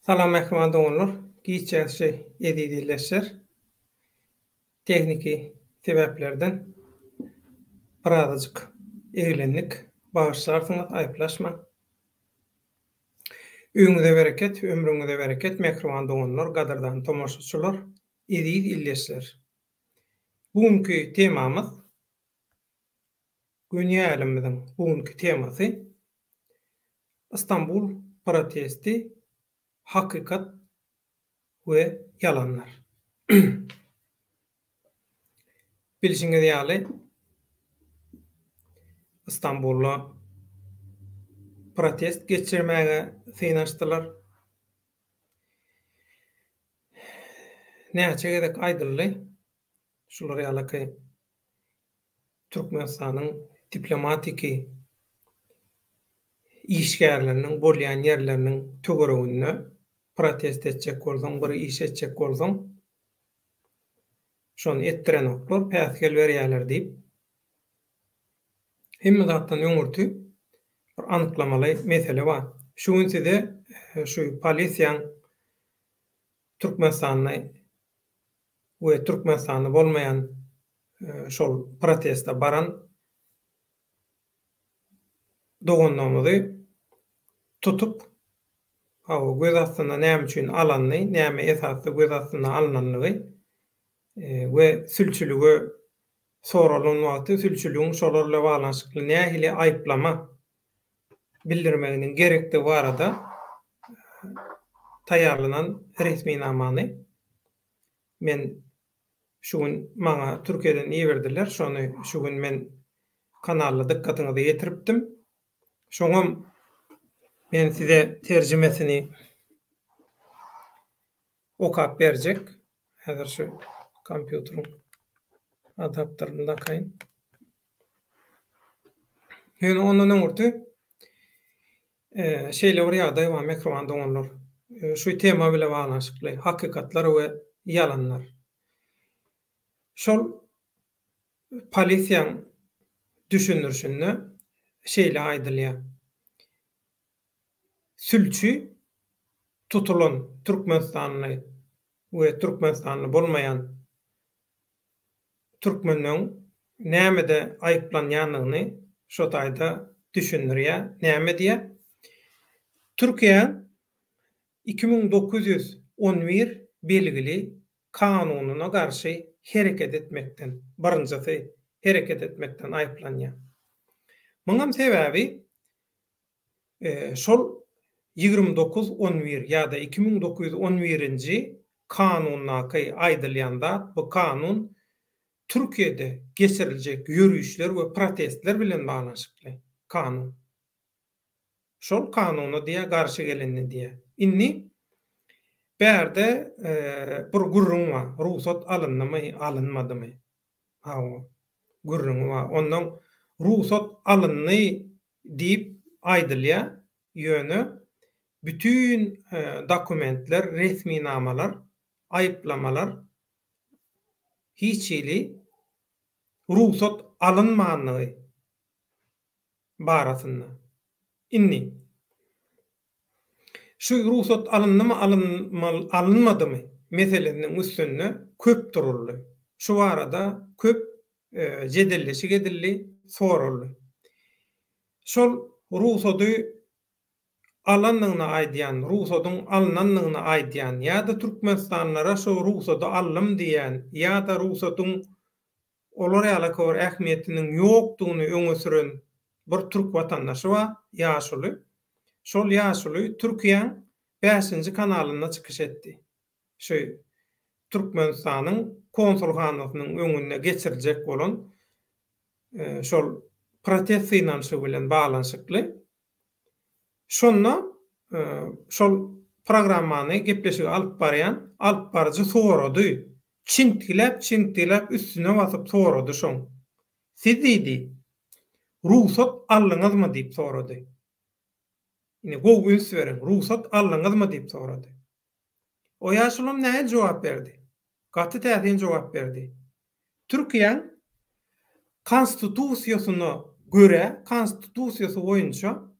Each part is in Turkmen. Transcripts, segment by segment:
Salam mähriban doganlar, giç ýagşy eziz ildeşler. Tehniki sebäplerden birazajyk eglendik. Bagyşlarsyňyz, aýyplaşmaň. Öýüňize bereket, ömrüňize bereket mähriban doganlar, gadyrdan tomaşaçylar, eziz ildeşler. Bu günki temamyz Göni älemiziň bu günki temasy Istanbul protesti, hakykat we ýalanlar. Bilşiňiz ýaly, Istanbulda protest geçirmäge synanyşdylar. Näçe gezek aýdyldy, şular ýalyky Türkmenistanyň diplomatiki işgärleriniň bolýan ýerleriniň töwereginde protest etjek bolsaň, bir iş etjek bolsaň, şony etdirenoklar, päsgel berýärler diýip, hemme zatdan öňürti bir anyklamaly mesele bar. Şu gün size şu polisiýaň Türkmenistanly we Türkmenistanly bolmaýan şol proteste baran doganlarymyzy tutup, hawa, göz astyna näme üçin alanyny, näme esasda göz astyna alnanlygy we sülçülige soralan wagty sülçüligiň şolar bilen baglanyşykly nähili aýyplama bildirmeginiň gerekdigi barada taýýarlanan resminamany men şu gün maňa Türkiýeden iberdiler, şony şu gün men kanalda dykgatyňyza ýetiripdim. Şoňam men size terjimesini okap berjek. Häzir şu kompýuteriň adapterini dakaýyn. Ýöne ondan öňürti şeýle bir ýagdaý bar mähriban doganlar. Şu tema bile baglanyşykly hakykatlar we ýalanlar. Şol polisiýaň düşündirişinde şeýle aýdylýar. Sülçi tutulan türkmenistanly we türkmenistanly bolmaýan türkmeniň nämede aýyplanýandygyny şo taýda düşündirýär. Näme diýýär? Türkiýe 2911 belgili kanunyna garşy hereket etmekden, birinjisi hereket etmekden aýyplanýar. Muňam sebäbi Şol 29 on bir ýa-da 2911-nji kanundaky aýdylýan zat, bu kanun Türkiýede geçiriljek ýörişler we protestler bilen baglanyşykly kanun. Şol kanuna diýýär garşy gelindi diýýär. Indi bärde bir gürrüň bar, rugsat alyndymy, alynmadymy? Hawa, gürrüňi bar. Ondan rugsat alyndy diýip aýdylýar, ýöne bütin dokumentler, resminamalar, aýyplamalar hiç hili rugsat alynmandygy barasynda. Indi, şu rugsat alyndymy, alynmadymy meselesiniň üstünde köp duruldy. Şu barada köp jedelleşik edildi, soraldy. Şol rugsady alandygyny aýdýan, rugsadyň alnandygyny aýdýan ýa-da türkmenistanlylara şo rugsady aldym diýýän ýa-da rugsadyň olar ýaly bir ähmiýetiniň ýokdugyny öňe süren bir türk watandaşy bar, ýaşuly. Şol ýaşuly Türkiýäň bäşinji kanalynda çykyş etdi. Şu Türkmenistanyň konsulhanasynyň öňünde geçiriljek bolan şol protest synanyşygy bilen baglanyşykly. Şonda şol programmany, gepleşigi alyp barýan alyp baryjy sorady. Çintgiläp-çintgiläp üstüne basyp sorady şoň. Siz diýdi, rugsat aldyňyzmy diýip sorady. Indi gowy üns beriň, rugsat aldyňyzmy diýip sorady. O ýaşulam nähili jogap berdi? Gaty täsin jogap berdi. Türkiýäň konstitusiýasyna görä, konstitusiýasy boýunça.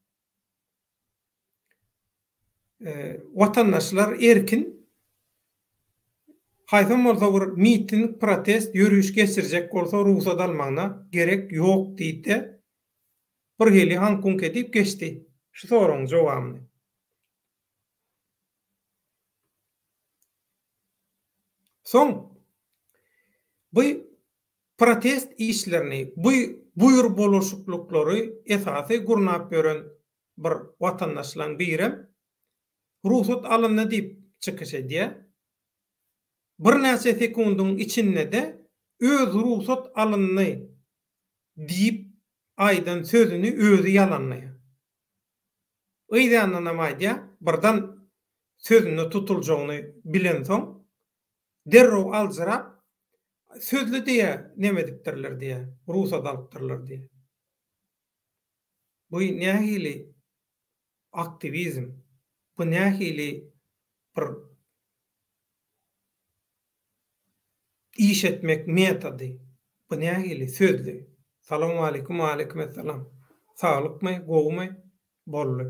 Watandaşlar erkin haýsam bolsa bir miting, protest, ýöriş geçirjek bolsa rugsat almagyna gerek ýok diýdi-de, bir hili haňk-huňk edip geçdi şu soragyň jogabyny. Soň bu protest işlerini, bu buýr-bulaşyklyklary esasy gurnap ýören bir watandaşlaň birem rugsat alyndy diýip çykyş edýär. Birnäçe sekundyň içinde-de öz rugsat alyndy diýip aýdan sözüni özi ýalanlaýar. Yz ýanyndanam aýdýar, birden sözünde tutuljagyny bilensoň, derrew aljyrap, sözli diýýär, neme edipdirler diýýär, rugsat alypdyrlar diýýär. Bu nähili aktiwizm, bu nähili bir iş etmek metody, bu nähili sözli? Salowmaleýkim, waleýkimessalam. Saglykmy, gowumy? Boldy.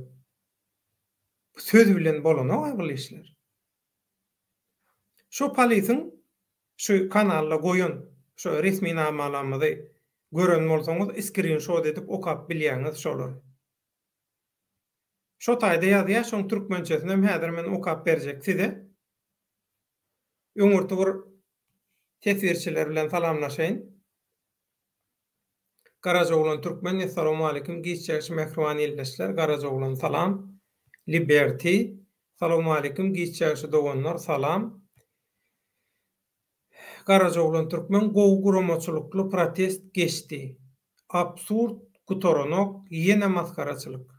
Söz bilen bolanok-a bul işler. Şo polisiň şu kanalda goýan şo resminamalarymyzy gören bolsaňyz skrinşot edip okap bilýäňiz şolary. Şo taýda ýazýar şoň türkmençesinem häzir men okap berjek size. Öňürti bir teswirçiler bilen salamlaşaýyn. Garajaoglan Türkmen Essalawmaleýkim giç ýagşy mähriban ildeşler Garajaoglan salam Liberty Salawmaleýkim giç ýagşy doganlar salam Garajaoglan Türkmen gowy guramaçylykly protest geçdi absurd gutaranok ýene masgaraçylyk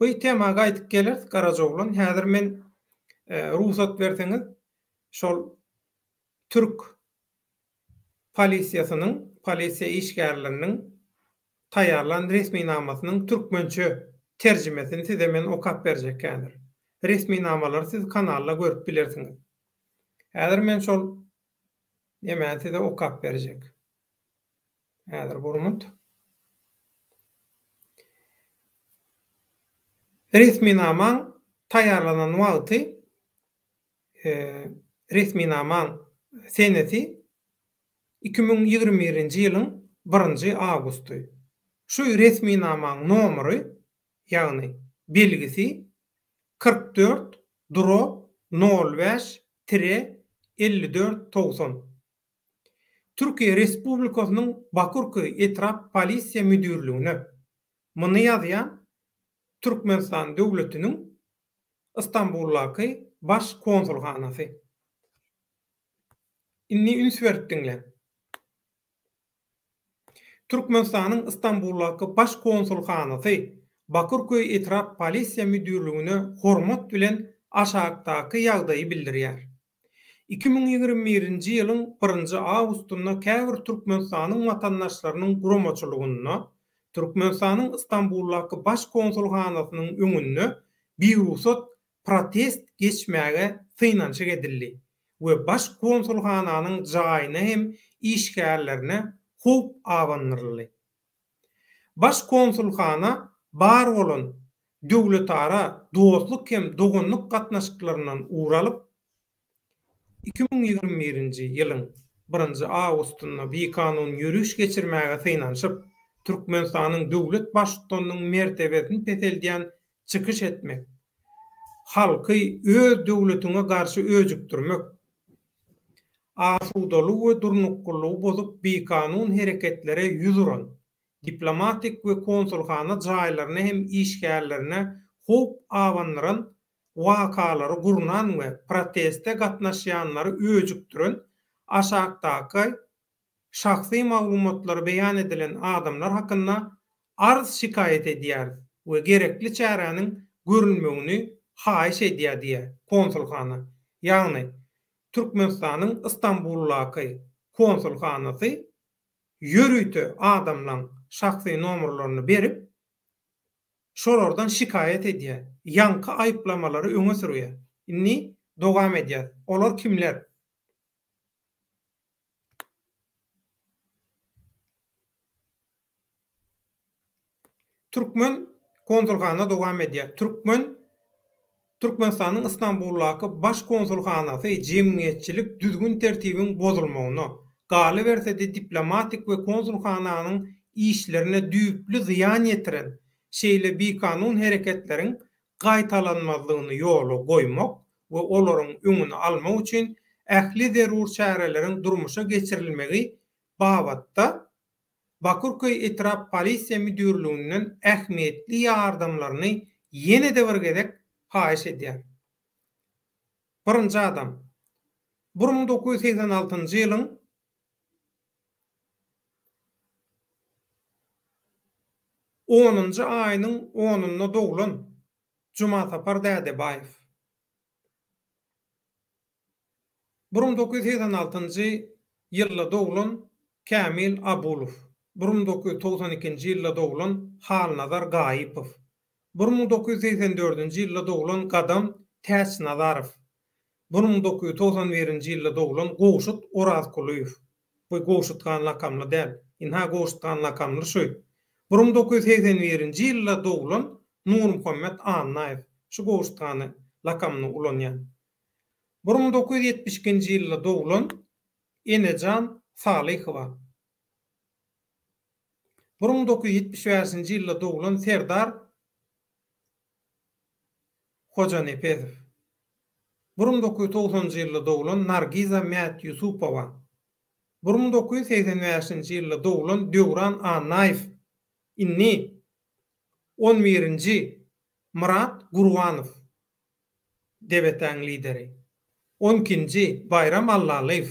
Bu tema gaýdyp geleris Garajaoglan häzir men rugsat berseňiz şol türk polisiýasynyň, polisiýa işgärleriniň taýýarlan resminamasynyň türkmençe terjimesini size men okap berjek häzir. Resminamalary siz kanalda görüp bilersiňiz. Häzir men şol nemäni size okap berjek. Häzir bir minut. Resminamaň taýýarlanan wagty resminamaň senesi 2021-nji ýylyň birinji awgusty. Şu resminamaň nomery, ýagny belgisi 44 drob nol bäş tire 54 90. Türkiýe Respublikasynyň Bakyrköý etrap polisiýa müdirligine muny ýazýan Türkmenistan döwletiniň Ystambuldaky Baş konsulhanasy. Indi üns berip diňläň. Türkmenistanyň Ystambuldaky Baş konsulhanasy Bakyrköý etrap polisiýa müdirligine hormat bilen aşakdaky ýagdaýy bildirýär. 2021-nji ýylyň birinji awgustynda käbir Türkmenistanyň watandaşlarynyň guramaçylygynda Türkmenistanyň Ystambuldaky Baş konsulhanasynyň öňünde birugsat protest geçmäge synanyşyk edildi we Baş konsulhananyň jaýyna hem işgärlerine howp abandyryldy. Baş konsulhana bar bolan döwletara dostluk hem doganlyk gatnaşyklaryndan ugur alyp, 2021-nji ýylyň birinji awgustynda bikanun ýöriş geçirmäge synanyşyp, Türkmenistanyň döwlet Baştutanynyň mertebesini peseldýän çykyş etmek, halky öz döwletiňe garşy öjükdirmek, asudalygy we durnuklylygy bozup bikanun hereketlere ýüz uran, diplomatik we konsulhana jaýlaryna hem işgärlerine howp abandyran wakalary gurnan we proteste gatnaşýanlary öjükdiren aşakdaky şahsy maglumatlary beýan edilen adamlar hakynda arz-şikaýat edýäris we gerekli çäräniň görülmegini haýyş edýär diýýär konsulhana. Ýagny, Türkmenistanyň Ystambuldaky konsulhanasy ýörite adamlaň şahsy nomerlerini berip, şolardan şikaýat edýär, ýaňky aýyplamalary öňe sürýär. Indi dowam edýäs. Olar kimler? Türkmen konsulhana dowam edýär. Türkmen. Türkmenistanyň Ystambuldaky Baş konsulhanasy jemgyýetçilik düzgün-tertibiň bozulmagyna, galyberse-de diplomatik we konsulhananyň işlerine düýpli zyýan ýetiren şeýle bikanun hereketleriň gaýtalanmazlygyny ýola goýmak we olaryň öňüni almak üçin ähli zerur çäreleriň durmuşa geçirilmegi babatda Bakyrköý etrap polisiýa müdirliginden ähmiýetli ýardamlaryny ýene-de bir gezek haýyş edýär. Birinji adam, 1986-njy ýylyň onunjy aýynyň onunda doglan Jumasapar Dädebaýew. 1986-njy ýylda doglan Kämil Abulow, 1992-nji ýylda doglan Halnazar Gaýypow, 1984-nji ýylda doglan Gadam Täçnazarow, 1991-nji ýylda doglan Gowşut Orazkulyýew, bu Gowşut han lakamly däl, ynha Gowşut han lakamly şu, 1981-nji ýylda doglan Nurmuhammet Annaýew, şu Gowşut hany lakamyny ulanýan. 1972-nji ýylda doglan Enejan Salyhowa. 1975-nji ýylda doglan Serdar Hojanepesow. 1990-njy ýylda doglan Nargiza Mätýusupowa. 1985-nji ýylda doglan Döwran Annaýew. Indi on birinji Myrat Gurbanow. DBT-niň lideri. On ikinji, Baýram Allalyýew.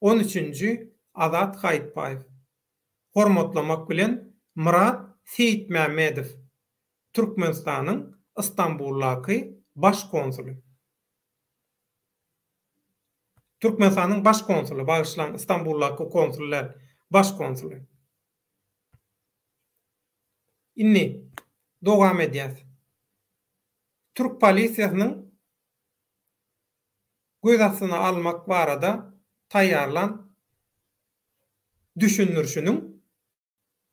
On üçünji, Azat Haýytbaýew. Hormatlamak bilen, Myrat Seýitmämmedow, Türkmenistanyň Ystambuldaky Baş konsuly. Türkmenistanyň Baş konsuly, bagyşlaň, Ystambuldaky konsul däl, Baş konsuly. Indi dowam edýäs. Türk polisiýasynyň göz astyna almak barada taýýarlan düşündirişiniň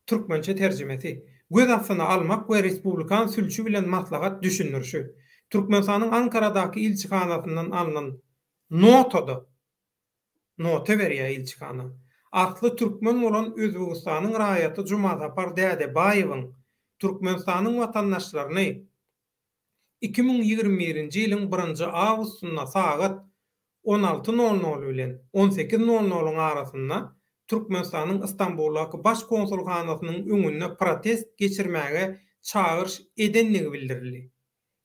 türkmençe terjimesi. Göz astyna almak we respublikan sülçi bilen maslahat düşündirişi. Türkmenistanyň Ankaradaky ilçihanasyndan alnan notada nota berýär ilçihana. Asly türkmen bolan Özbegistanyň raýaty Jumasapar Dädebaýewiň Türkmenistanyň watandaşlaryny 2021-nji ýylyň birinji awgustynda sagat 16 nol nol bilen 18 nol nolyň arasynda Türkmenistanyň Ystambuldaky Baş konsulhanasynyň öňünde protest geçirmäge çagyryş edendigi bildirildi.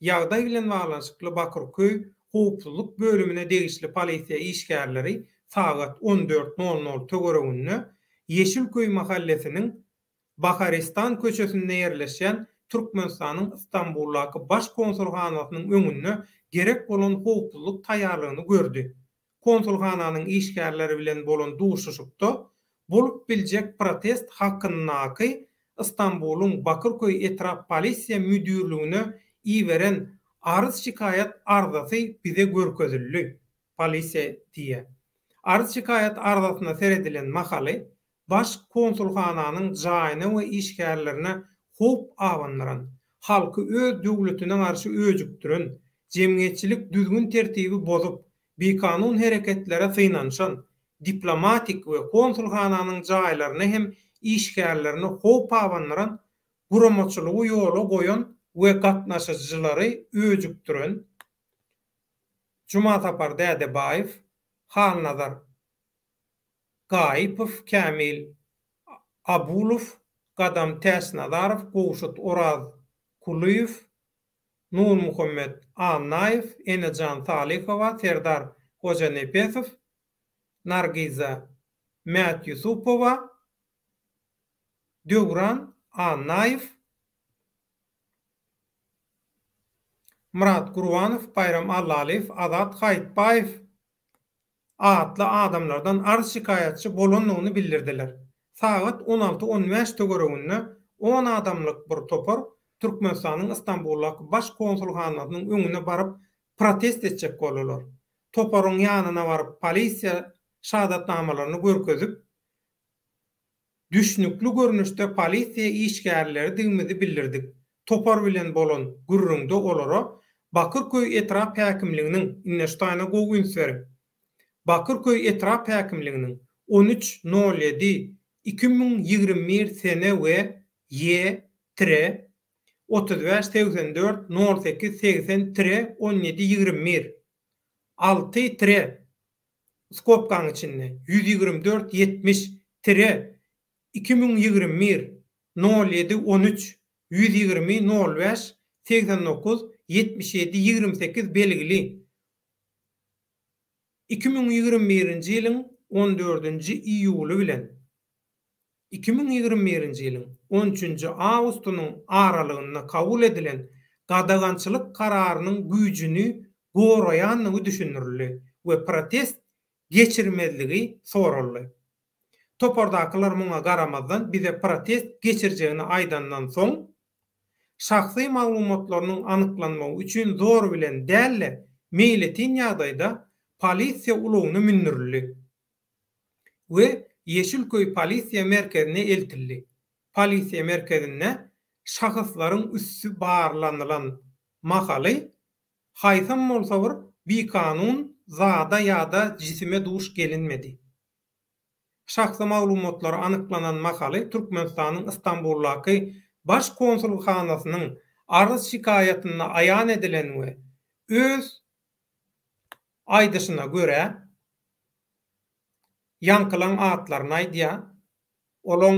Ýagdaý bilen baglanyşykly Bakyrköý howpsuzlyk bölümine degişli polisiýa işgärleri sagat 14 nol nol töwereginde Ýeşilköý mahallesiniň Baharistan köçesinde ýerleşýän Türkmenistanyň Stambuldaky Baş konsulhanasynyň öňünde gerek bolan howpsuzlyk taýýarlygyny gördi. Konsulhananyň işgärleri bilen bolan duşuşykda bolup biljek protest hakyndaky Stambulyň Bakyrköý etrap polisiýa müdirligine iberen arz-şikaýat arzasy bize görkezildi, polisiýa diýýär. Arz-şikaýat arzasyna seredilen mahaly Baş konsulhananyň jaýyna we işgärlerine howp abandyran, halky öz döwletine garşy öjükdiren, jemgyýetçilik düzgün-tertibi bozup, bikanun hereketlere synanyşan, diplomatik we konsulhananyň jaýlaryna hem işgärlerine howp abandyran, guramaçylygy ýola goýan we gatnaşyjylary öjükdiren Jumasapar Dädebaýew, Halnazar Gaýypow, Kämil Abulow, Gadam Täçnazarow, Gowşut Orazkulyýew, Nurmuhammet Annaýew, Enejan Salyhowa, Serdar Hojanepesow, Nargiza Mätýusupowa, Döwran Annaýew, Myrat Gurbanow, Baýram Allalyýew, Azat Haýytbaýew atly adamlardan arz-şikaýatçy bolandygyny bildirdiler. Sagat 16 on bäş töwereginde on adamlyk bir topar Türkmenistanyň Ystambuldaky Baş konsulhanasynyň öňüne baryp protest etjek boldular. Toparyň ýanyna baryp polisiýa şahadatnamalaryny görkezip, Düşnükli görnüşde polisiýa işgärleridigimizi bildirdik. Topar bilen bolan gürrüňde olara. Bakyrköý etrap häkimliginiň, indi şu taýyna gowy üns beriň, Bakyrköý etrap häkimliginiň 13 nol ýedi 2021 sene we Ýe tire 35 84 nol sekiz 80 tire 17 21 6 tire skobkaň içinde 124 70 tire 2021 07 13 120 05 89 77 28 belgili 2021-nji ýylyň on dördünji iýuly bilen 2021-nji ýylyň on üçünji awgustynyň aralygynda kabul edilen gadagançylyk kararynyň güýjüni goraýandygy düşündirildi we protest geçirmezligi soraldy. Topardakylar muňa garamazdan bize protest geçirjegini aýdandan soň, şahsy maglumatlarynyň anyklanmagy üçin zor bilen däl-de, meýletin ýagdaýda polisiýa ulagyna mündürildi we Ýeşilköý polisiýa merkezine eltildi. Polisiýa merkezinde şahyslaryň üsti barlanylan mahaly haýsam bolsa bir bikanun zada ýa-da jisime duş gelinmedi. Şahsy maglumatlary anyklanan mahaly Türkmenistanyň Ystambuldaky Baş konsulhanasynyň arz-şikaýatynda aýan edilen we öz aýdyşyna görä, ýaňkylaň atlaryny aýdýar, olaň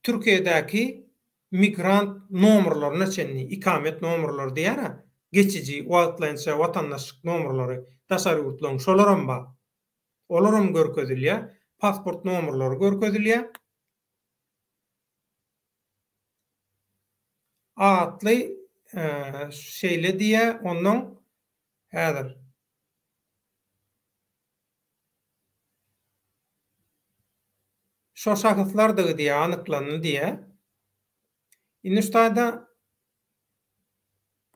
Türkiýedäki migrant nomerlaryna çenli, ikamet nomerlary diýýär-ä, geçiji, wagtlaýynça watandaşlyk nomerlary daşary ýurtlaryň şolaram bar. Olaram görkezilýär. Pasport nomerlary görkezilýär. Atly şeýle diýýär, onnoň häzir. Şo şahyslardygy diýýär, anyklandy diýýär. Indi şu taýda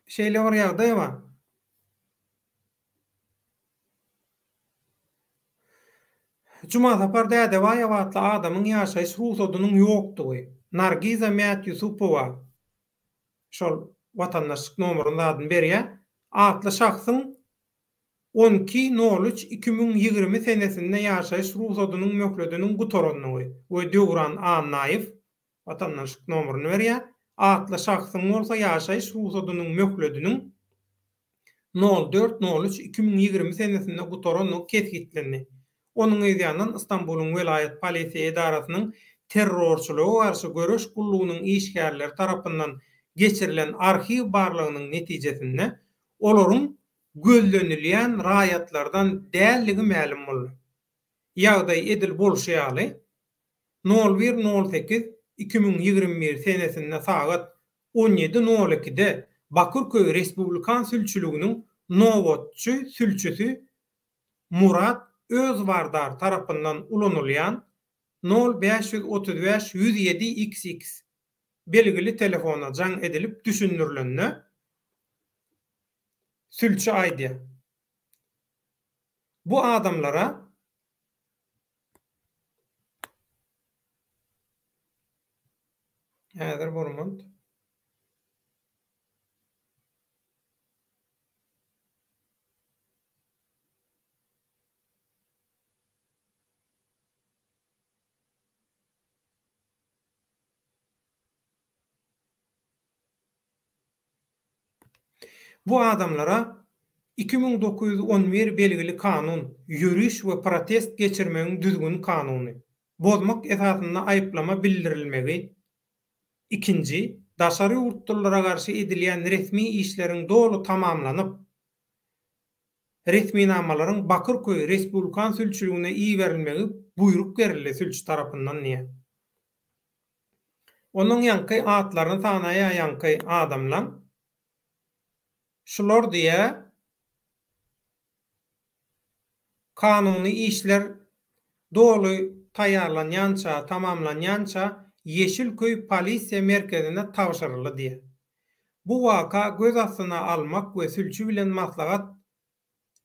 şeýle bir ýagdaý bar. Jumasapar Dädebaýew atly adamyň ýaşaýyş rugsadynyň ýokdugy, Nargiza Mätýusupowa, şol watandaşlyk nomeryny zadyny berýär, atly şahsyň 12 nol üç 2020 senesinde ýaşaýyş rugsadynyň möhlediniň gutarandygy we Döwran Annaýew, watandaşlyk nomeryny berýär, atly şahsyň bolsa ýaşaýyş rugsadynyň möhlediniň nol dört nol üç 2020 senesinde gutarandygy kesgitlendi. Onuň yzýandan Stambulyň welaýat polisiýa edarasynyň terrorçylyga garşy göreş gullugynyň işgärleri tarapyndan geçirilen arhiw barlagynyň netijesinde olaryň gözlenilýän raýatlardan däldigi mälim boldy. Ýagdaý edil bolşy ýaly, nol bir nol sekiz 2021 senesinde sagat on ýedi nol ikide Bakyrköý respublikan sülçüliginiň nobatçy sülçüsi Murat Özbardar tarapyndan ulanylýan nol 535 107 XX belgili telefona jaň edilip düşündirilende, sülçi aýdýar, Bu adamlara Häzir bir moment. Bu adamlara 2911 belgili kanun, ýöriş we protest geçirmegiň düzgün kanuny, bozmak esasynda aýyplama bildirilmegi, ikinji, daşary ýurtlulara garşy edilýän resmi işleriň doly tamamlanyp, resminamalaryň Bakyrköý respublikan sülçüligine iberilmegi buýruk berildi sülçi tarapyndan diýýär. Onuň ýaňky atlaryny sanaýa ýaňky adamlaň. Şular diýä kanuny işler doly taýýarlanýança, tamamlanýança Ýeşilköý polisiýa merkezine tabşyryldy diýä. Bu waka göz astyna almak we sülçi bilen maslahat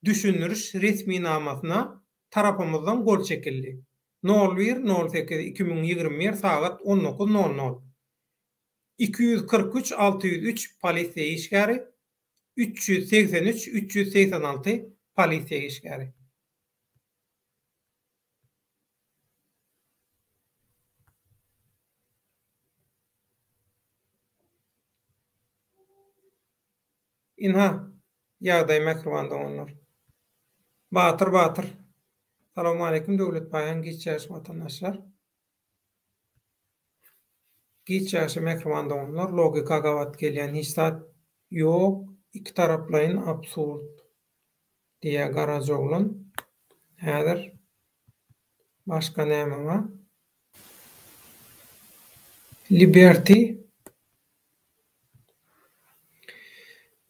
düşündiriş resminamasyna tarapymyzdan gol çekildi. Nol bir, nol sekiz, 2021 sagat on dokuz nol nol. 243 603 polisiýa işgäri. 383, 386 polisiýa işgäri. Ynha, ýagdaý mähriban doganlar. Batyr Batyr. Salowmaleýkim Döwlet Baýan giç ýaş watandaşlar. Giç ýaşy mähriban doganlar logika gabat gelýän hiç zat ýok ikitaraplaýyn absurd diýýä Garajaoglan. Häzir başga näme bar? Liberty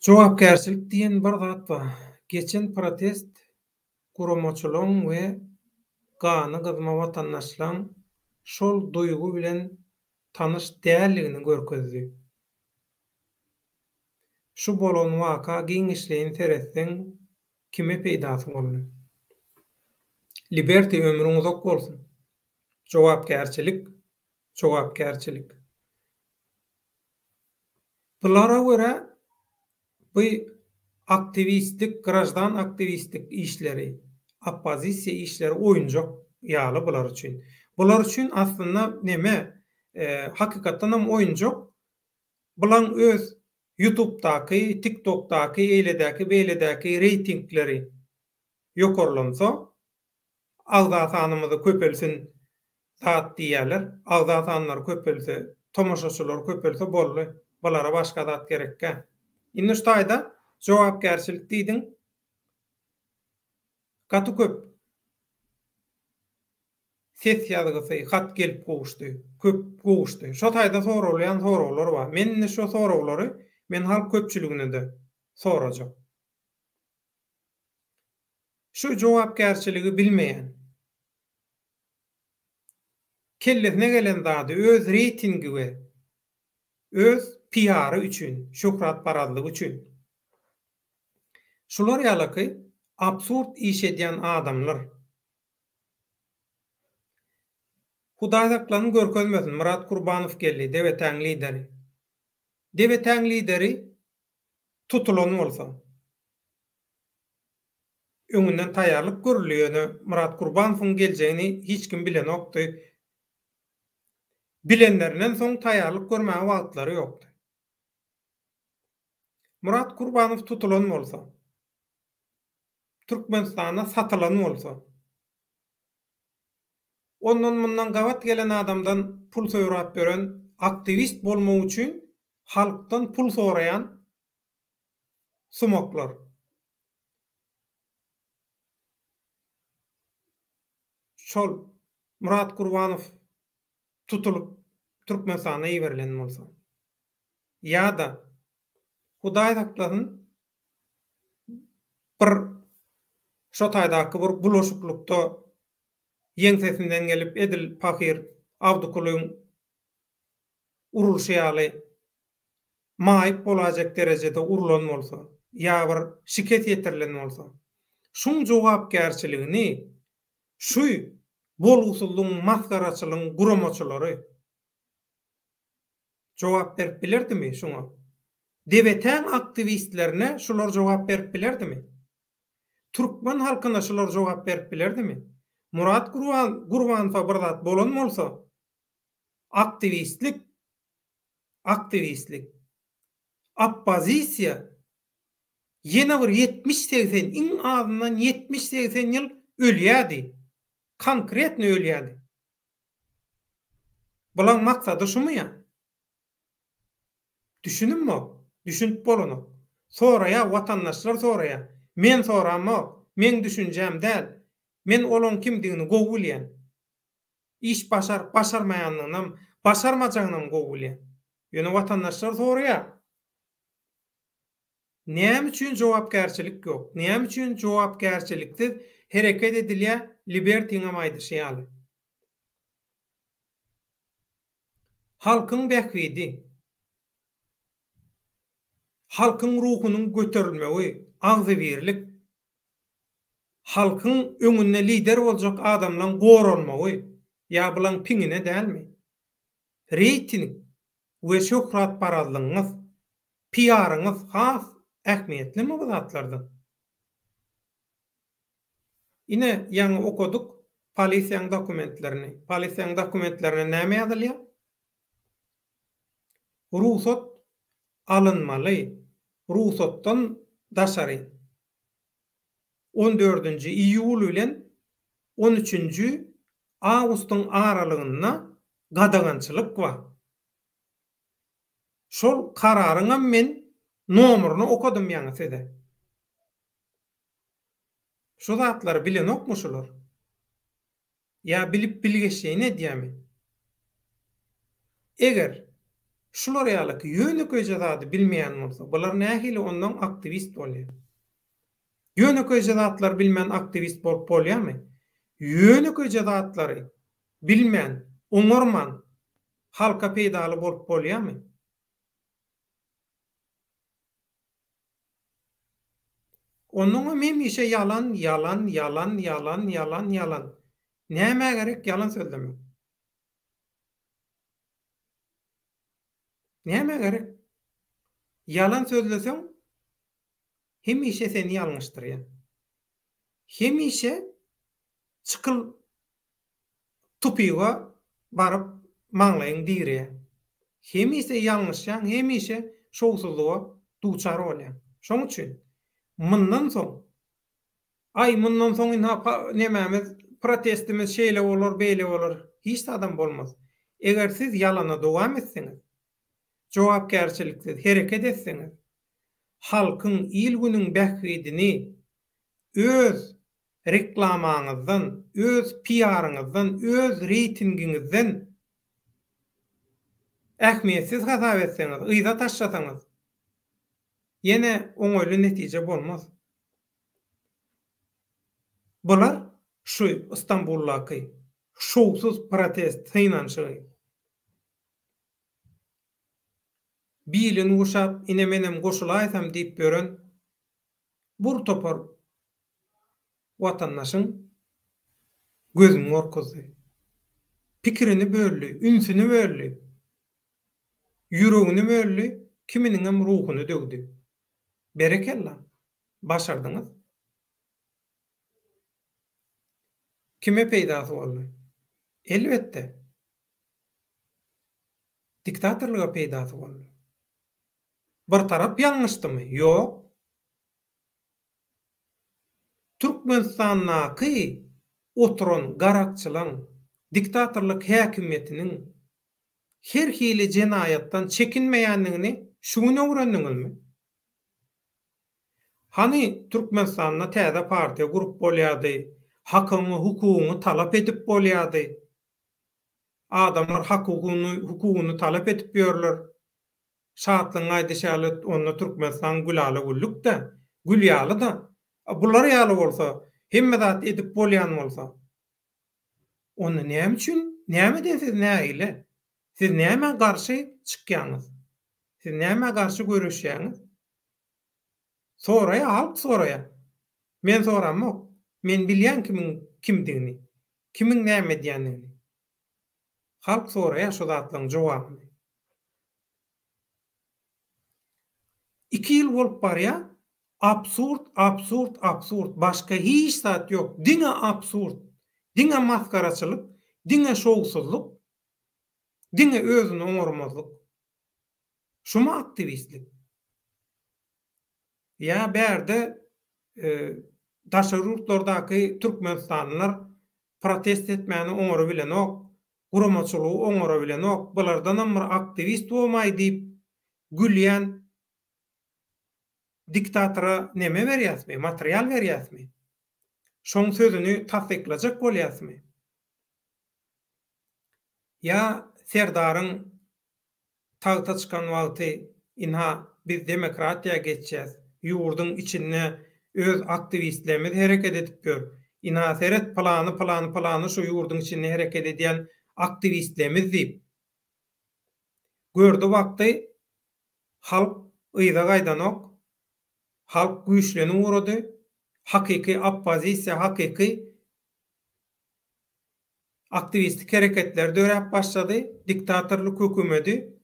Jogapkärçilik diýen bir zat bar. Geçen protest guramaçylaň we gany gyzma watandaşlaň şol duýgy bilen tanyş däldigini görkezdi. Şu bolan waka giňişleýin seretseň kime peýdasy boldy? Liberty ömrüň uzak bolsun. Jogapkärçilik, jogapkärçilik. Bulara görä bu aktiwistlik, graždan aktiwistlik işleri, oppozisiýa işleri oýunjak ýaly bular üçin. Bular üçin aslynda neme, hakykatdanam oýunjak, bulaň öz ýutubdaky, tiktokdaky, eýledäki, beýledäki reýtingleri ýokarlansa, Agza sanymyzy köpelsin zat diýýäler. Agza sanlary köpelse, tomaşaçylar köpelse boldy. Bulara başga zat gerekgä. Indi şu taýda jogapkärçilik diýdiň. Gaty köp ses ýazgysy, hat gelip gowuşdy. Köp gowuşdy. Şo taýda soralýan soraglar bar. Men indi şo soraglary men halk köpçüligine-de sorajak. Şu jogapkärçiligi bilmeýän, kellesine gelen zady öz reýtingi we öz PR-y üçin, şöhratparazlygy üçin şular ýalaky absurd iş edýän adamlar. Hudaý saklasyn görkezmesin, Myrat Kurbanow geldi, DBT-äň lideri. DBT-äň lideri tutulan bolsa. Öňünden taýýarlyk görüldi, ýöne Myrat Kurbanowyň geljegini hiç kim bilenokdy. Bilenlerinden soň taýýarlyk görmäge wagtlary ýokdy. Myrat Kurbanow tutulan bolsa, Türkmenistanda satylan bolsa, ondan-mundan gabat gelen adamdan pul sorap ýören aktiwist bolmak üçin halkdan pul soraýan sumaklar. Şol Myrat Gurbanow tutulyp Türkmenistana iberilen bolsa. Ýa-da Hudaý saklasyn bir şo taýdaky bir bulaşyklykda ýeňsesinden gelip edil pahyr Abdykulyň urulşy ýaly maýyp bolaýjak derejede urlan bolsa ýa bir şikes ýetirilen bolsa, şuň jogapkärçiligini şu bolgusyzlygyň, masgaraçylygyň guramaçylary jogap berip bilerdimi şuňa? DBT-iň aktiwistlerine şular jogap berip bilerdimi? Türkmen halkyna şular jogap berip bilerdimi? Murat Gurbanowa bir zat bolan bolsa, aktiwistlik aktiwistlik, oppozisiýa ýene bir ýetmiş-segsen, iň azyndan ýetmiş-segsen ýyl ölýärdi. Konkretno ölýärdi. Bulaň maksady şumy ýa? Düşüninmok, düşünip bolanok. Soraýar, watandaşlar soraýar. Men soramok, meň düşünjäm däl. Men olaň kimdigini gowy bilýän. Iş başaryp başarmaýanlygynam, başarmajagynam gowy bilýän. Ýöne watandaşlar soraýar. Näme üçin jogapkärçilik ýok? Näme üçin jogapkärçiliksiz hereket edilýär, Libertiňem aýdyşy ýaly. Halkyň bähbidi, halkyň ruhunyň göterilmegi, agzybirlik, halkyň öňünde lider boljak adamlaň goralmagy ýa bulaň piňine dälmi? Reýting we şöhratparazlygyňyz, piaryňyz has. Ähmiýetlimi bu zatlardan? Ine, ýaňy okadyk polisiýaň dokumentlerini. Polisiýaň dokumentlerine näme ýazylýar? Rugsat alynmaly. Rugsatdan daşary on dördünji iýul bilen on üçünji awgustyň aralygynda gadagançylyk bar. Şol kararyňam men nomerini okadym ýaňy size. Şu zatlary bilenokmy şular? Ýa bilip bilgeşleýin edýämi? Eger şular ýalyky ýönekeýje zady bilmeýän bolsa, bular nähili onnoň aktiwist bolýar? Ýönekeýje zatlary bilmän aktiwist bolup bolýarmy? Ýönekeýje zatlary bilmän, oňarman halka peýdaly bolup bolýarmy? Onnoňam hemişe ýalan, ýalan, ýalan, ýalan, ýalan, ýalan. Nämä gerek ýalan sözlemek? Nämä gerek? Ýalan sözleseň hemişe seni ýalňyşdyrýar. Hemişe çykyl tupyga baryp maňlaýyň direýär. Hemişe ýalňyşýaň, hemişe şowsuzlyga duçar bolýaň. Şoň üçin mundan soň, aý mundan soň ynha nemämiz, protestimiz şeýle bolar, beýle bolar, hiç zadam bolmaz. Eger siz ýalana dowam etseňiz, jogapkärçiliksiz hereket etseňiz, halkyň, il-günüň bähbidini öz reklamaňyzdan, öz piaryňyzdan, öz reýtingiňizden ähmiýetsiz hasap etseňiz, yza taşlasaňyz, ýene oňaýly netije bolmaz. Bular şu Stambuldaky şowsuz protest synanyşygy. Bilini guşap, ine menem goşulaýsam diýip ýören bur topar watandaşyň gözüni gorkuzdy. Pikirini böldi, ünsüni böldi, ýüregini böldi, kiminiňem ruhuny döwdi. Berekella, başardyňyz. Kime peýdasy boldy? Elbetde, diktatorlyga peýdasy boldy. Bir tarap ýalňyşdymy? Ýok. Türkmenistandaky oturan garakçylaň, diktatorlyk häkimiýetiniň her hili jenaýatdan çekinmeýändigini şu gün öwrendiňizmi? Hany Türkmenistanda täze partiýa gurup bolýardy, hakyňy, hukugyňy talap edip bolýardy. Adamlar hakugyny, hukugyny talap edip ýörler. Şatlygyň aýdyşy ýaly onda Türkmenistan gülala-güllük-dä, gül ýaly-da. A bular ýaly bolsa, hemme zat edip bolýan bolsa, onda näme üçin, nämeden siz nägile? Siz nämä garşy çykýaňyz? Siz nämä garşy göreşýäňiz? Soraýa, halk soraýa. Men soramok. Men bilýän kimiň kimdigini, kimiň näme edýändigini. Halk soraýar şu zatlaryň jogabyny. Iki ýyl bolup barýar, absurd, absurd, absurd, başga hiç zat ýok, diňe absurd, diňe masgaraçylyk, diňe şowsuzlyk, diňe özüni oňarmazlyk. Şumy aktiwistlik? Ýa bärde daşary ýurtlardaky türkmenistanlylar protest etmäni oňarybilenok, guramaçylygy oňarabilenok, bulardanam bir aktiwist bomaý diýip gülýän diktatora neme berýäsmi, material berýäsmi? Şoň sözüni tassyklajak bolýasmy? Ýa Serdaryň tagta çykan wagty ynha biz demokratiýa geçýäs, ýurduň içinde öz aktiwistlerimiz hereket edip ýör, ynha seret pylany pylany pylany şu ýurduň içinde hereket edýän aktiwistlerimiz diýip gördi bakdy halk yza gaýdanok, halk güýçlenip ugrady, hakyky oppozisiýa hakyky Aktiwistik hereketler döräp başlady, diktatorlyk hökümedi.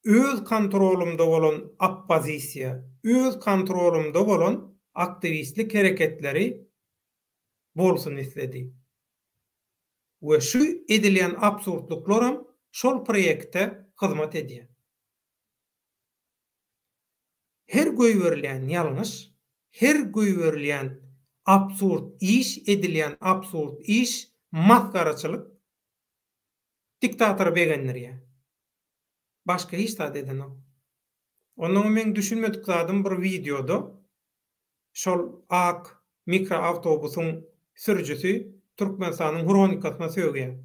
Öz kontrolymda bolan oppozisiýa, öz kontrolymda bolan aktiwistlik hereketleri bolsun isledi. We şu edilýän absurdlyklaram şol proýekte hyzmat edýär. Her goýberilýän ýalňyş, her goýberilýän absurd iş, edilýän absurd iş, masgaraçylyk diktatory begendirýär. Başga hiç zat edenok. Onnoňam meň düşünmedik zadym bir wideoda şol ak mikroawtobusyň sürüjisi Türkmenistanyň hronikasyna sögýär.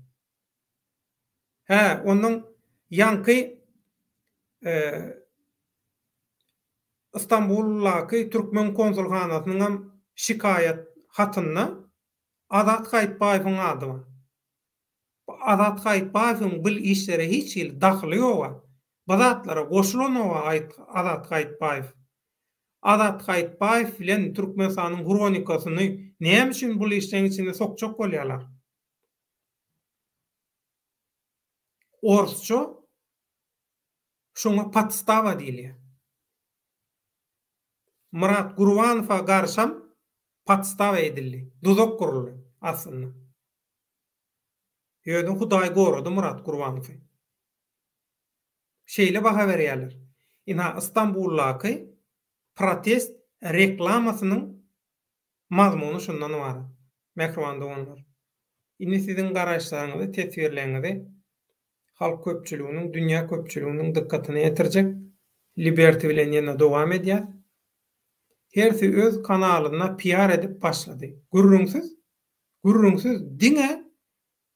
Hä, onnoň ýaňky Istanbuldaky türkmen konsulhanasynyňam şikaýat hatynda Azat Gaýypbaýewiň ady bar. Bu Azat Gaýypbaýewiň bil işlere hiç hili dahyly ýoga. Bu zatlara goşulanoga Azat Gaýypbaýew. Azat Gaýypbaýew bilen Türkmenistanyň hronikasyny näme üçin bul işleň içine sokjak bolýarlar? Orsça şoňa podstawa diýilýär. Myrat Gurbanowa garşam podstawa edildi. Duzak guruldy aslynda. Ýöne Hudaý gorady Myrat Gurbanowy. Şeýle baha berýärler. Ynha Istanbuldaky protest reklamasynyň mazmuny şundan ybarat. Mähriban doganlar! Indi siziň garaýyşlaryňyzy, teswirleriňizi halk köpçüliginiň, dünýä köpçüliginiň dykgatyna ýetirjek. Liberty bilen ýene dowam edýäs. Hersi öz kanalynda PR edip başlady. Gürrüňsiz, gürrüňsiz diňe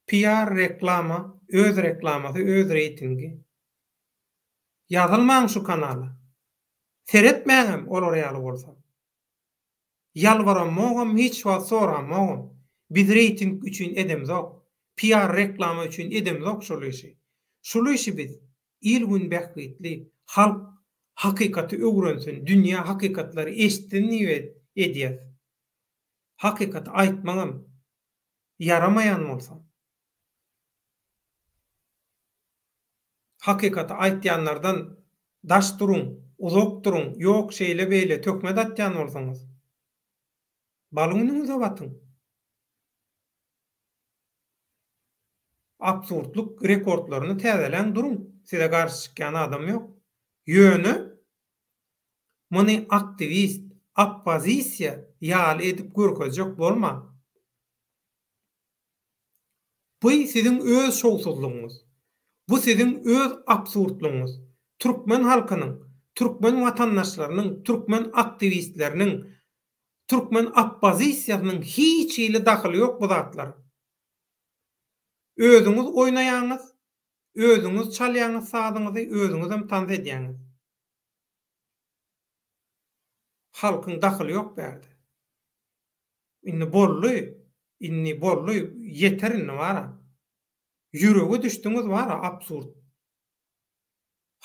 PR reklama, öz reklamasy, öz reýtingi. Ýazylmaň şu kanala. Seretmäňem olar ýaly bolsa. Ýalbaramogam hiç wagt soramogam. Biz reýting üçin edemzok. PR reklama üçin edemzok şul işi. Şul işi biz il-gün bähbitli, halk hakykaty öwrensin, dünýä hakykatlary eşitsin diýip edýäs. Hakykaty aýtmagam ýaramaýan bolsa. Hakykaty aýtýanlardan daş duruň, uzak duruň, ýok şeýle-beýle töhmet atýan bolsaňyz, bal günüňize batyň. Absurdlyk rekordlaryny täzeläň duruň, size garşy çykýan adam ýok. Ýöne muny aktiwist, oppozisiýa ýaly edip görkezjek bolmaň. Bu siziň öz şowsuzlygyňyz. Bu siziň öz absurdlygyňyz. Türkmen halkynyň, türkmen watandaşlarynyň, türkmen aktiwistleriniň, türkmen oppozisiýasynyň hiç hili dahyly ýok bu zatlara. Özüňiz oýnaýaňyz, özüňiz çalýaňyz sazyňyzy, özüňizem tans edýäňiz. Halkyň dahyly ýok bärde. Indi boldy, indi boldy, ýeter indi bara. Ýürege düşdüňiz bara absurd.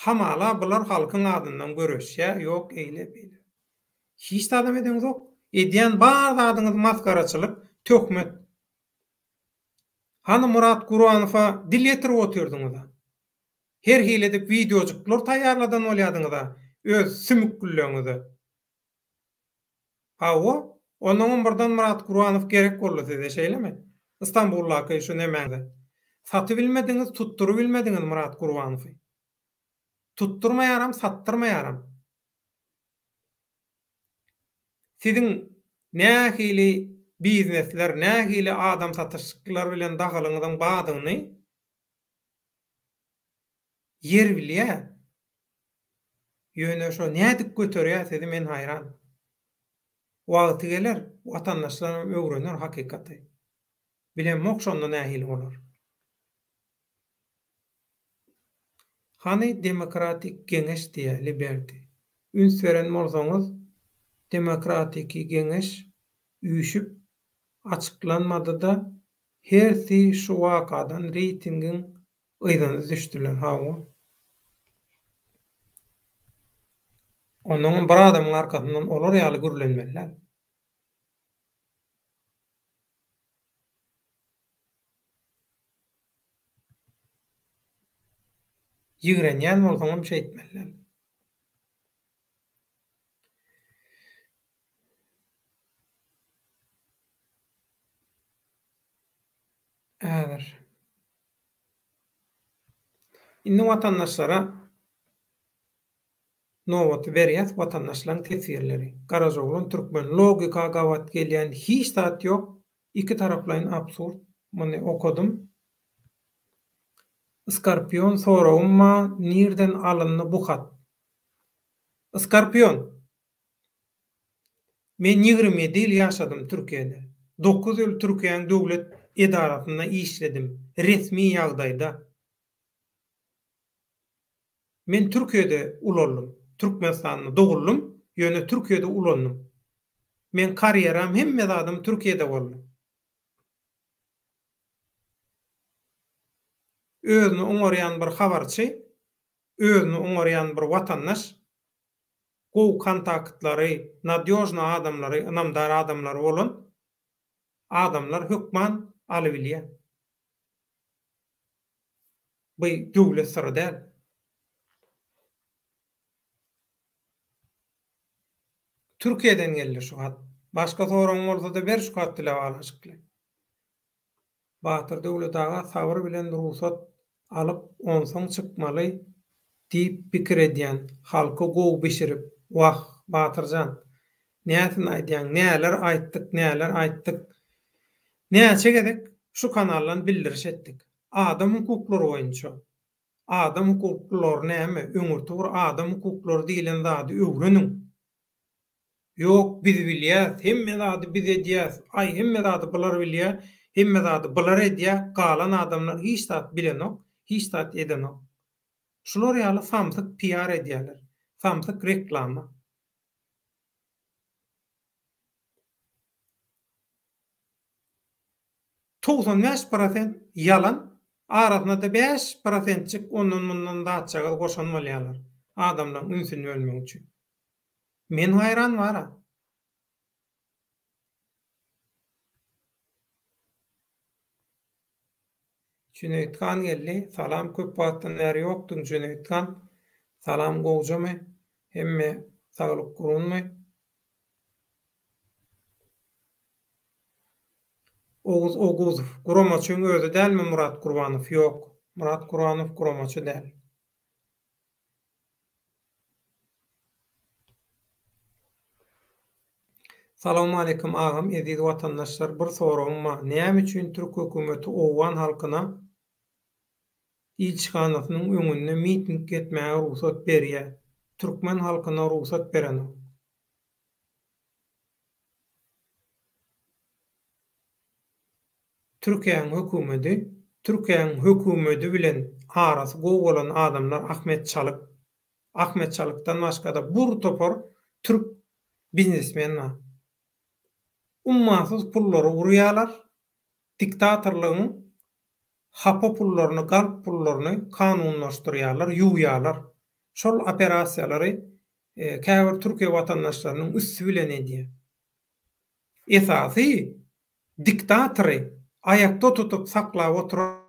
Hamala bular halkyň adyndan göreşýä, ýok eýle beýle. Hiç zadam edeňzok. Edýän bar zadyňyz masgaraçylyk, töhmet. Hany Myrat Guranowa dil ýetirip otyrdyňyza. Her hili edip wideojyklar taýýarladan bolýadyňyza öz sümükgülleňize. Hawa, onnoňam birden Myrat Gurbanow gerek boldy size, şeýlemi? Istanbuldaky şu nemäňize. Satybilmediňiz, tutdurybilmediňiz Myrat Gurbanowy. Tutdurmaýaram, satdyrmaýaram. Siziň nähili biznesler, nähili adam satyşyklar bilen dahylyňyzyň badygyny Ýer bilýä. Ýöne şo nädip göterýä sizi men haýran. Wagty geler watandaşlaram öwrener hakykaty. Bilemok şonda nähili bolar. Hany demokratik geňeş diýä Liberty. Üns beren bolsaňyz demokratiki geňeş üýşüp açyklanmadyda hersi şu wakadan reýtingiň Yzyna düşdüler, hawa. Onnoňam bir adamyň arkasyndan olar ýaly gürlenmeli däl. Ýigrenýän bolsaňam şeýtmeli däl. Häzir. Indi watandaşlara nobaty berýäs, watandaşlaryň teswirleri. Garajaoglan Türkmen, logika gabat gelýän hiç zat ýok, iki taraplaýyn absurd, muny okadym. Skorpion soragym ba nirden alyndy bu hat? Skorpion! Men 27 ýyl ýaşadym Türkiýede. 9 ýyl Türkiýäň döwlet edarasynda işledim, resmi ýagdaýda. Men Türkiýede ulaldym. Türkmenistanda doguldym, ýöne Türkiýede ulandym. Meň karýeram hemme zadym Türkiýede boldy. Özüni oňarýan bir habarçy, özüni oňarýan bir watandaş, gowy kontaktlary, nadýožny adamlary, ynamdar adamlary bolan adamlar hökman alybilýär. Bu döwlet syry däl. Türkiýeden geldi şu hat. Başga soragyň bolsa-da ber şu hat bile baglanyşykly. Batyr Döwlet aga sabyr bilen rugsat alyp onsoň çykmaly diýip pikir edýän halky gowy bişirip wah Batyrjan näsini aýdýaň näler aýtdyk näler aýtdyk näçe gezek şu kanaldan bildiriş etdik adam hukuklary boýunça adam hukuklary näme öňürti bir adam hukuklary diýlen zady öwreniň Ýok biz bilýäs, hemme zady biz edýäs, aý hemme zady bular bilýä, hemme zady bular edýä, galan adamlar hiç zat bilenok, hiç zat edenok. Şular ýaly samsyk piar edýäler, samsyk reklama. 95 prosent ýalan, arasynada 5 prosentjik ondan mundan zatjagaz goşan bolýalar, adamlaň ünsüni bölmek üçin. Men haýran bara. Jüneýit han geldi. Salam köp wagtdan bäri ýokduň Jüneýit han. Salam gowjamy? Hemme saglyk gurgunmy? Oguz Oguzow, guramaçyň özi dälmi Murat Gurbanow? Ýok. Murat Gurbanow guramaçy däl. Salowmaleýkim agam eziz watandaşlar bir soragym bar näme üçin türk hökümeti owgan halkyna ilçihanasynyň öňünde miting etmäge rugsat berýä türkmen halkyna rugsat berenok. Türkiýäň hökümedi Türkiýäň hökümedi bilen arasy gowy bolan adamlar Ahmet Çalyk Ahmet Çalykdan başgada bur topar türk biznesmen bar. Ummasyz pullary urýalar diktatorlygyň hapa pullaryny galp pullaryny kanunlaşdyrýarlar ýuwýalar. Şol operasiýalary käbir Türkiýe watandaşlarynyň üsti bilen edýär. Esasy diktatory aýakda tutup saklap oturan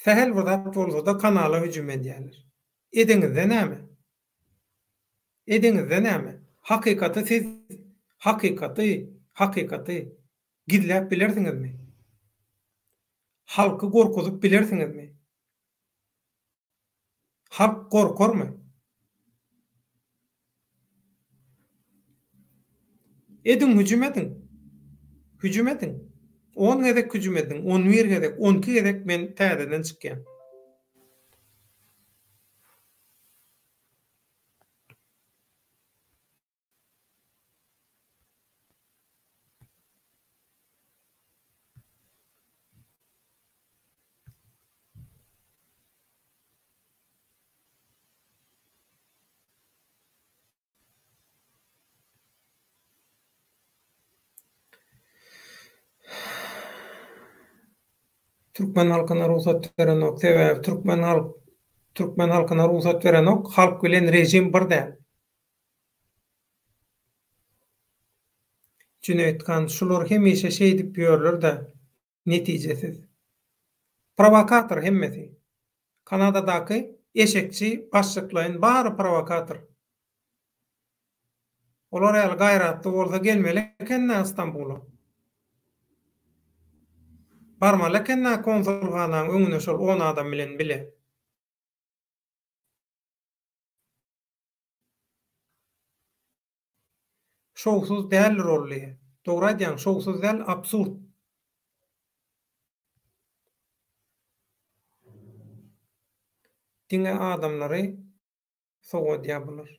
Sähel bir zat bolsada kanala hüjüm edýärler. Edeňizde näme? Edeňizde näme? Hakykaty siz hakykaty hakykaty gizläp bilersiňizmi? Halky gorkuzyp bilersiňizmi? Halk gorkarmy? Ediň hüjüm ediň. Hüjüm ediň. On gezek hüjüm ediň, on bir gezek, 12 gezek men täzeden çykýan. Türkmen halkyna rugsat berenok. Sebäbi türkmen halk türkmen halkyna rugsat berenok. Halk bilen rejim bir däl. Jüneýit han, şular hemişe şeýdip ýörler-dä, netijesiz. Prowokator hemmesi. Kanadadaky eşekçi başlyklaýyn bary prowokator. Olar ýaly gaýratly bolsa gelmeli eken-dä Stambula. Barmaly eken-dä konsulhanaň öňüne şol on adam bilen bile. Şowsuz däldir ol diýýär. Dogry aýdýaň, şowsuz däl, absurd. Diňe adamlary sowadýar bular.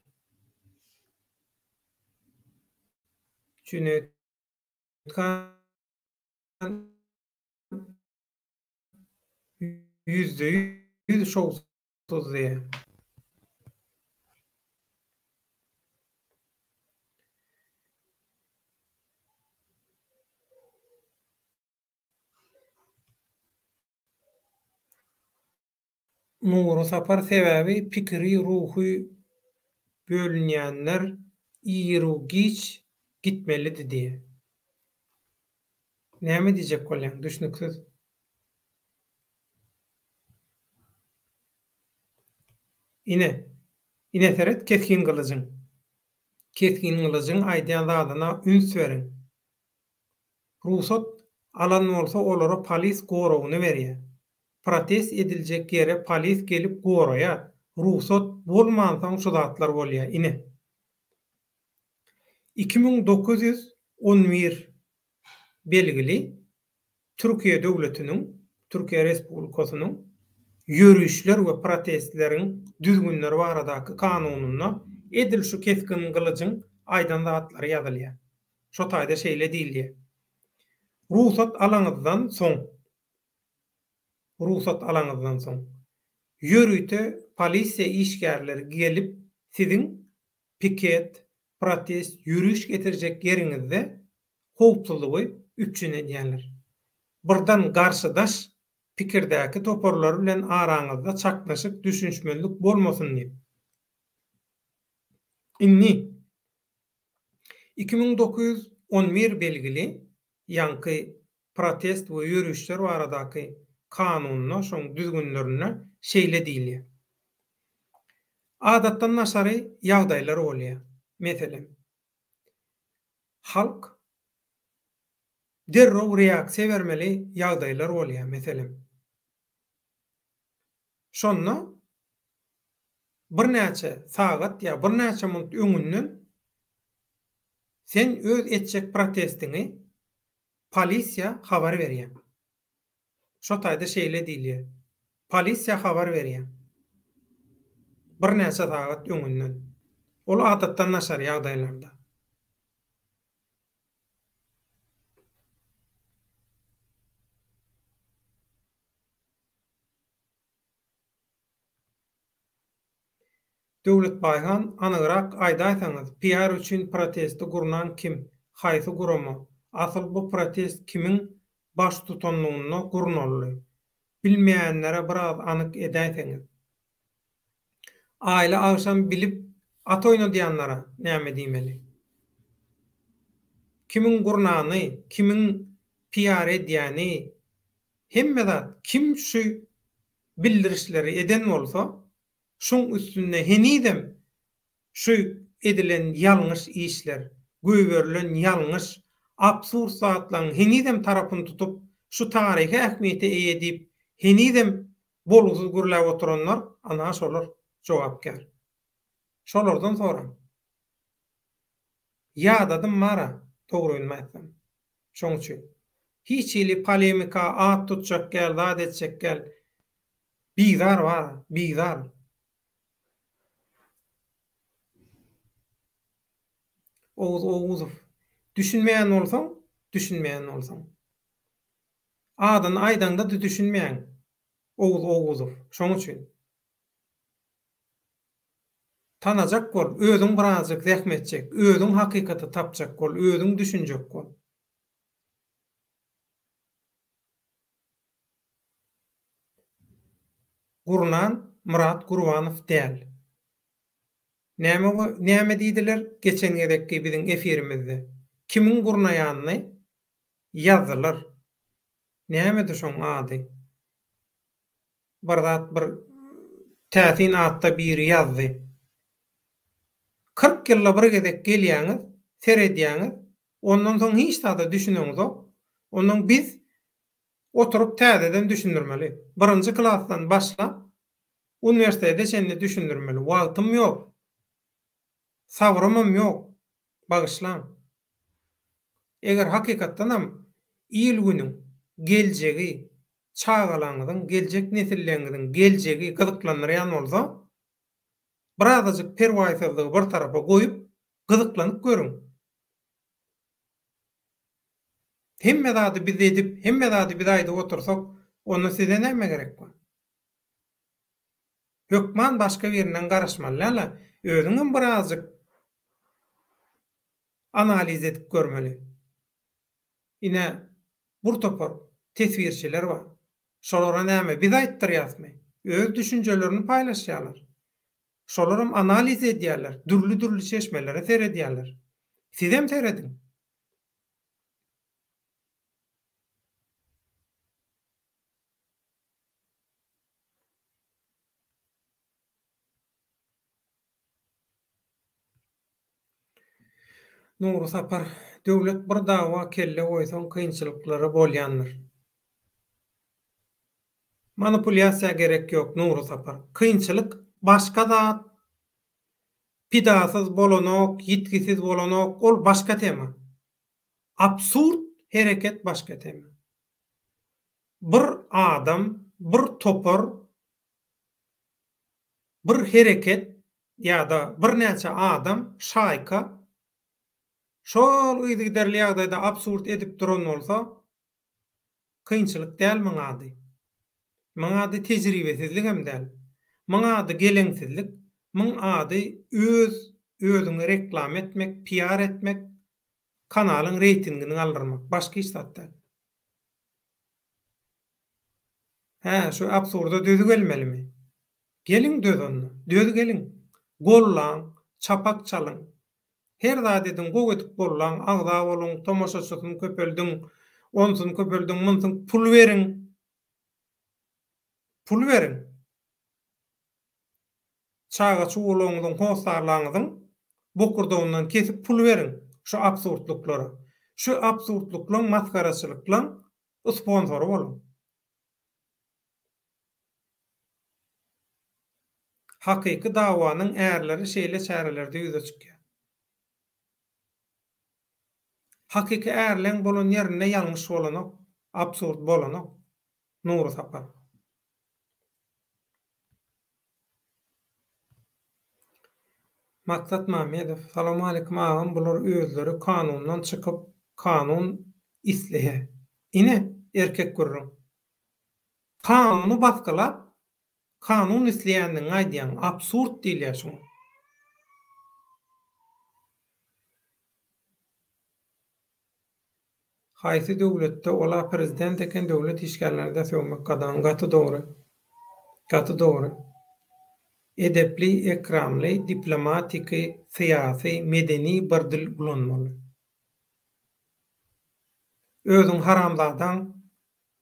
Jüneýit han %100 şowsuz diýýär. Nury Sapar sebäbi pikiri ruhy bölünýänler iru-giç gitmelidi diýýär. Näme diýjek bolýaň düşnüksiz. Ine, ine seret Kesgin Gylyjyň. Kesgin Gylyjyň aýdýan zadyna üns beriň. Rugsat alan bolsa olara polis goragyny berýär. Protest ediljek ýere polis gelip goraýar. Rugsat bolmansoň şu zatlar bolýar ine. 2911 belgili Türkiýe döwletiniň, Türkiýe Respublikasynyň ýörişler we protestleriň düzgünleri baradaky kanunynda edil şu Kesgin Gylyjyň aýdan zatlary ýazylýar. Şo taýda şeýle diýilýär. Rugsat alaňyzdan soň, rugsat alaňyzdan soň, ýörite polisiýa işgärleri gelip siziň piket, protest, ýöriş getirjek ýeriňizde howpsuzlygy üpjün edýärler. Birden garşydaş pikirdäki toparlar bilen araňyzda çaknyşyk, düşünişmezlik bolmasyn diýip. Indi 2911 belgili ýaňky protest we ýörişler baradaky kanunda, şoň düzgünlerinde şeýle diýilýär. Adatdan daşary ýagdaýlar bolýar. Meselem, halk derrew reaksiýa bermeli ýagdaýlar bolýar, meselem. Şonda birnäçe sagat ýa birnäçe munt öňünden sen öz etjek protestiňi polisiýa habar berýäň. Şo taýda şeýle diýilýär. Polisiýa habar berýäň. Birnäçe sagat öňünden. Ol adatdan daşary ýagdaýlarda. Döwlet Baýhan, Anygrak aýdaýsaňyz, PR üçin protesti gurnan kim, haýsy gurama, asyl bu protest kimiň baştutanlygynda gurnaldy? Bilmeýänlere biraz anyk edäýseňiz. Aýly agşam bilip at oýnadýanlara näme diýmeli? Kimiň gurnany, kimiň PR edýäni, Hemme zat kim şu bildirişleri eden bolsa şoň üstünde henizem şu edilen ýalňyş işler, göýberilen ýalňyş, absurd zatlaryň henizem tarapyny tutup şu taryhy ähmiýete eýe diýip henizem bolgusyz gürläp oturanlar ana şolar jogapkär. Şolardan soraň. Ýadadym bara dogryny aýtsam. Şoň üçin. Hiç hili polemika, at tutjak däl, zat etjek däl. Bizar bar, bizar. Oguz Oguzow. Düşünmeýän bolsaň, düşünmeýän bolsaň. Adyny aýdaňda-da düşünmeýäň. Oguz Oguzow. Şoň üçin. Tanajak bol, özüň birazjyk zähmet çek, özüň hakykaty tapjak bol, özüň düşünjek bol. Gurnan Myrat Gurbanow däl. Näme näme diýdiler geçen gezekki biziň efirimizde? Kimiň gurnaýanyny ýazdylar. Nämedi şoň ady? Bir zat bir täsin atda biri ýazdy. 40 ýylda bir gezek gelýäňiz, seredýäňiz, ondan soň hiç zada düşüneňizok. Ondan biz oturyp täzeden düşündirmeli. Birinji klasdan başlap uniwersitete çenli düşündirmeli. Wagtym ýok. Sabrymam ýok. Bagyşlaň. Eger hakykatdanam il-günüň geljegi, çagalaňyzyň, geljek nesilleňiziň geljegi gyzyklandyrýan bolsa, birazajyk perwaýsyzlygy bir tarapa goýup, gyzyklanyp görüň. Hemme zady biz edip, hemme zady biz aýdyp otursak, onda size näme gerek bar? Hökman başga birinden garaşmaly däl-ä, özüňem birazjyk analiz edip görmeli. Ine, bir topar teswirçiler bar. Şolara näme, biz aýtdyrýasmy? Öz düşünjelerini paýlaşýarlar. Şolaram analiz edýärler, dürli-dürli çeşmelere seredýärler. Sizem serediň. Nury Sapar, Döwlet bir dawa kelle goýsaň kynçylyklary bolýandyr. Manipulýasiýa gerek ýok Nury Sapar. Kynçylyk başga zat, pidasyz bolanok, ýitgisiz bolanok, ol başga tema. Absurd hereket başga tema. Bir adam, bir topar, bir hereket ýa-da birnäçe adam, şaýka şol yzygiderli ýagdaýda absurd edip duran bolsa, kynçylyk däl muň ady. Muň ady tejribesizligem däl. Muň ady geleňsizlik, muň ady öz özüňi reklama etmek, piar etmek, kanalyň reýtingini galdyrmak. Başga hiç zat däl. Hä, şu absurda döz gelmelimi? Geliň döz onda. Döz geliň. Gollaň, çapak çalyň. Her zat ediň, gowy edip gollaň, agza boluň, tomaşaçysyny köpeldiň, onsuny köpeldiň, munsuny, pul beriň. Pul beriň. Çaga-çugalaryňyzyň, hossarlaryňyzyň bokurdagyndan kesip pul beriň şu absurdlyklara. Şu absurdlyklaň, masgaraçylyklaň sponsory boluň. Hakyky dawanyň ärleri şeýle çärelerde ýüze çykýar. Hakyky ärleň bolan ýerinde ýalňyş bolanok, absurd bolanok. Nury Sapar. Maksat Mamedow, Salowmaleýkim agam bular özleri kanundan çykyp kanun isleýä. Ine erkek gürrüň. Kanuny basgylap kanun isleýändigiňi aýdýaň. Absurd diýilýär şuňa. Haýsy döwletde ola prezident eken döwlet işgärlerine sögmek gadagan gaty dogry. Gaty dogry. Edepli, ekramly, diplomatiki, syýasy, medeni bir dil ulanmaly. Özüň haramzadaň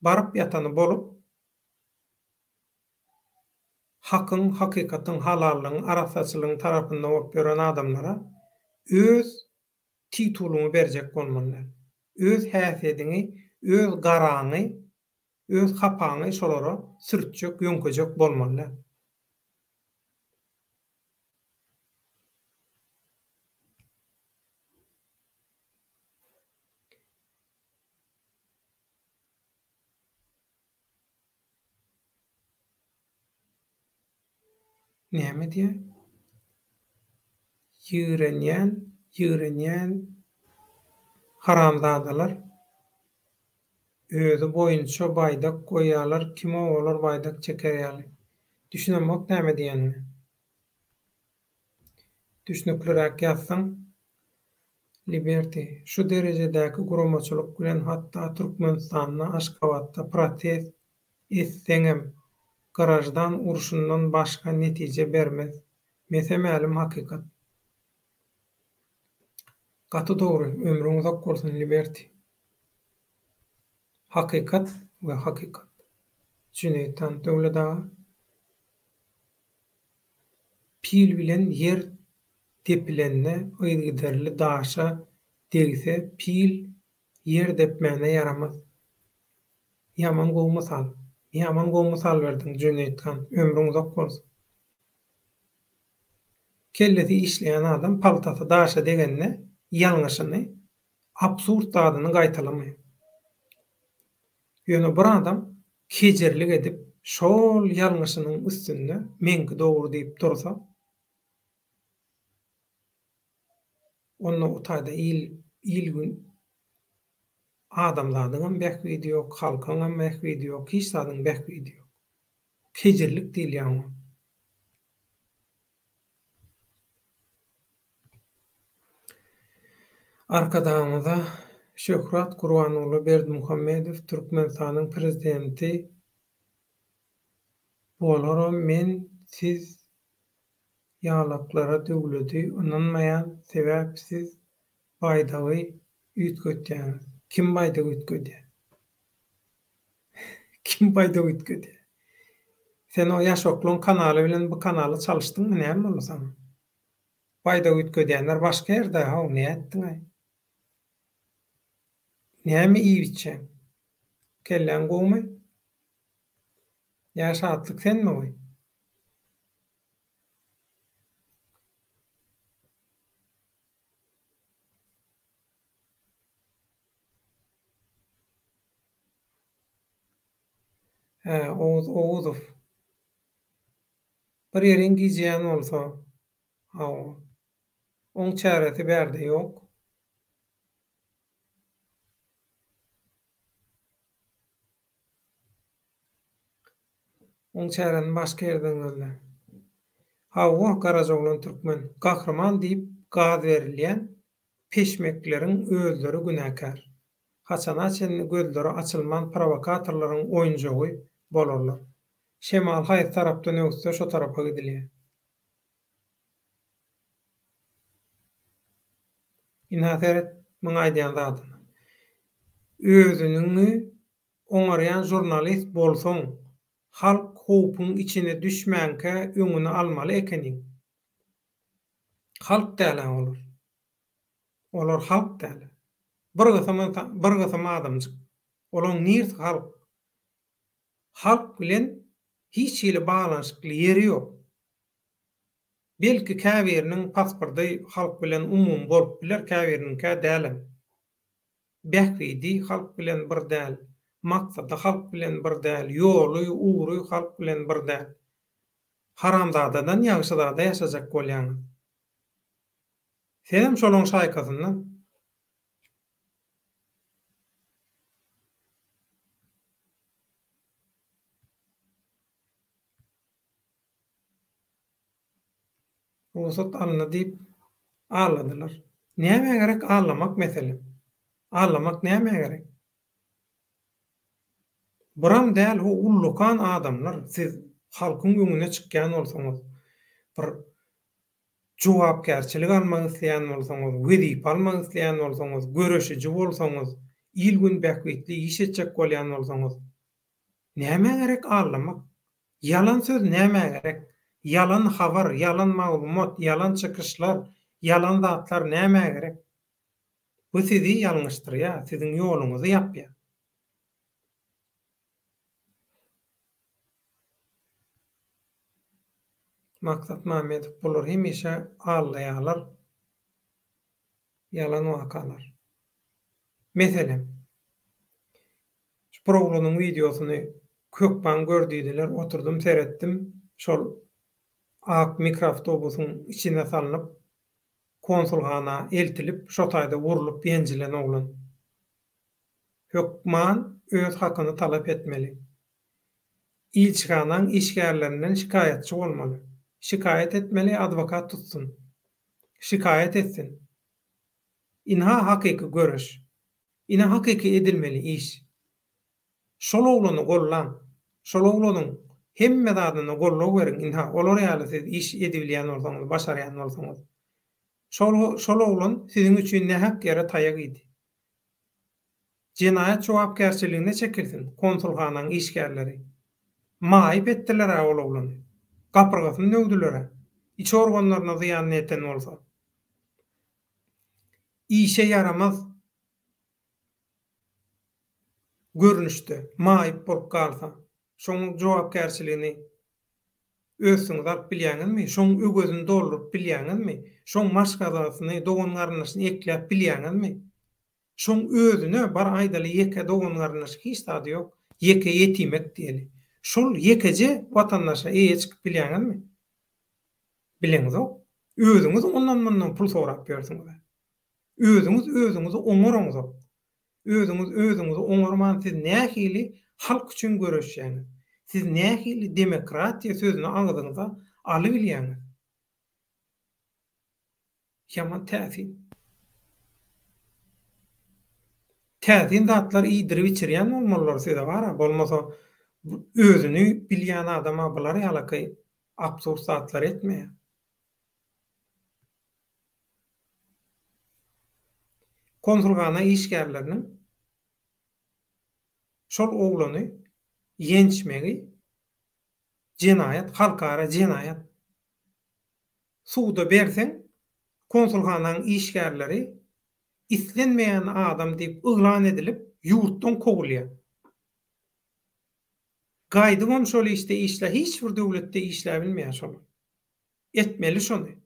baryp ýatany bolup, hakyň, hakykatyň, halallygyň, arassaçylygyň tarapynda bolup ýören adamlara öz titulyňy berjek bolmaly däl. Öz häsiýediňi, öz garaňy, öz hapaňy şolara sürtjek, ýöňkejek bolmaly däl. Näme diýýär? Ýigrenýän, ýigrenýän haramzadalar özi boýunça baýdak goýýarlar, kimow olar baýdak çeker ýaly. Düşünemok näme diýenine. Düşnükliräk ýazsaň. Liberty, şu derejedäki guramaçylyk bilen hatda Türkmenistanda Aşgabatda protest etseňem graždan urşundan başga netije bermez. Mese-mälim hakykat. Gaty dogry, ömrüň uzak bolsun Liberty. Hakykat we hakykat. Jüneýit han Döwlet aga. Pil bilen ýer depilende yzygiderli daşa degse pil ýer depmäne ýaramaz. Ýaman gowy mysal. Ýaman gowy mysal berdiň Jüneýit han, ömrüň uzak bolsun. Kellesi işleýän adam paltasy daşa degende ýalňyşyny, absurd zadyny gaýtalamaýar. Ýöne bir adam kejirlik edip şol ýalňyşynyň üstünde meňki dogry diýip dursa, onda o taýda il, il-gün, adamzadyňam bähbidi ýok, halkyňam bähbidi ýok, hiç zadyň bähbidi ýok. Kejirlik diýilýär oňa. Arkadagymyza şöhrat Gurbanguly Berdimuhamedow Türkmenistanyň Prezidenti bolaram men siz ýalaklara döwledi ynanmaýan sebäp siz baýdagy üýtgetýäňiz kim baýdagy üýtgedýä kim baýdagy üýtgedýä sen o ýaşoklaň kanaly bilen bu kanaly çalyşdyňmy näme boldy saňa Baýdak üýtgedýänler başga ýerde how nätdiňaý. Näme iýip içýäň? Kelläň gowumy? Ýa Şatlyk senmi bu? Hä, Oguz Oguzow. Bir ýeriň gijeýän bolsa, hawa. Oň çäresi bärde ýok. Oň çäresini başga ýerden gözle. Hawa, Garajaoglan türkmen. Gahryman diýip gaz berilýän peşmekleriň özleri günäkär. Haçana çenli gözleri açylman prowokatorlaryň oýunjagy bolarlar. Şemal haýsy tarapdan öwüsse şo tarapa gidilýär. Ynha seret muň aýdýan zadyna. Özüniňi oňarýan žurnalist bolsaň, halk howpuň içine düşmänkä öňüni almaly ekeniň. Halk dälä olar. Olar halk däl. Bir gysym bir gysym adamjyk. Olaň nirsi halk? Halk bilen hiç hili baglanyşykly ýeri ýok. Belki käbiriniň pasporty halk bilen umumy bolup biler, käbiriniňkä dälem. Bähbidi halk bilen bir däl, maksady halk bilen bir däl, ýoly, ugry halk bilen bir däl. Haramzadadan ýagşyzada ýaşajak bolýaňyz. Senem şolaň şaýkasyndan. Rugsat alyndy diýip alladylar. Nämä gerek allamak meselem? Allamak nämä gerek? Buram däl ho ullakan adamlar siz halkyň öňüne çykýan bolsaňyz bir jogapkärçilik almak isleýän bolsaňyz, wezipe almak isleýän bolsaňyz, göreşiji bolsaňyz, il-gün bähbitli iş etjek bolýan bolsaňyz, nämä gerek aldamak? Ýalan söz nämä gerek? Ýalan habar, ýalan maglumat, ýalan çykyşlar, ýalan zatlar nämä gerek? Bu sizi ýalňyşdyrýar, siziň ýoluňyzy ýapýar. Maksat Mamedow bular hemişe aldaýarlar ýalan wakalar. Meselem, şu bir oglanyň wideosyny hökman gör diýdiler, oturdym seretdim, şol. Ak mikroawtobusyň içine salnyp, konsulhana eltilip, şo taýda urlup ýenjilen oglan. Hökman öz hakyny talap etmeli. Ilçihanaň işgärlerinden şikaýatçy bolmaly. Şikaýat etmeli, adwokat tutsun. Şikaýat etsin. Ynha hakyky göreş. Ine hakyky edilmeli iş. Şol oglany gollaň. Şol oglanyň hemme zadyna goldaw beriň ynha olar ýaly siz iş edibilýän bolsaňyz, başarýan bolsaňyz. Şol şol oglan siziň üçin nähak ýere taýak iýdi. Jenaýat jogapkärçiligine çekilsin konsulhanaň işgärleri. Maýyp etdiler-ä ol oglany. Gapyrgasyny döwdüler-ä. Iç organlaryna zyýanyny ýeten bolsa. Işe ýaramaz görnüşde maýyp bolup galsa, şoň jogapkärçiligini öz üstüňize alyp bilýäňizmi? Şoň öwezini dolduryp bilýäňizmi? Şoň maşgalasyny, dogan-garyndaşyny ekläp bilýäňizmi? Şoň özüne bar aýdaly ýeke dogan-garyndaşy hiç zady ýok, ýeke ýetimek diýeli. Şol ýekeje watandaşa eýe çykyp bilýäňizmi? Bileňizok. Özüňiz ondan-mundan pul sorap ýörsüňiz-ä. Özüňiz özüňizi oňaraňzok. Özüňiz özüňizi oňarman siz nähili halk üçin göreşýäňiz? Siz nähili demokratiýa sözüni agzyňyza alybilýäňiz? Ýaman täsin. Täsin zatlar iýdirip içirýän bolmalylar size bara, bolmasa özüni bilýän adama bular ýalaky absurd zatlary etmeýär. Konsulhana işgärleriniň şol oglany ýençmegi jenaýat, halkara jenaýat. Suda berseň, konsulhanaň işgärleri islenmeýän adam diýip yglan edilip, ýurtdan kowulýar. Gaýdybam şol işde işlä hiç bir döwletde işläbilmeýär şolar. Etmeli şony.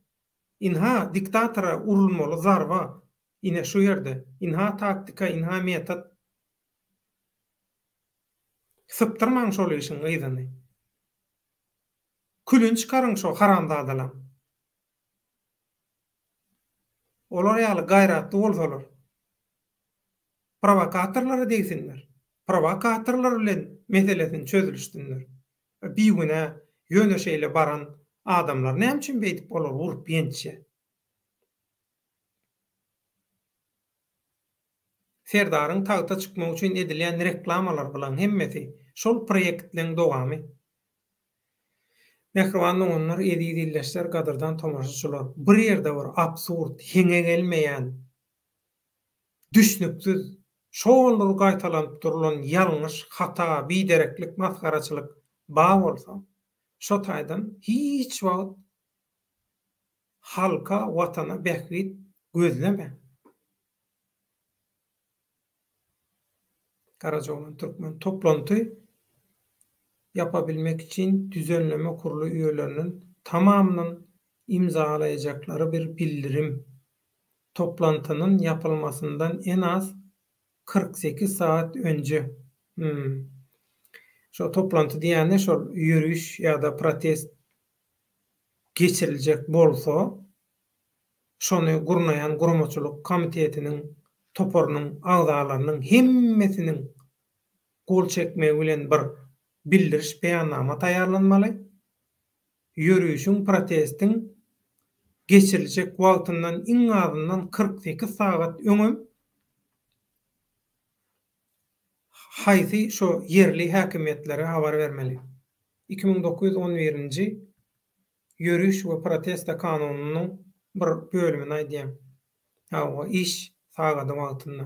Ynha diktatora urulmaly zarba ine şu ýerde. Ynha taktika, ynha metod. Sypdyrmaň şol işiň yzyny. Külüni çykaryň şo haramzadalaň. Olar ýaly gaýratly bolsalar. Prowokatorlara degsinler. Prowokatorlar bilen meselesini çözülişsinler. Bigünä ýöne şeýle baran adamlar näme üçin beýdip olary urup ýençýä. Serdaryň tagta çykmagy üçin edilýän reklamalar bulaň hemmesi şol proýektleň dowamy. Mähriban doganlar, eziz ildeşler, gadyrdan tomaşaçylar, bir ýerde bir absurd, heňe gelmeýän, düşnüksiz, şol bir gaýtalanyp durulan ýalňyş, hata, bidereklik, masgaraçylyk bar bolsa, şo taýdan hiç wagt halka, watana bähbit gözlemäň. Garajaoglan Türkmen toplanty ýapabilmek üçin düzenleme kurly üýeleriniň tamamynyň imzalaýajaklary bir bildirim. Toplantynyň ýapylmasyndan en az 48 sagat önje. Hmm. Şo toplanty diýýäni şol ýöriş ýa-da protest geçiriljek bolsa, şony gurnaýan guramaçylyk komitetiniň toparynyň agzalarynyň hemmesiniň gol çekmegi bilen bir bildiriş beýannama taýýarlanmaly. Ýörişiň, protestiň geçiriljek wagtyndan iň azyndan 48 sagat öňem haýsy şo ýerli häkimiýetlere habar bermeli. 2911-nji Ýöriş we protesta kanunynyň bir bölümini aýdýan. Hawa, iş sagady wagtynda.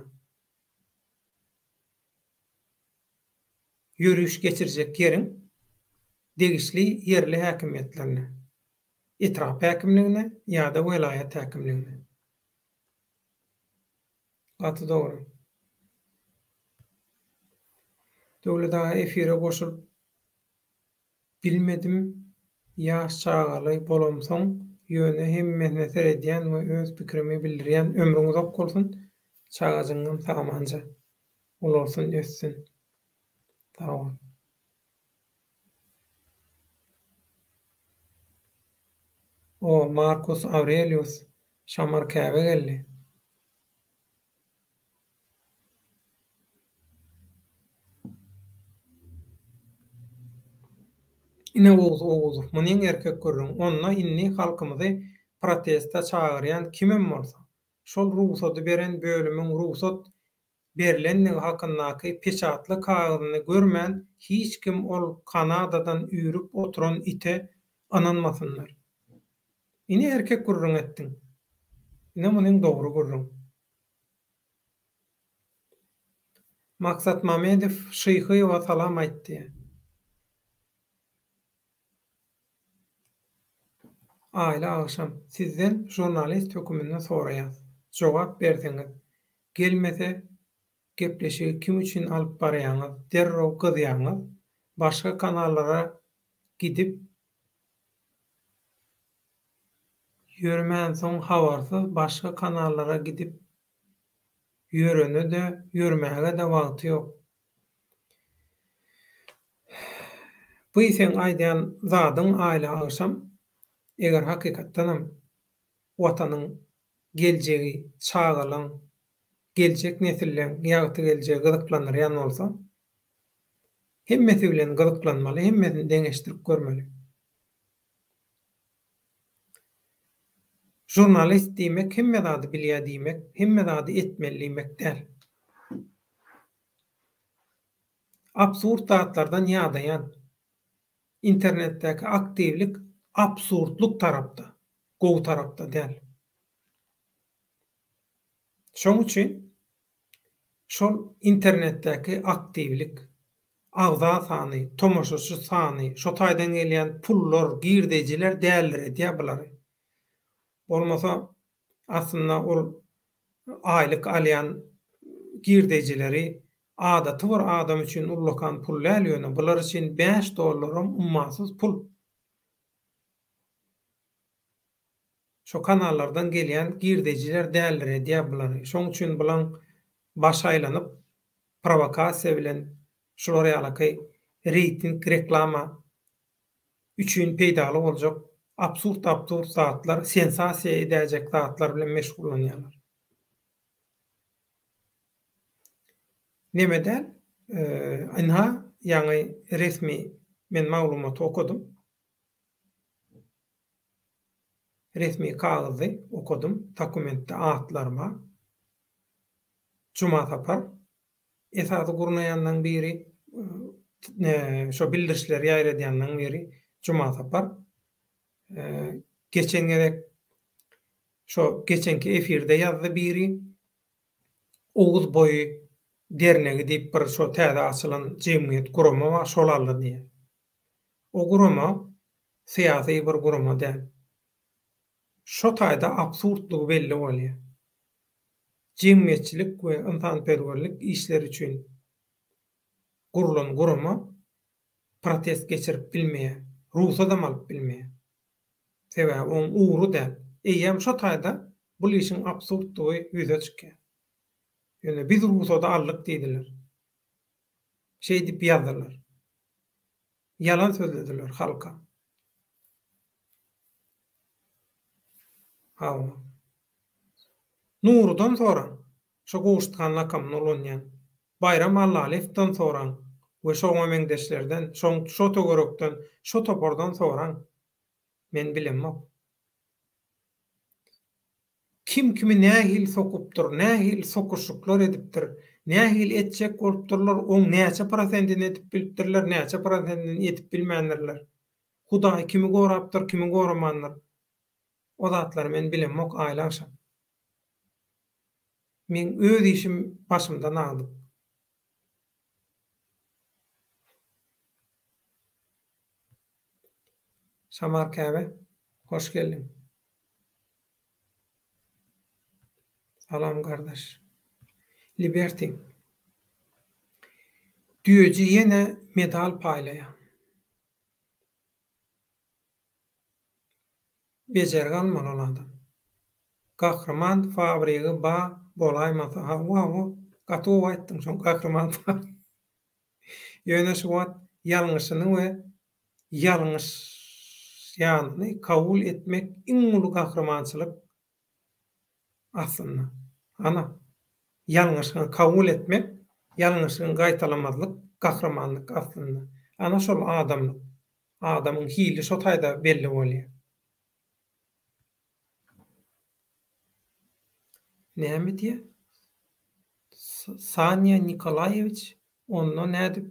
Ýöriş geçirjek ýeriň degişli ýerli häkimiýetlerine, etrap häkimligine ýa-da welaýat häkimligine. Gaty dogry. Döwlet aga efire goşulyp Bilmedim ýaş çagaly bolamsoň ýöne hemmesine seredýän we öz pikirimi bildirýän ömrüň uzak bolsun çagajyňam sagamanja ulalsyn össün sag bol. O, Markus Awrelius Şamar Käbe geldi. Ine Oguz Oguzow, munyň erkek gürrüň. Onda indi halkymyzy proteste çagyrýan kimem bolsa, şol rugsady beren bölümiň rugsat berlendigi hakyndaky peçatly kagyzyny görmän hiç kim ol Kanadadan üýrüp oturan ite ynanmasynlar. Ine erkek gürrüň etdiň. Ine munyň dogry gürrüň. Maksat Mamedow Şyhyýewa salam aýtdy. Aýly agşam. Sizden žurnalist höküminde soraýas. Jogap berseňiz. Gelmese gepleşigi kim üçin alyp barýaňyz derrew gyzýaňyz başga kanallara gidip ýörmänsoň habarsyz başga kanallara gidip ýörenede ýörmägede wagty ýok. By seň aýdýan zadyň aýly agşam eger hakykatdanam watanyň geljegi çagalaň, geljek nesilleň ýagty geljegi gyzyklandyrýan bolsa, hemmesi bilen gyzyklanmaly, hemmesini deňeşdirip görmeli. Žurnalist diýmek hemme zady bilýär diýmek, hemme zady etmeli diýmek däl. Absurd zatlardan ýadaýan. Internetdäki aktiwlik absurdlyk tarapda, gowy tarapda däl. Şoň üçin şol internetdäki aktiwlik, agza sany, tomaşaçy sany, şo taýdan gelýän pullar, girdejiler däldiredýär bulary. Bolmasa aslynda ol aýlyk alýan girdejileri Adaty bir adam üçin ullakan pul däl ýöne bular üçin bäş dollaram ummasyz pul. Şo kanallardan gelýän girdejiler däldiredýär bulary. Şoň üçin bulaň başy aýlanyp prowokasiýa bilen şular ýalaky reýting reklama üçin peýdaly boljak absurd absurd zatlar sensasiýa edäýjek zatlar bilen meşgullanýarlar. Neme däl, ynha, ýaňy resmi men maglumaty okadym. Resmi kagyzy okadym, dokumentde atlar bar. Juma Sapar esasy gurnaýanlaryň biri, şo bildirişleri ýaýradýanlaryň biri Juma Sapar. Geçen gezek şo geçenki efirde ýazdy biri, Oguz boýy dernegi diýip bir şo täze açylan jemgyýet gurama bar şol aldy diýýär. O gurama syýasy bir gurama däl. Şo taýda absurdlygy belli bolýar. Jemgyýetçilik we ynsanperwerlik işleri üçin gurlan gurama protest geçirip bilmeýär, rugsadam alyp bilmeýär. Sebäbi oň ugry däl. Eýýäm şo taýda bul işiň absurddygy ýüze çykýar. Ýöne biz rugsady aldyk diýdiler. Şeýdip ýazdylar. Ýalan sözlediler halka. Hawa. Nurudan soraň, şo Gowşut han lakamyny ulanýan. Baýram Allalyýewden soraň we şoňa meňzeşlerden, şoň şo töwerekden, şo topardan soraň. Men bilemok. Kim kimi nähili sokupdyr, nähili sokuşyklar edipdir, nähili etjek bolupdyrlar, oň näçe prosentini edip bilipdirler, näçe prosentini edip bilmändirler. Hudaý kimi gorapdyr, kimi goramandyr. O zatlary men bilemok Aýly agşam. Meň öz işim başymdan agdyk. Şamar Käbe, hoş geldiň. Salam gardaş. Liberty. Düýeji ýene medal paýlaýar. Bejergi almaly ol adam. Gahryman fabrigi ba bolaýmasa hawa hawa gaty gowy aýtdyň şoň gahryman fabrigi. Ýöne şu wagt ýalňyşyny we ýalňyş. Ýalňyşýanyny kabul etmek iň uly gahrymançylyk aslynda. Ana, ýalňyşyňy kabul etmek, ýalňyşyňy gaýtalamazlyk gahrymanlyk aslynda. Ana şol adamlyk. Adamyň hili şo taýda belli bolýar. Näme diýýär? Sanýa Nikolaýewiç onda nädip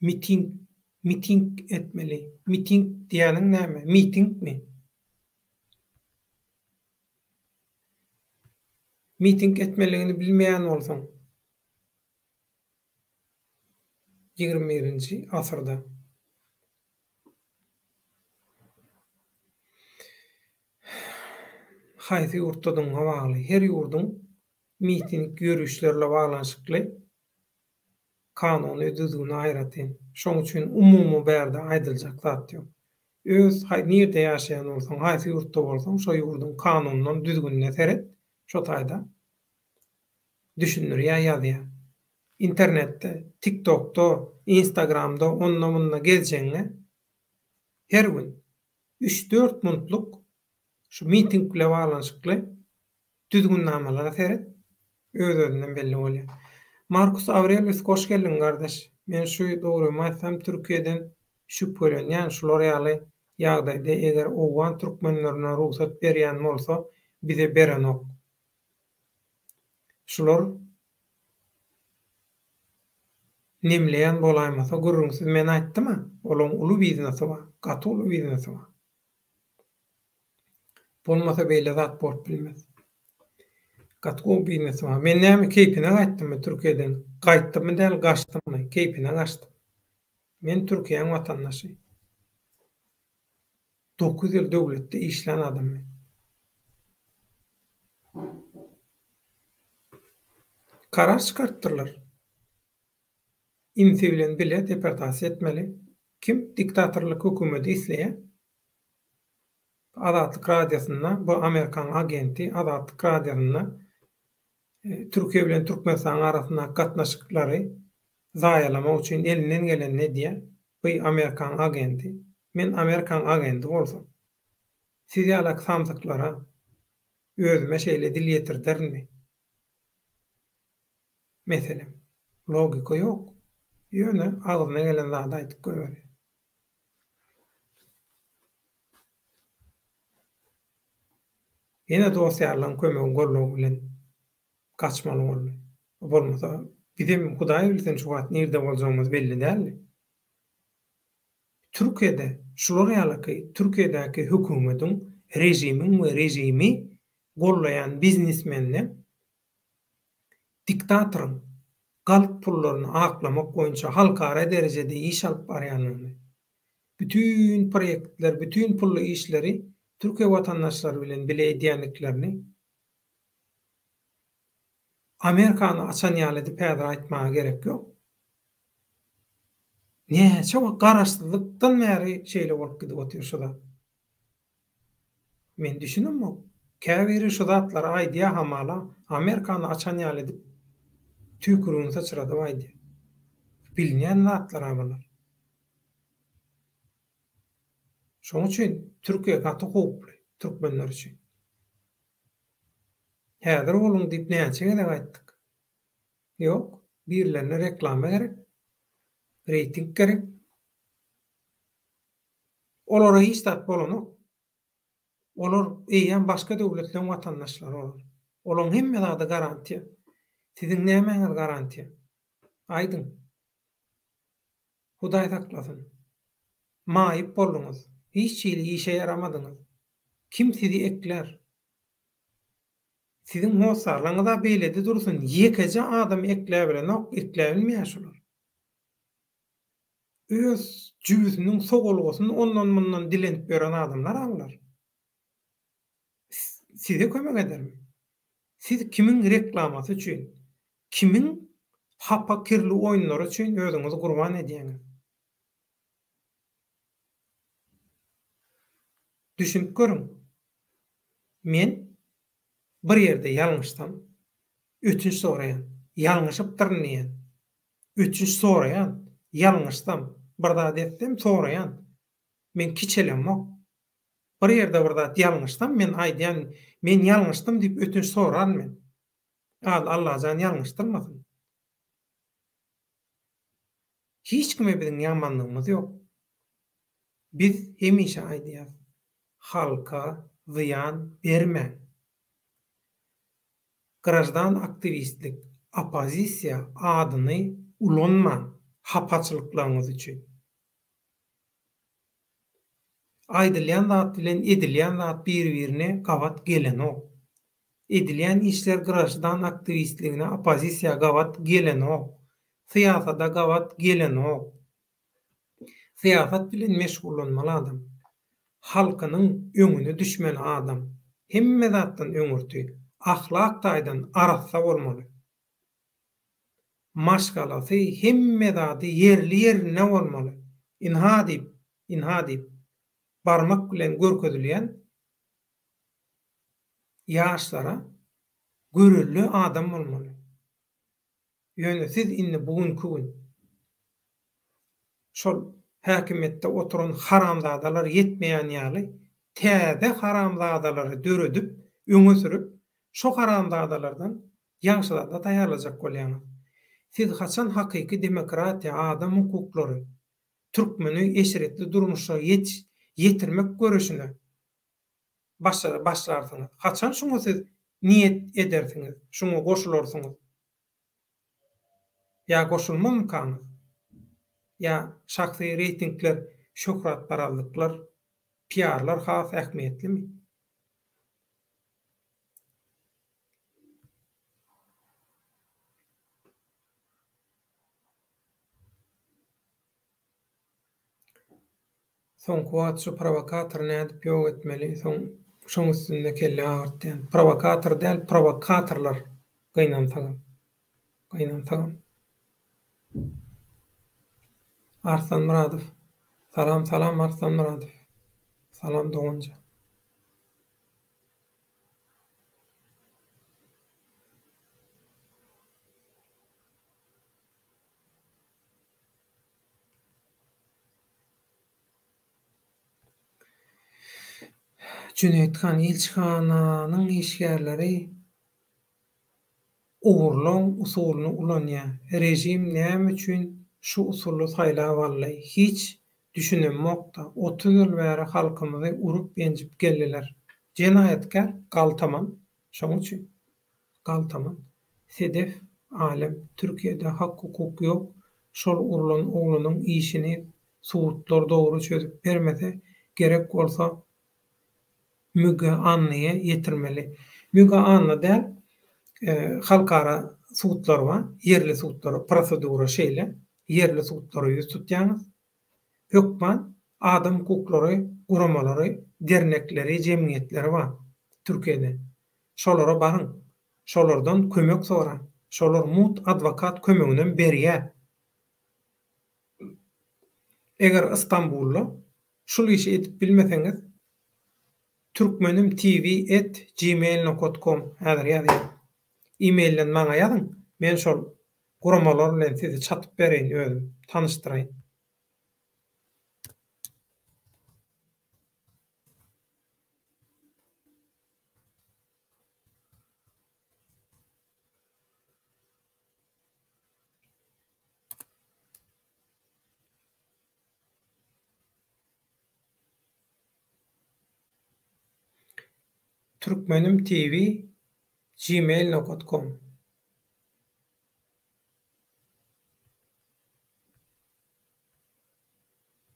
miting miting etmeli? Miting diýýäniň näme? Mitingmi? Miting etmeliligini bilmeýän bolsaň. 21-nji asyrda. Haýsy ýurtdadygyňa bagly. Her ýurduň miting ýörişlerle baglanyşykly kanuny düzgüni aýratyn. Şoň üçin umumy bärde aýdyljak zat ýok. Öz nirde ýaşaýan bolsaň, haýsy ýurtda bolsaň, şo ýurduň kanunyndan, düzgünine seret, şo taýda düşündirýär, ýazýar. Internetde, TikTokda, Instagramda onda-munda gezjegiňe her gün üç-dört muntlyk şu miting bile baglanyşykly düzgünnamalara seret, öz-özünden belli bolýar. Markus Aurelius hoş geldiň gardaş. Men şu dogrymy aýtsam Türkiýeden şübhelenýän şular ýaly ýagdaýda eger owgan türkmenlerine rugsat berýän bolsa bize berenok. Şular nemleýän bolaýmasa gürrüňsiz men aýtdym-a, olaň uly biznesi bar, gaty uly biznesi bar. Bolmasa beýle zat bolup bilmez. Gaty gowy biznesi bar. Men näme keýpine gaýtdymmy Türkiýeden? Gaýtdymmy däl, gaçdymmy? Keýpine gaçdym. Men Türkiýäň watandaşy. 9 ýyl döwletde işlän adam men. Karar çykarypdyrlar. Insi bilen bile deportasiýa etmeli. Kim diktatorlyk hökümeti isleýär? Azatlyk Radiosynda bu Amerikan agenti Azatlyk Radiosynda Türkiýe bilen Türkmenistanyň arasyndaky gatnaşyklary zaýalamak üçin elinden gelenini edýär. Bu Amerikan agenti. Men Amerikan agenti bolsam, siz ýalak samsyklara özüme şeýle dil ýetirderinmi? Meselem, logika ýok. Ýöne agzyna gelen zady aýdyp goýberýär. Ýene dost-ýarlaryň kömegi, goldawy bilen gaçmaly boldy. Bolmasa, bizem Hudaý bilsin şu wagt nirde boljagymyz belli däldi. Türkiýede şular ýalyky Türkiýedäki hökümediň, režimiň we režimi gollaýan biznesmenleň diktatoryň galp pullaryny aklamak boýunça halkara derejede iş alyp barýandygyny, bütin proýektler, bütin pully işleri Türkiýe watandaşlary bilen bile edýändiklerini Amerikany açan ýaly edip häzir aýtmaga gerek ýok. Näçe wagt garaşsyzlykdan bäri şeýle bolup gidip otyr şu zat. Men düşünemok. Käbiri şu zatlary aýdýar hamala Amerikany açan ýaly edip tüýkürigini syçradyp aýdýar. Bilinýän zatlar-a bular. Şoň üçin Türkiýe gaty howply türkmenler üçin. Häzir boluň diýip näçe gezek aýtdyk. Ýok, birilerine reklama gerek, reýting gerek. Olara hiç zat bolanok. Olar eýýäm başga döwletleň watandaşlary olar. Olaň hemme zady garantiýa. Siziň nämäňiz garantiýa? Aýdyň. Hudaý saklasyn. Maýyp bolduňyz. Hiç hili işe ýaramadyňyz. Kim sizi eklär? Siziň hossarlaryňyz-a beýlede dursun, ýekeje adam ekläbilenok, ekläbilmeýär şular. Öz jübüsiniň sowalgasyny ondan-mundan dilenip ýören adamlar-a bular. Size kömek edermi? Siz kimiň reklamasy üçin, kimiň hapa kirli oýunlary üçin özüňizi gurban edýäňiz? Düşünip görüň. Men bir ýerde ýalňyşsam, ötünç soraýan. Ýalňyşypdyryn diýýän. Ötünç soraýan. Ýalňyşsam, bir zat etsem soraýan. Men kiçelemok. Bir ýerde bir zat ýalňyşsam men aýdýan, men ýalňyşdym diýip ötünç soraryn men. Al Allajan ýalňyşdyrmasyn. Hiç kime biziň ýamanlygymyz ýok. Biz hemişe aýdýas, halka zyýan bermäň. Graždan aktiwistlik, oppozisiýa adyny ulanmaň hapaçylyklaryňyz üçin. Aýdylýan zat bilen edilýän zat bir-birine gabat gelenok. Edilýän işler graždan aktiwistligine, oppozisiýa gabat gelenok. Syýasada gabat gelenok. Syýasat bilen meşgullanmaly adam. Halkynyň öňüne düşmeli adam. Hemme zatdan öňürti, ahlak taýdan arassa bolmaly. Maşgalasy, hemme zady ýerli-ýerinde bolmaly. Ynha diýip, ynha diýip, barmak bilen görkezilýän ýaşlara görelde adam bolmaly. Ýöne siz indi bu günki gün şol häkimiýetde oturan haramzadalar ýetmeýän ýaly täze haramzadalary döredip, öňe sürüp, şo haramzadalardan ýagşyzada taýýarlajak bolýaňyz. Siz haçan hakyky demokratiýa, adam hukuklary, türkmeni eşretli durmuşa ýetirmek göreşine başlarsyňyz? Haçan şuňa siz niýet edersiňiz, şuňa goşularsyňyz? Ýa goşulmazmykaňyz? Ýa şahsy reýtingler, şöhratparazlyklar, piarlar has ähmiýetlimi? Soňky wagt şu prowokatory nädip ýok etmeli soň şoň üstünde kelle agyrtýan. Prowokator däl prowokatorlar gynansagam. Gynansagam. Arslan Myradow. Salam salam Arslan Myradow. Salam doganjan. Jüneýit han, ilçihananyň işgärleri ogurlaň usulyny ulanýar. Režim näme üçin şu usuly saýlap aldy? Hiç düşünemok-da. 30 ýyl bäri halkymyzy urup-ýenjip geldiler. Jenaýatkär, galtaman. Şoň üçin. Galtaman. Sedef Alem, Türkiýede hak-hukuk ýok, şol urlan oglanyň işini sudlar dogry çözüp bermese, gerek bolsa Müge Anlyýa ýetirmeli. Müge Anly däl, halkara sudlar bar, ýerli sudlara, prosedura şeýle, ýerli sudlara ýüz tutýaňyz. Hökman adam hukuklary guramalary, dernekleri, jemgyýetleri bar Türkiýede. Şolara baryň. Şolardan kömek soraň. Şolar mugt adwokat kömeginem berýär. Eger Istanbulda şul işi edip bilmeseňiz Türkmenim TV et gmail nokat kom häzir ýazýan. Emailden maňa ýazyň, men şol guramalar bilen sizi çatyp bereýin özüm, tanyşdyraýyn. Türkmenim TV gmail nokat kom.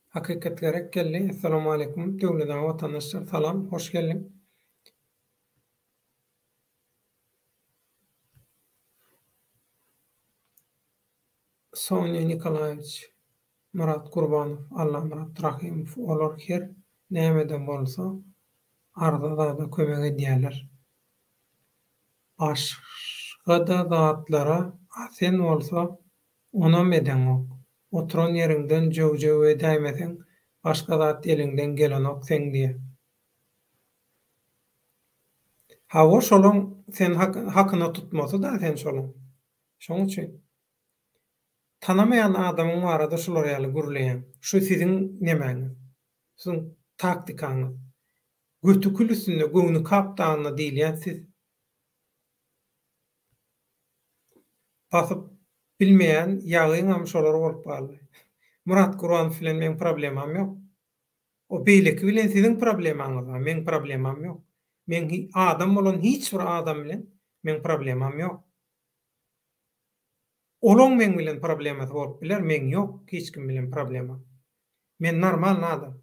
Hakykat gerek geldi. Essalamualeýkum Döwlet aga watandaşlar salam hoş geldiň. Sonýa Nikolaýewiç, Myrat Gurbanow, Allamyrat Rahymow olar her nämede bolsa arza zada kömek edýäler. Başgada zatlara a sen bolsa onam edeňok. Oturan ýeriňden jöw-jöw edäýmeseň başga zat eliňden gelenok seň diýä. Hawa şolaň sen hakyna tutmasy-da sen şolaň. Şoň üçin. Tanamaýan adamyň barada şular ýaly gürleýäň. Şu siziň nemäňiz. Siziň taktikaňyz. Göti kül üstünde, göwni Kap dagynda diýilýän siz. Basyp bilmeýän ýagyňam şolar bolup galdy. Myrat Gurbanow bilen meň problemam ýok. O beýleki bilen siziň problemaňyz bar, meň problemam ýok. Meň adam bolan hiç bir adam bilen meň problemam ýok. Olaň meň bilen problemasy bolup biler, meň ýok hiç kim bilen problemam. Men normalny adam.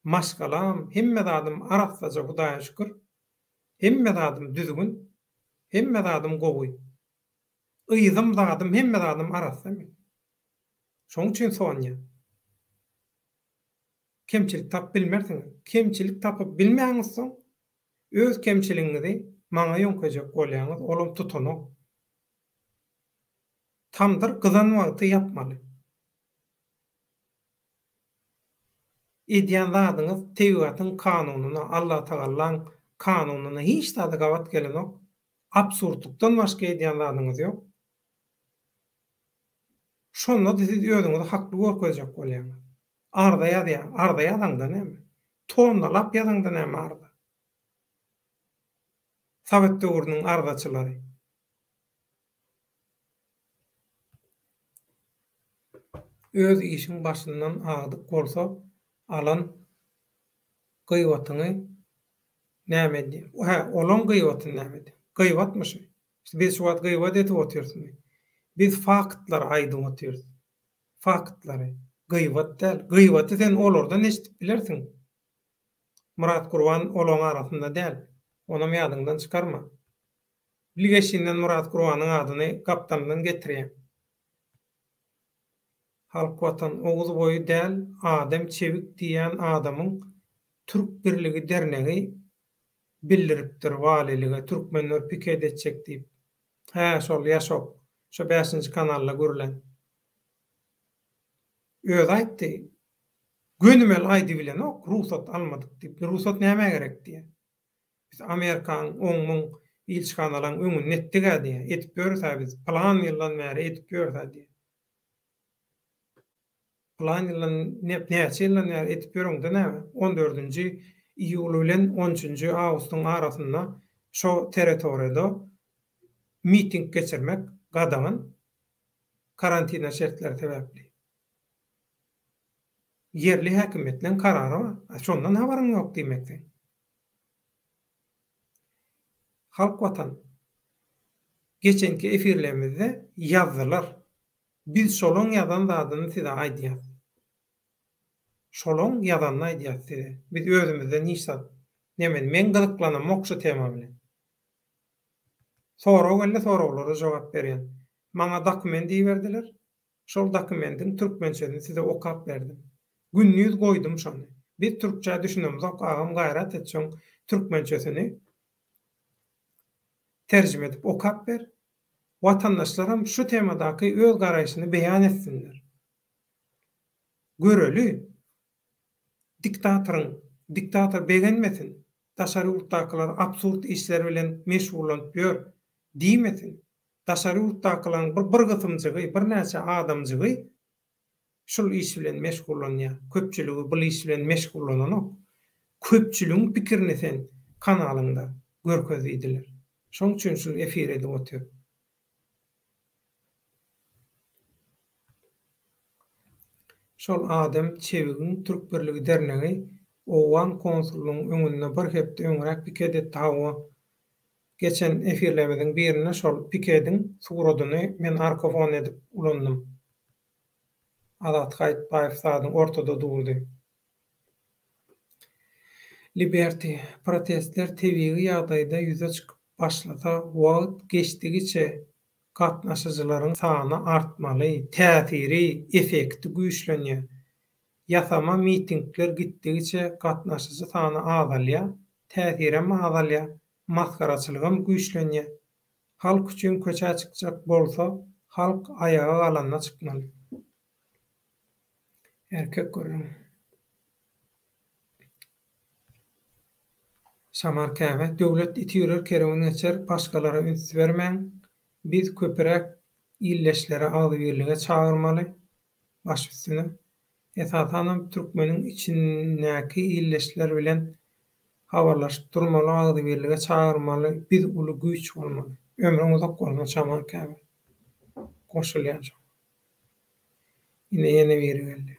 Maşgalam, hemme zadym arassaja Hudaýa şükür. Hemme zadym düzgün. Hemme zadym gowy. Yzym zadym hemme zadym arassa meň. Şoň üçin Sonýa. Kemçilik tapyp bilmersiňiz. Kemçilik tapyp bilmäňizsoň öz kemçiligiňizi maňa ýöňkejek bolýaňyz, olam tutanok. Tamdyr gyzan wagty ýapmaly. Edýän zadyňyz tebigatyň kanunyna, Allatagallaň kanunyna hiç zada gabat gelenok. Absurdlykdan başga edýän zadyňyz ýok. Şonda-da siz özüňizi hakly görkezjek bolýaňyz. Arza ýazýaň. Arza ýazaňda näme? Tonnalap ýazaňda näme arza? Sowet döwrüniň arzaçylary. Öz işiň başyndan agdyk bolsa, alan gyýbatyňy näme edýäň? Hä, olaň gyýbatyny näme edýäň? Gyýbatmy şu? Biz şu wagt gyýbat edip otyrysmy? Biz faktlary aýdyp otyrys. Faktlary. Gyýbat däl. Gyýbaty sen olardan eşidip bilersiň. Myrat Gurban olaň arasynda däl. Onam ýadyňdan çykarma. Bilgeşinden Myrat Gurbanyň adyny gapdalyndan getirýäň. Halk Watan Oguz boýy däl Adem Çewik diýýän adamyň Türk birligi dernegi bildiripdir walilige türkmenler piket etjek diýip. Hä şol ýaşok şo bäşinji kanalda gürlän. Özi aýtdy. Gönümel aýdybilenok rugsat almadyk diýip. Rugsat nämä gerek diýýär. Biz Amerikaň oň-muň ilçihanalaň öňünde etdig-ä diýýär. Edip ýörüs-ä biz. Pylan ýyldan bäri edip ýörüs-ä diýýär. Pylan ýyldan, näçe ýyldan bäri edip ýöreňde näme? On dördünji iýul bilen on üçünji awgustyň arasynda şo territoriýada miting geçirmek gadagan karantina şertleri sebäpli. Ýerli häkimiýetleň karary bar. Şondan habaryň ýok diýmek seň. Halk Watan. Geçenki efirlerimizde ýazdylar. Biz şolaň ýazan zadyny size aýdýas. Şolaň ýazanyny aýdýas size. Biz özümizden hiç zat nemedi. Men gyzyklanamok şu tema bilen. Sorag geldi soraglara jogap berýän. Maňa dokument iberdiler. Şol dokumendiň türkmençesini size okap berdim. Gündiz goýdum şony. Biz türkçä düşünemzok agam gaýrat et şoň türkmençesini terjime edip okap ber. Watandaşlaram şu temadaky öz garaýşyny beýan etsinler. Göreli. Diktatoryň diktator begenmesin. Daşary ýurtdakylar absurd işler bilen meşgullanyp ýör diýmesin. Daşary ýurtdakylaryň bir bir gysymjygy, birnäçe adamjygy şul iş bilen meşgullanýar. Köpçüligi bul iş bilen meşgullananok. Köpçüligiň pikirini sen kanalyňda görkez diýdiler. Şoň üçin şul efir edip otyr. Şol Adem Çewigiň Türk Birligi dernegi Owgan konsullygyň öňünde bir hepde öňräk piket etdi hawa. Geçen efirlerimiziň birinde şol pikediň suradyny men arka fon edip ulandym. Azat Gaýytbaýew zadyň ortada durdy. Liberty, protestler tebigy ýagdaýda ýüze çykyp başlasa, wagt geçdigiçe gatnaşyjylaryň sany artmaly, täsiri, effekti güýçlenýär. Ýasama mitingler gitdigiçe gatnaşyjy sany azalýar, täsirem azalýar, masgaraçylygam güýçlenýär. Halk üçin köçä çykjak bolsa, halk aýaga galanda çykmaly. Erkek gürrüň. Şamar Käbe, Döwlet iti ýürer kerwen geçer, başgalara üns bermäň. Biz köpüräk ildeşleri agzybirlige çagyrmaly. Baş üstüne. Esasanam türkmeniň içindäki ildeşler bilen habarlaşyp durmaly, agzybirlige çagyrmaly, biz uly güýç bolmaly. Ömrüň uzak bolsun Çaman käbir. Goşulýan şoňa. Ine ýene biri geldi.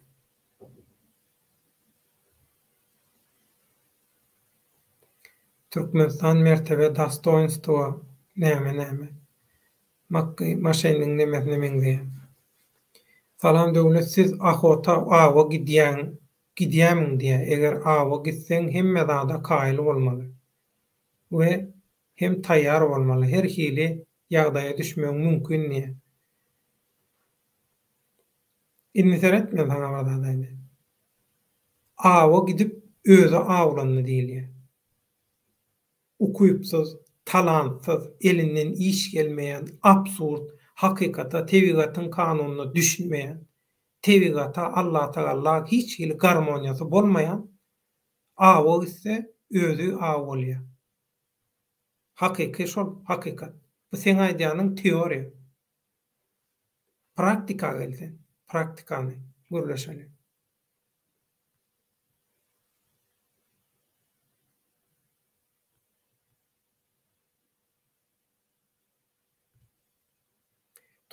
Türkmenistan mertebe dostoýnstwo näme näme. Makgy maşenniň nemesine meňzeýä. Salam Döwlet siz ahota awa gidýäň gidýämiň diýä eger awa gitseň hemme zada kaýyl bolmaly we hem taýýar bolmaly her hili ýagdaýa düşmegiň mümkin diýä. Indi seret men saňa bir zat aýdaýyn. Awa gidip özi awlandy diýilýä. Ukypsyz, talantsyz, elinden iş gelmeýän, absurd, hakykata, tebigatyň kanunyna düşünmeýän, tebigata, Allatagalla hiç hili garmoniýasy bolmaýan awa gitse, özi aw bolýar. Hakyky şol, hakykat. Bu seň aýdýanyň teoriýa. Praktika gel sen, praktikany gürleşeli.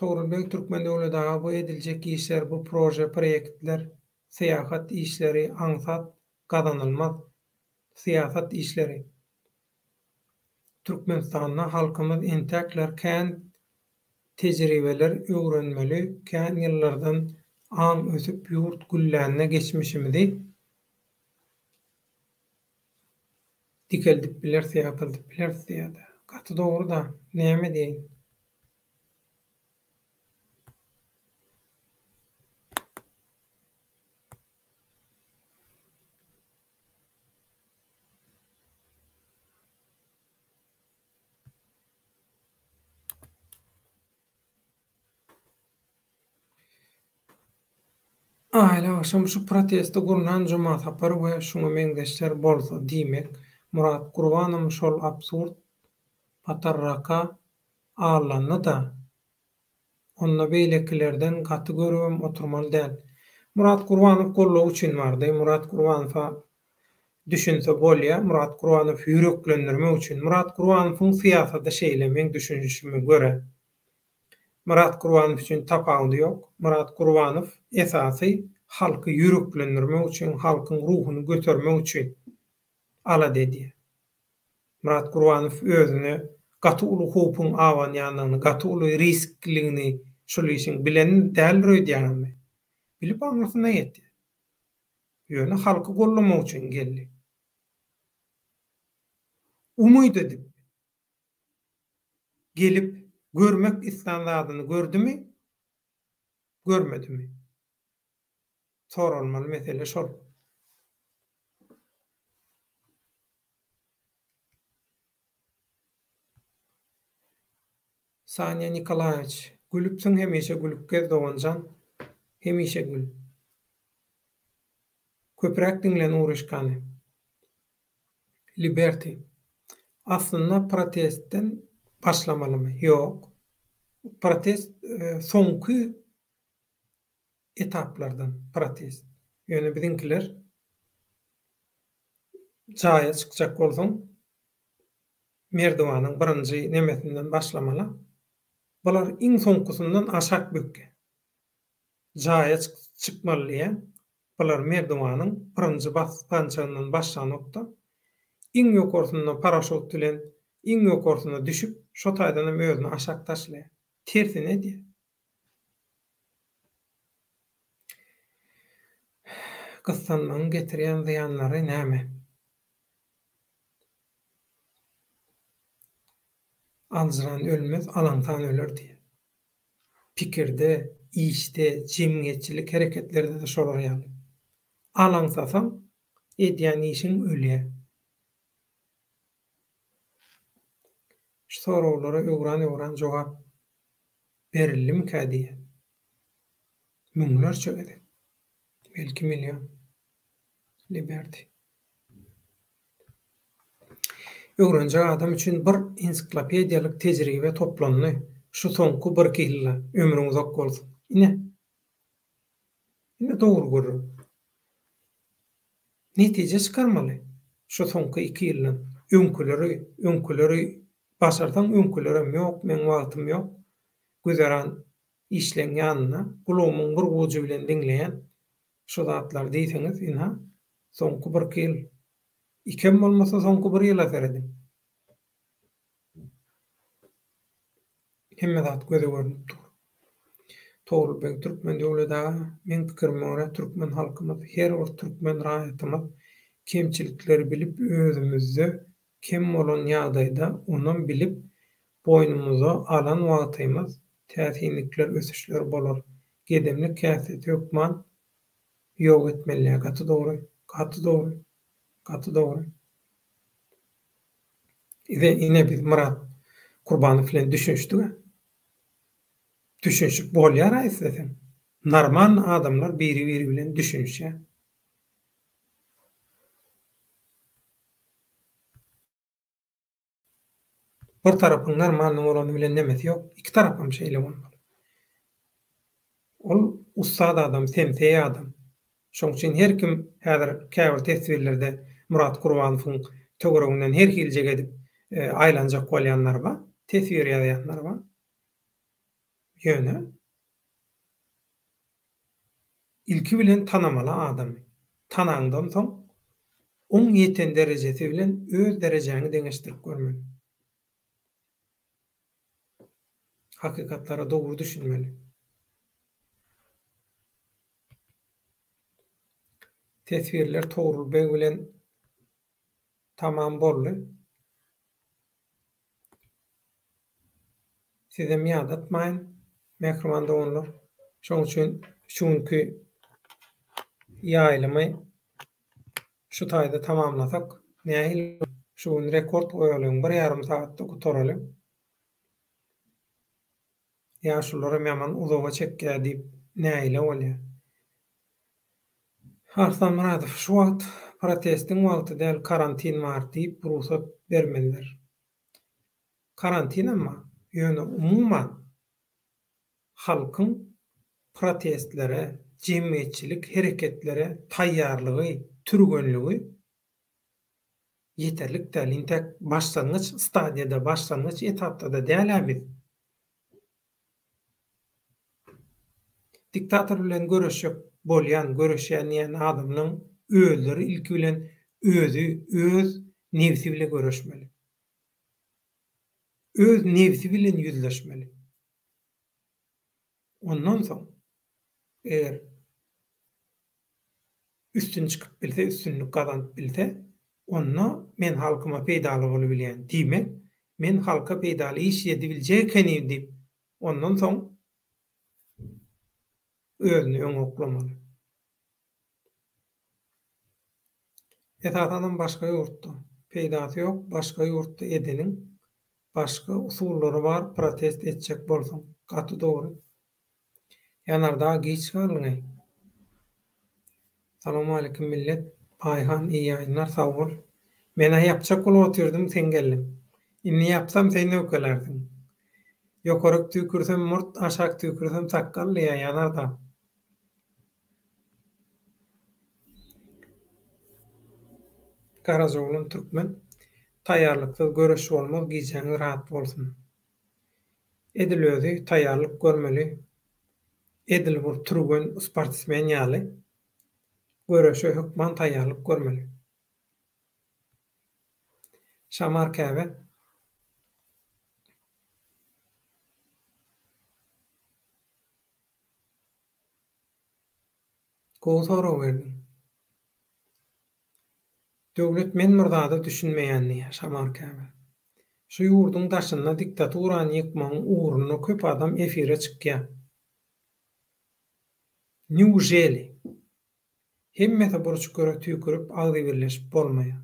Togrul beg Türkmen Döwlet aga bu ediljek işler bu proje proýektler syýahat işleri aňsat gazanylmaz syýasat işleri Türkmenistanda halkymyz entäkler kän tejribeler öwrenmeli kän ýyllardan aň ösüp ýurt güllände geçmişimizi dikeldip bileris ýagtyldyp bileris diýýärdi. Gaty dogry-da, näme diýeýin. Aýly agşam şu protesti gurnan Jumasapar we şuňa meňzeşler bolsa diýmek Murat Gurbanam şol absurd patarraka allandy-da. Onda beýlekilerden gaty görübem oturmaly däl. Murat Gurbanow goldaw üçin bardy. Murat Gurbanowa düşünse bolýa. Murat Gurbanow ýüreklendirmek üçin. Murat Gurbanowyň syýasady şeýle meň düşünişime görä. Myrat Gurbanow üçin tapawudy ýok. Myrat Gurbanow esasy halky ýüreklendirmek üçin, halkyň ruhuny götermek üçin alada edýär. Myrat Gurbanow özüne gaty uly howpuň abanýandygyny, gaty uly riskligini şul işiň bilen däldir öýdýäňizmi? Bilip aňyrsyna ýetýär. Ýöne halky gollamak üçin geldi. Umyt edip gelip görmek islän zadyny gördümi, görmedimi? Soralmaly mesele şol. Sanýa Nikolaýewiç, gülüpsiň hemişe gülüp gez doganjan. Hemişe gül. Köpräk diňle Nuryşkany. Liberty. Aslynda protestden başlamalymy? Ýok. Protest soňky etaplardan protest. Ýöne biziňkiler jaýa çykjak bolsaň merdiwanyň birinji nemesinden başlamaly. Bular iň soňkusyndan aşak bökýär. Jaýa çykmaly diýýän. Bular merdiwanyň birinji basgançagyndan başlanokda, iň ýokarsynda paraşut bilen iň ýokarsyna düşüp, şo taýdanam özüni aşak taşlaýar. Tersine edýär. Gyssanmagyň getirýän zyýanlary näme? Aljyran ölmez, alaňsan öler diýýär. Pikirde, işde, jemgyýetçilik hereketlerde-de şolar ýaly. Alaňsasaň, edýän işiň ölýär. Şu soraglara öwran-öwran jogap berildimikä diýýän. Müňlerçe gezek. Belki million. Liberty. Öwrenjek adam üçin bir ensiklopediýalyk tejribe toplandy şu soňky birki ýylda. Ömrüň uzak bolsun. Ine. Indi dogry gürrüň. Netije çykarmaly şu soňky iki ýyldan. Öňküleri, öňküleri başarsaň öňkülerem ýok, meň wagtym ýok. Güzeran işleň ýanynda gulagymyň bir ujy bilen diňleýän şu zatlary diýseňiz ynha soňky birki ýyl, ikem bolmasa soňky bir ýyla serediň. Hemme zat göze görnüp dur. Togrul beg Türkmen Döwlet aga, meň pikirime görä türkmen halkymyz, her bir türkmen raýatymyz kemçilikleri bilip özümizde kem bolan ýagdaýda onam bilip boýnumyza alan wagtymyz täsinlikler ösüşler bolar. Gedemlik häsiýeti hökman ýok etmelidä gaty dogry gaty dogry gaty dogry. Ine ine biz Myrat Kurbanow bilen düşünişdigä. Düşünişip bolýara isleseň. Normalny adamlar biri biri bilen düşünişýär. Bir tarapyň normalny bolany bilen nemesi ýok. Iki tarapam şeýle bolmaly. Ol ussat adam, senseý adam. Şoň üçin her kim häzir käbir teswirlerde Myrat Gurbanowyň töwereginden her hiljek edip aýlanjak bolýanlar bar, teswir ýazýanlar bar. Ýöne ilki bilen tanamaly adamy. Tanaňdan soň oň ýeten derejesi bilen öz derejäňi deňeşdirip görmeli. Hakykatlara dogry düşünmeli. Teswirler Togrul beg bilen tamam boldy. Sizem ýadatmaýyn, mähriban doganlar. Şoň üçin şu günki ýaýlymy şu taýda tamamlasak nähili bolar? Şu gün rekord goýalyň, bir ýarym sagatda gutaralyň. Ýaşulularam ýaman uzaga çekýär diýip nägile bolýar. Arslan Myradow, şu wagt protestiň wagty däl karantin bar diýip rugsat bermeliler. Karantinam bar, ýöne umuman halkyň protestlere, jemgyýetçilik hereketlere taýýarlygy, türgenligi ýeterlik däl. Intäk başlangyç stadiýada, başlangyç etapda-da däl-ä biz. Diktator bilen göreşjek bolýan, göreşýän diýen adamlaň özleri ilki bilen özi, öz nebsi bile göreşmeli. Öz nebsi bilen ýüzleşmeli. Ondan soň eger üstün çykyp bilse, üstünlik gazanyp bilse, onda men halkyma peýdaly bolubilýän. Diýmek, men halka peýdaly iş edibiljek ekenim diýip, ondan soň özüni öňe oklamaly. Esasanam başga ýurtda. Peýdasy ýok, başga ýurtda edeniň. Başga usullary bar protest etjek bolsaň. Gaty dogry. Ýanardag giç galdyňaý. Salowmaleýkim millet. Baýhan iyi ýaýynlar sag bol. Menä ýapjak bolup otyrdym sen geldiň. Indi ýapsam sen öwkelärsiň. Ýokaryk tüýkürsem murt aşak tüýkürsem sakgal diýýä Ýanardag. Garajaoglan türkmen. Taýýarlyksyz göreş bolmaz gijäňiz rahat bolsun. Edil özi taýýarlyk görmeli. Edil bir türgen, sportsmen ýaly göreşe hökman taýýarlyk görmeli. Şamar Käbe. Gowy sorag berdiň. Döwlet men bir zada düşünmeýän diýýär Şamar Käbe. Şu ýurduň daşynda diktaturany ýykmagyň ugrunda köp adam efire çykýar. Newželi? Hemmesi bir çüküre tüýkürip agzybirleşip bolmaýar.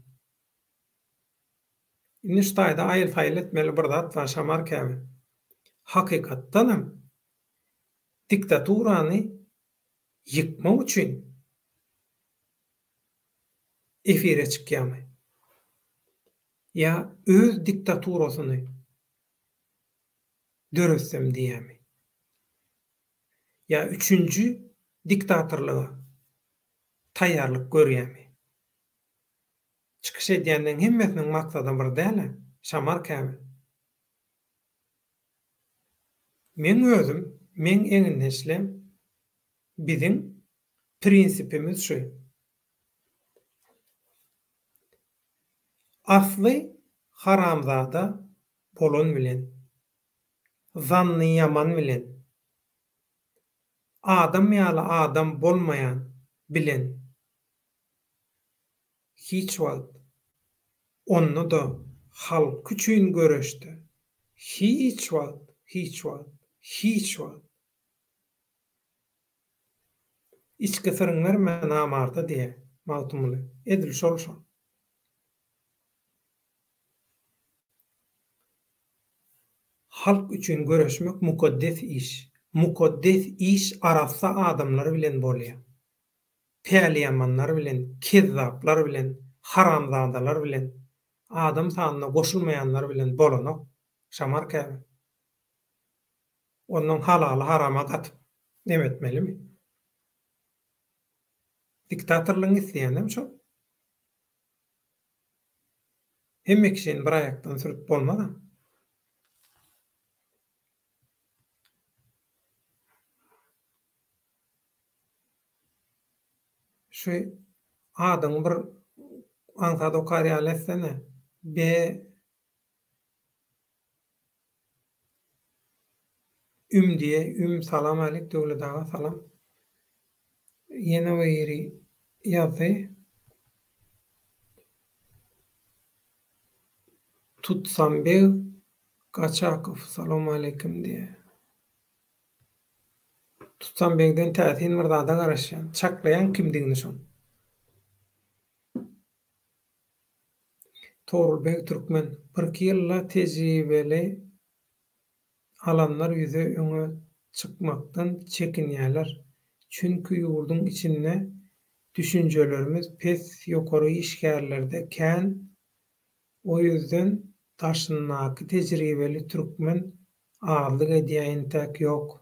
Indi şu taýda aýyl-saýyl etmeli bir zat bar Şamar Käbe. Hakykatdanam diktaturany ýykmak üçin efire çykýarmy? Ýa öz diktaturasyny döretsem diýýärmi? Ýa üçünji Diktatorlyga taýýarlyk görýärmi? Çykyş edýänleň hemmesiniň maksadam bir däl-ä, Şamar käbe. Meň özüm, meň egindeşlem, biziň prinsipimiz şu. Asly haramzada bolan bilen, zanny ýaman bilen, adam ýaly adam bolmaýan bilen hiç wagt, onda-da halk üçin göreşde hiç wagt, hiç wagt, hiç wagt içki syryň berme namarda diýýär Magtymguly. Edil şol şol. Halk üçin göreşmek mukaddes iş. Mukaddes iş arassa adamlar bilen bolýar. Päliýamanlar bilen, kezzaplar bilen, haramzadalar bilen, adam sanyna goşulmaýanlar bilen bolanok, Şamar käbe. Onnoň halaly harama gatyp neme etmelimi? Diktatorlygyň isleýänem şol. Hemme kişini bir aýakdan sürüp bolmaz-a. Şu adyňy bir aňsat okar ýaly etsene. Be Üm diýe üm salam alik Döwlet aga salam. Ýene biri ýazdy. Tutsambeg Gaçakow salowmaleýkim diýýär. Tutsambegden täsin bir zada garaşýan. Çaklaýaň kimdigini şoň. Togrulbeg Türkmen, Birki ýylda tejribeli alanlar ýüze öňe çykmakdan çekinýäler. Çünki ýurduň içinde düşünjelerimiz pes ýokary işgärlerde kän o ýüzden daşyndaky tejribeli türkmen azlyk edýä entäk ýok.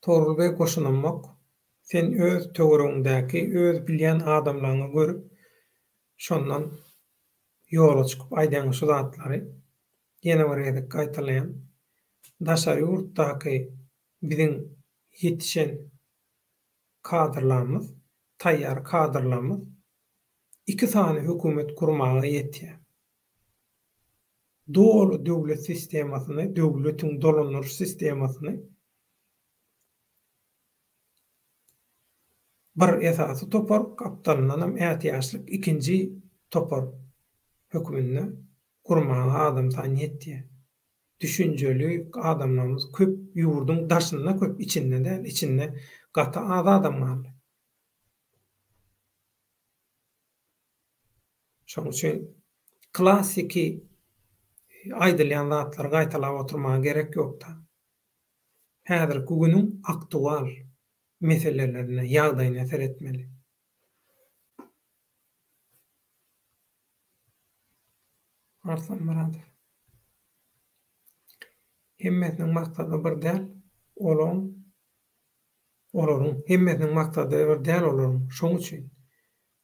Togrul beg goşulanok. Sen öz töweregiňdäki öz bilýän adamlaňy görüp şondan ýola çykyp aýdýaň şu zatlary. Ýene bir gezek gaýtalaýan. Daşary ýurtdaky biziň ýetişen kadrlarymyz, taýýar kadrlarymyz iki sany hökümet gurmaga ýetýär. Doly döwlet sistemasyny, döwletiň dolandyryş sistemasyny bir esasy topar, gapdalyndanam ätiýaçlyk ikinji topar hökmünde gurmaga adam sany ýetýär. Düşünjeli adamlarymyz köp, ýurduň daşynda köp, içinde däl, içinde gaty az adam galdy. Şonuň üçin klassiki aýdylýan zatlary gaýtalap oturmaga gerek ýok-da. Häzirki günüň aktual meselelerine, ýagdaýyna seretmeli. Arslan Myradow. Hemmesiniň maksady bir däl, olaň olaryň hemmesiniň maksady bir däl olaryň. Şoň üçin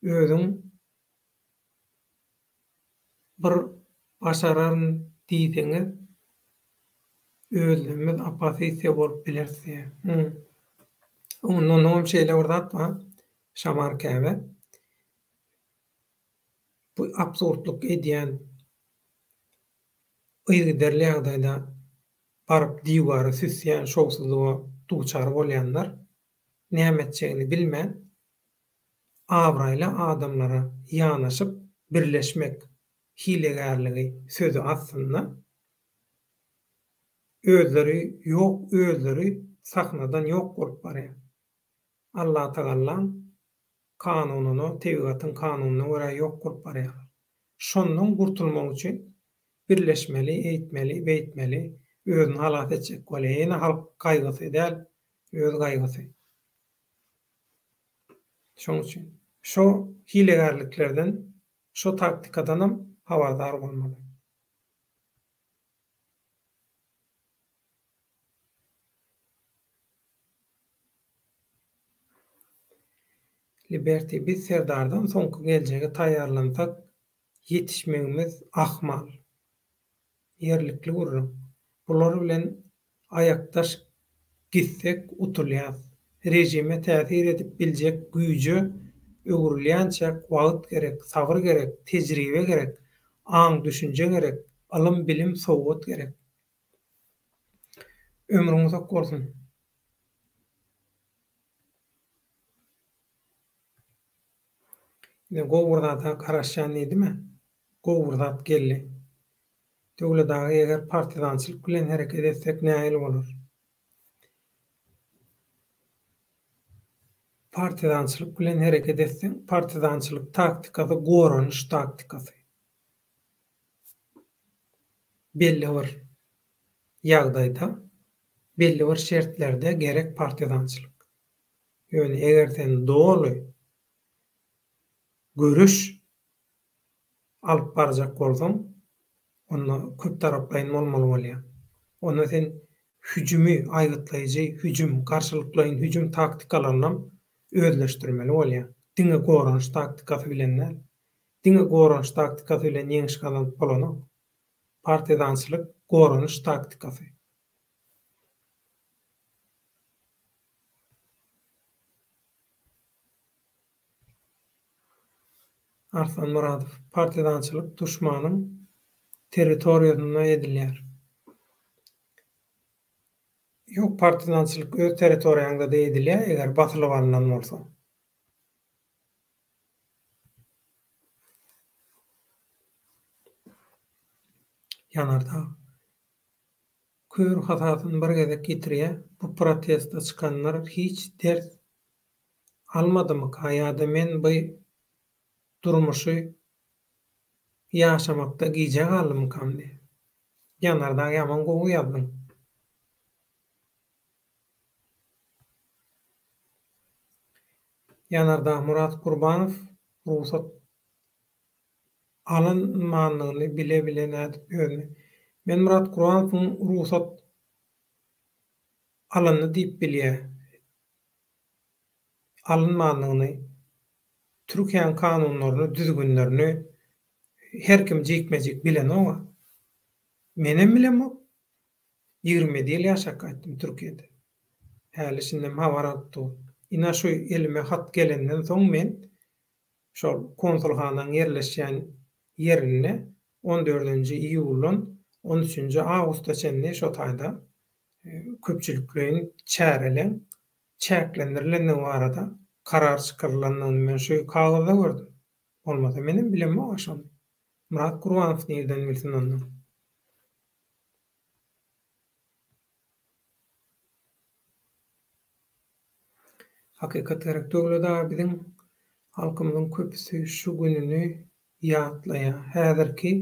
özüň bir başararyn diýseňiz özlerimiz oppozisiýa bolup bileris diýýär. Hum. Ondanam şeýle bir zat bar, Şamar Käbe. Bu absurdlyk edýän yzygiderli ýagdaýda baryp diwara süsýän şowsuzlyga duçar bolýanlar näme etjegini bilmän abraýly adamlara ýanaşyp birleşmek hilegärligi sözi astynda özleri ýok özleri sahnadan ýok bolup barýar. Allatagallaň kanunyna tebigatyň kanunyna görä ýok bolup barýarlar. Şondan gurtulmak üçin birleşmeli eýtmeli beýtmeli özüni halas etjek bolýar. Ýene halk gaýgysy däl öz gaýgysy. Şoň üçin şo hilegärliklerden, şo taktikadanam habardar bolmaly. Liberty biz Serdardan soňky geljege taýýarlansak ýetişmegimiz ahmal. Ýerlikli gürrüň. Bular bilen aýakdaş gitsek utulýas. Režime täsir edip biljek güýje öwrülýänçäk wagt gerek, sabyr gerek, tejribe gerek, aň-düşünje gerek, ylym-bilim, sowat gerek. Ömrüň uzak bolsun. Ine gowy bir zada garaşýan diýdim-ä. Gowy bir zat geldi. Döwlet aga eger partizançylyk bilen hereket etsek nähili bolar? Partizançylyk bilen hereket etseň, partizançylyk taktikasy goranyş taktikasy. Belli bir ýagdaýda, belli bir şertlerde gerek partizançylyk. Ýöne eger sen doly göreş alyp barjak bolsaň, onda köptaraplaýyn bolmaly bolýar. Onda sen hüjümi, aýgytlaýjy hüjüm, garşylyklaýyn hüjüm taktikalarynam özleşdirmeli bolýar. Diňe goranyş taktikasy bilen däl. Diňe goranyş taktikasy bilen ýeňiş gazanyp bolanok. Partizançylyk goranyş taktikasy. Arslan Myradow, Partizançylyk duşmanyň territoriýasynda edilýär. Ýok, partizançylyk öz territoriýaňda-da edilýär, eger basylyp alnan bolsa. Ýanardag. Kör hasasyny bir gezek ýitirýär. Bu protesta çykanlar hiç ders almadymyka ýa-da men by durmuşy ýaşamakda gijä galdymykam diýýär. Ýanardag ýaman gowy ýazdyň. Ýanardag Myrat Gurbanow rugsat alynmandygyny bile bile nädip özüni Men Myrat Gurbanowyň rugsat alyndy diýip bilýä alynmandygyny Türkiýäň kanunlaryny düzgünlerini her kim jikme jik bilenoga menem bilemok 27 ýyl ýaşap gaýtdym Türkiýede häli şindem habar alyp dur ina şu elime hat gelenden soň men şol konsulhanaň ýerleşýän ýerinde on dördünji iýuldan on üçünji awgusta çenli şo taýda köpçülikleýin çäreleň çäklendirilendigi barada karar çykarylandygyny men şu kagyzda gördüm. Bolmasa menem bilemok-a şony. Myrat Gurbanow nirden bilsin onda. Hakykat gerek Döwlet aga biziň halkymyzyň köpüsi şu gününi ýatlaýa häzirki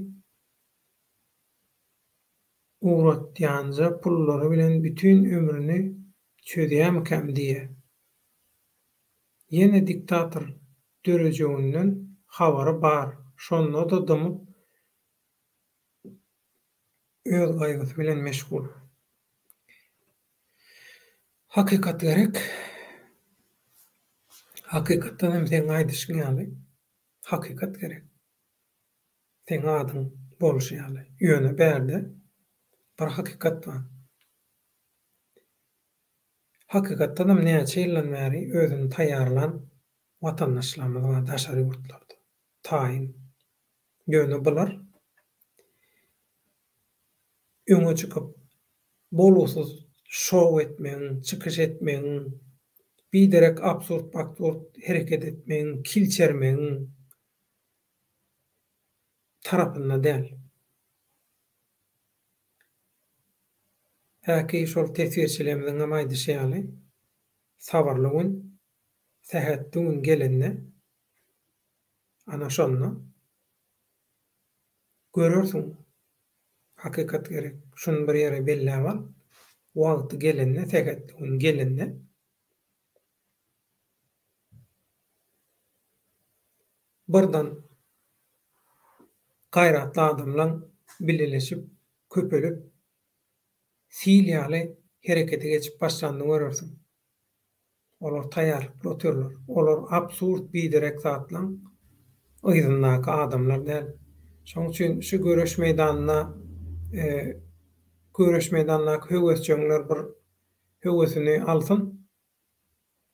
ugratýanja pullary bilen bütin ömrüni çözýämikäm diýýä. Ýene diktator dörejeginden habary bar şonda-da dymyp öz gaýgysy bilen meşgul. Hakykat gerek. Hakykatdan hem seň aýdyşyň ýaly hakykat gerek. Seň adyň bolşy ýaly. Ýöne bärde bir hakykat bar. Hakykatdan hem näçe ýyldan bäri özüni taýýarlan watandaşlarymyz bar daşary ýurtlarda. Taýyn. Ýöne bular öňe çykyp, bolgusyz şou etmegiň, çykyş etmegiň, biderek absurd-paksurt hereket etmegiň, kilçermegiň tarapynda däl. Häki şol teswirçilerimiziňem aýdyşy ýaly, sabyrly gün, sähetli gün gelende, ana şonda Görersiň, hakykat gerek. Şuny bir ýere belläp al. Wagty gelende, sähetli gün gelende birden gaýratly adamlaň bileleşip, köpelip, sil ýaly herekete geçip başlanyny görersiň. Olar taýýarlykly otyrlar. Olar absurd biderek zatlaň yzyndaky adamlar däl. Şonuň üçin şu göreş meýdanynda göreş meýdanyndaky höwesjeňler bir höwesini alsyn.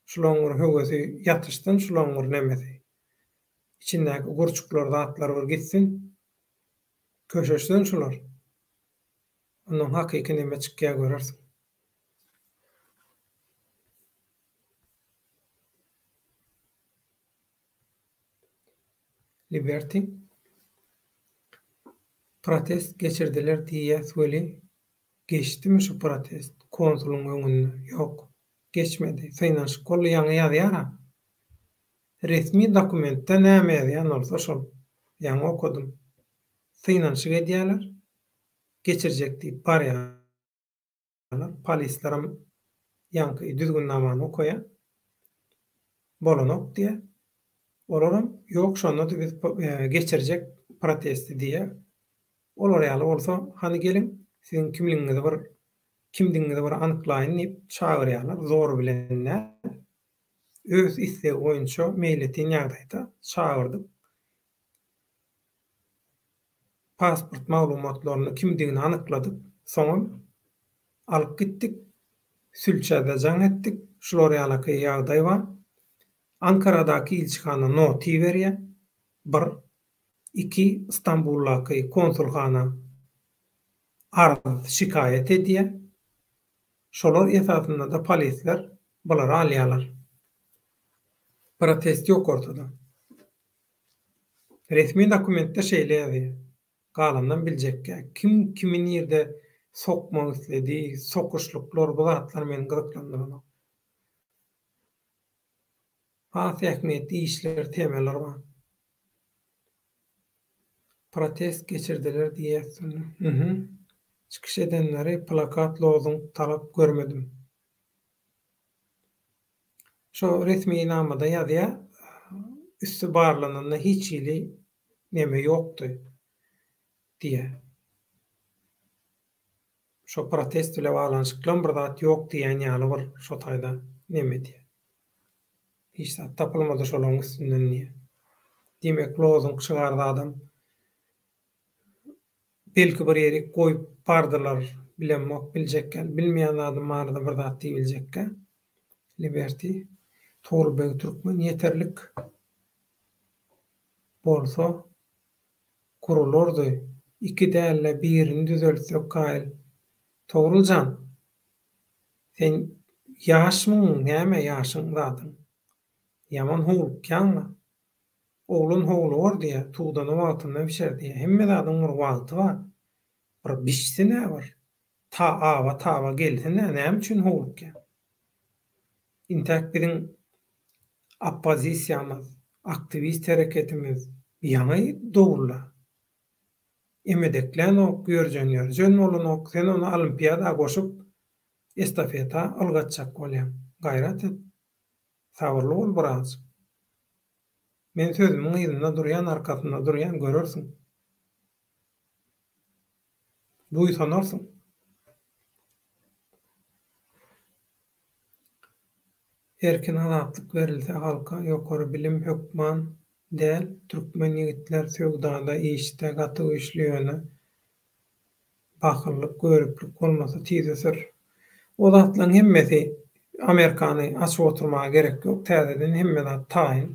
Şulaň bir höwesi ýatyşsyn, şulaň bir nemesi. Içindäki gurçuklar zatlar bir gitsin. Köşeşsin şular. Ondan hakyky neme çykýar görersiň. Liberty. Protest geçirdiler diýýäs weli, geçdimi şu protest konsulyň öňünde? Ýok. Geçmedi. Synanyşyk boldy ýaňy ýazýar-a. Resmi dokumentde näme ýazýan bolsa şol. Ýaňy okadym. Synanyşyk edýäler. Geçirjek diýip barýarlar. Polislerem ýaňky düzgünnamany okaýar. Bolanok diýýär. Olaram ýok şonda-da biz geçirjek protesti diýýär. Olar ýaly bolsa hany geliň siziň kimligiňizi bir kimdigiňizi bir anyklaýyn diýip çagyrýarlar zor bilen däl. Öz islegi boýunça meýletin ýagdaýda çagyrdyp Pasport maglumatlaryny kimdigini anykladyk, soňam alyp gitdik, sülçä-de jaň etdik, şular ýalaky ýagdaý bar. Ankaradaky ilçihana nota iberýär, bir, iki, Stambuldaky konsulhana arz, şikaýat edýär. Şolar esasynda-da polisler bulary alýarlar. Protest ýok ortada. Resmi dokumentde şeýle ýazýar. Galanynam biljekgä. Kim kimi nirde sokmak isledi, sokuşlyklar bu zatlar meni gyzyklandyranok. Has ähmiýetli işler, temalar bar. Protest geçirdiler diýýäs. Mhm. Çykyş edenleri plakat, lozung, talap görmedim. Şo resminamada ýazýar, üsti barlananda hiç hili neme ýokdy diýýär. Şo protest bile baglanyşyklam bir zat ýok diýýän ýaly bir şo taýda neme edýär. Hiç zat tapylmady şolaryň üstünden diýýär. Diýmek lozung şygar zadam Belki bir ýerik goýup bardylar bilemok biljekgä bilmeýän zadym barada bir zat diýibiljekgä Liberty Togrulbeg Türkmen ýeterlik bolsa gurulardy iki dälde birini düzeltsek kaýyl Togruljan sen ýaşmyň näme ýaşyň zadyň ýaman howlukýaňla Oglan howlugar diýýär, tugdany wagtynda bişer diýýär. Hemme zadyň bir wagty bar. Bir bişsin-ä bir. Ta aba-taba gelsin-ä, näme üçin howlukýaň? Intäk biziň oppozisiýamyz, aktiwist hereketimiz ýaňy dogrular. Emedeklänok, ýörjen-ýörjen bolanok, sen ony olimpiada goşup, estafeta ylgatjak bolýaň. Gaýrat et. Sabyrly bol birazjyk. Men sözümiň yzynda durýan arkasynda durýan görersiň. Buýsanarsyň. Erkin azatlyk berilse halka ýokary bilim hökman däl türkmen ýigitler söwdada işde gaty güýçli ýöne Bahyllyk, göriplik bolmasa tiz öser. O zatlaryň hemmesi Amerikany açyp oturmaga gerek ýok. Täzeden hemme zat taýyn.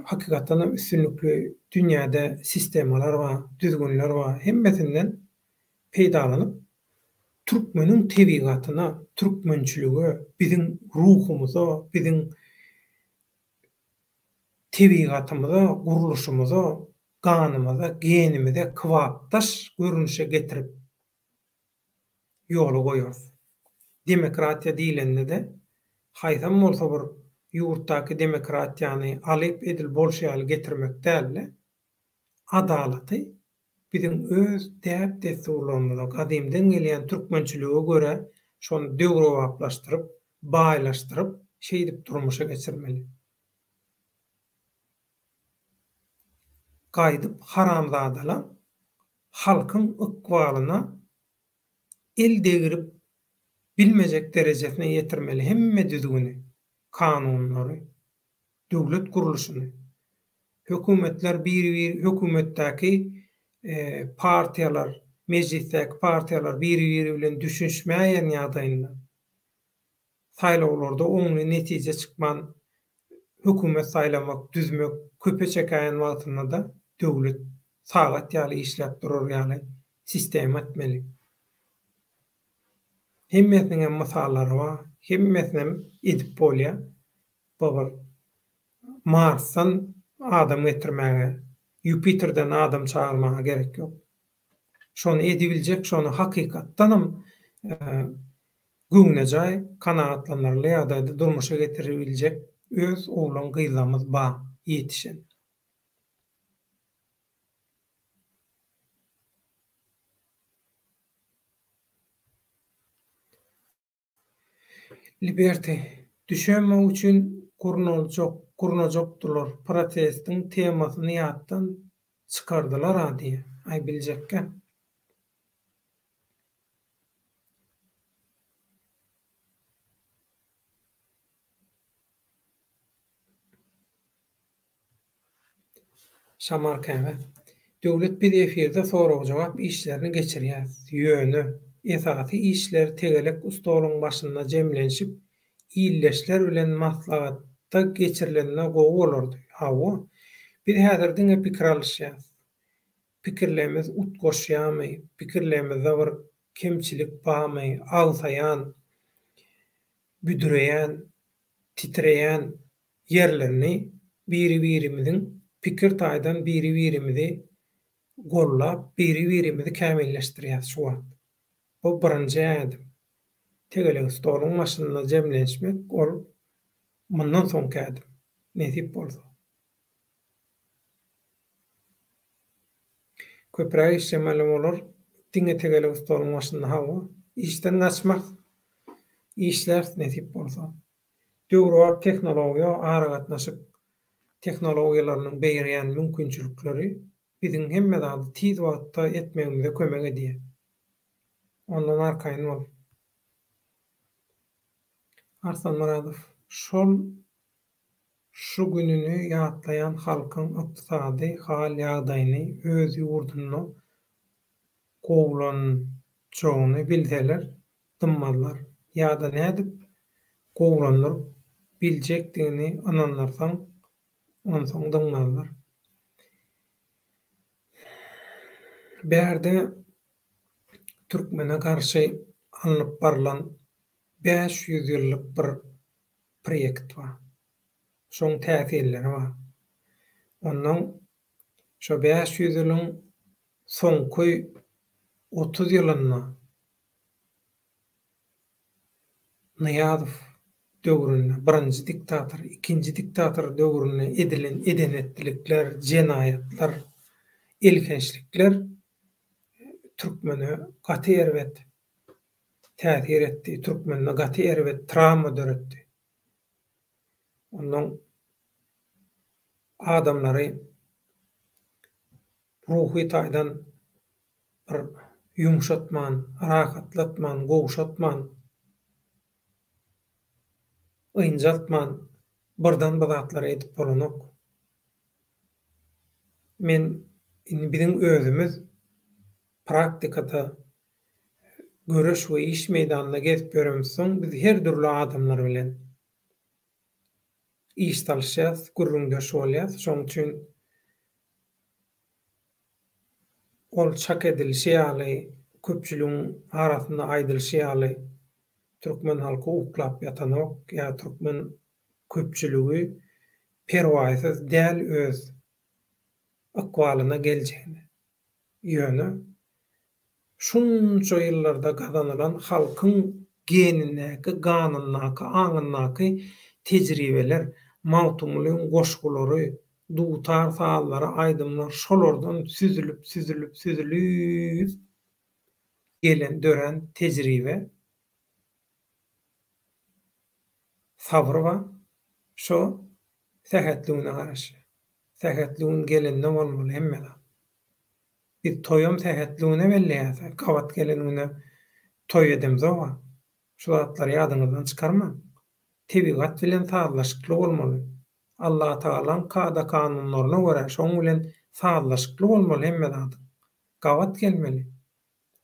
Hakykatdan hem üstünlikli dünýäde sistemalar bar, düzgünler bar. Hemmesinden peýdalanyp, türkmeniň tebigatyna, türkmençilige, biziň ruhumyza, biziň tebigatymyza, gurluşymyza ganymyza, genimize kybapdaş görnüşe getirip ýola goýarys. Demokratiýa diýlende-de, haýsam bolsa bir ýurtdaky demokratiýany alyp edil bolşy ýaly getirmek däl-de, adalaty biziň öz däp-dessurlarymyza, gadymdan gelýän türkmençilige görä şony döwrebaplaşdyryp, baýlaşdyryp, şeýdip durmuşa geçirmeli. Gaýdyp haramzadalar halkyň ykbalyna el degirip. bilmejek derejesine ýetirmeli hemme düzgüni, kanunlary, döwlet gurluşyny. Hökümetler biri-biri hökümetdäki partiýalar, mejlisdäki partiýalar biri-biri bilen düşünişmäýen ýagdaýynda, saýlawlarda oňly netije çykman hökümet saýlamak, düzmek köpe çekäýen wagtynda-da döwlet sagat ýaly işläp durar ýaly sistema etmeli. Hemmesiniňem mysallary bar, hemmesinem edip bolýar. Bu bir Marsdan adam getirmäge, Ýupiterden adam çagyrmaga gerek ýok. Şony edibiljek, şony hakykatdanam göwnejaý, kanagatlanarly ýagdaýda durmuşa getiribiljek öz oglan-gyzlarymyz bar, ýetişen. Liberty, Düşemow üçin gurnaljak gurnajakdylar protestiň temasyny ýatdan çykardylar-a diýýä. Aý biljekgä. Şamal Käbe, Döwlet biz efirde sorag-jogap işlerini geçirýäs. Ýöne, esasy işler tegelek stoluň başynda jemlenşip, ildeşler bilen maslahatda geçirilende gowy bolardy. Hawa, biz häzir diňe pikir alyşýas. Pikirlerimiz utgaşýarmy, pikirlerimizde bir kemçilik barmy, agsaýan, büdreýän, titreýän ýerlerini biri-birimiziň pikir taýdan biri-birimizi gollap, biri-birimizi kämilleşdirýäs şu wagt. Bu birinji ädim. Tegelek stoluň başynda jemlenişmek ol mundan soňky ädim. Nesip bolsa. Köpräk işlemeli bolar. Diňe tegelek stoluň başynda hawa. Işden gaçmarys. Işläris nesip bolsa. Döwrebap tehnologiýa, aragatnaşyk tehnologiýalarynyň berýän mümkinçilikleri biziň hemme zady tiz wagtda etmegimize kömek edýär. Ondan arkaýyn bol. Arslan Myradow, Şol şu gününi ýatlaýan halkyň ykdysady hal-ýagdaýyny öz ýurdunda gowulanjagyny bilseler, dymmazlar. Ýa-da nädip gowulandyryp biljekdigini ynandyrsaň, onsoň dymmazlar. Bärde türkmene garşy alnyp barlan 500 ýyllyk bir proýekt bar. Şoň täsirleri bar. Onnoň şo 500 ýylyň soňky 30 ýylynda Nyýazow döwründe, birinji diktator, ikinji diktator döwründe edilen eden-etdilikler, jenaýatlar, elhençlikler türkmene gaty erbet täsir etdi, türkmende gaty erbet trawma döretdi. Ondan adamlary ruhy taýdan bir ýumşatman, rahatlatman, gowşatman, ynjaltman birden bir zatlary edip bolanok. Men indi biziň özümiz praktikada göreş we iş meýdanynda gezip ýöremizsoň biz her dürli adamlar bilen iş salyşýas, gürrüňdeş bolýas. Şonuň üçin ol çak edilişi ýaly, köpçüligiň arasynda aýdylyşy ýaly türkmen halky uklap ýatanok ýa türkmen köpçüligi perwaýsyz däl öz ykbalyna, geljegine. Ýöne şunça ýyllarda gazanylan halkyň genindäki, ganyndaky, aňyndaky tejribeler, Magtymgulyň goşgulary, dutar sazlary, aýdymlar şolardan süzülip, süzülip, süzülip gelen, dörän tejribe, sabyr bar. Şo sähetli güne garaşýar. Sähetli gün gelende bolmaly hemme zat. Biz toýam sähetli güne belleýäs-ä, gabat gelen güne toý edemzog-a. Şu zatlary ýadyňyzdan çykarmaň. Tebigat bilen sazlaşykly bolmaly. Allatagalaň kada-kanunlaryna görä şoň bilen sazlaşykly bolmaly hemme zadyň. Gabat gelmeli.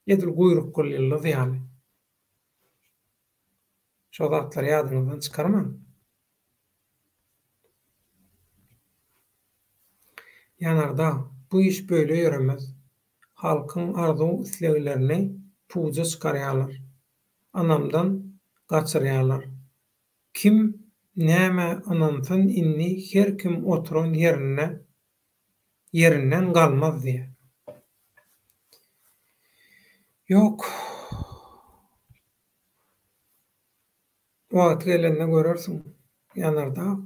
Edil guýrukgyl ýyldyz ýaly. Şo zatlary ýadyňyzdan çykarmaň. Ýanardag, bu iş beýle ýöremez. Halkyň arzuw-isleglerini puja çykarýarlar. Ynamdan gaçyrýarlar. Kim nämä ynansyn indi her kim oturan ýerinde ýerinden galmaz diýýär. Ýok. Wagty gelende görersiň, Ýanardag.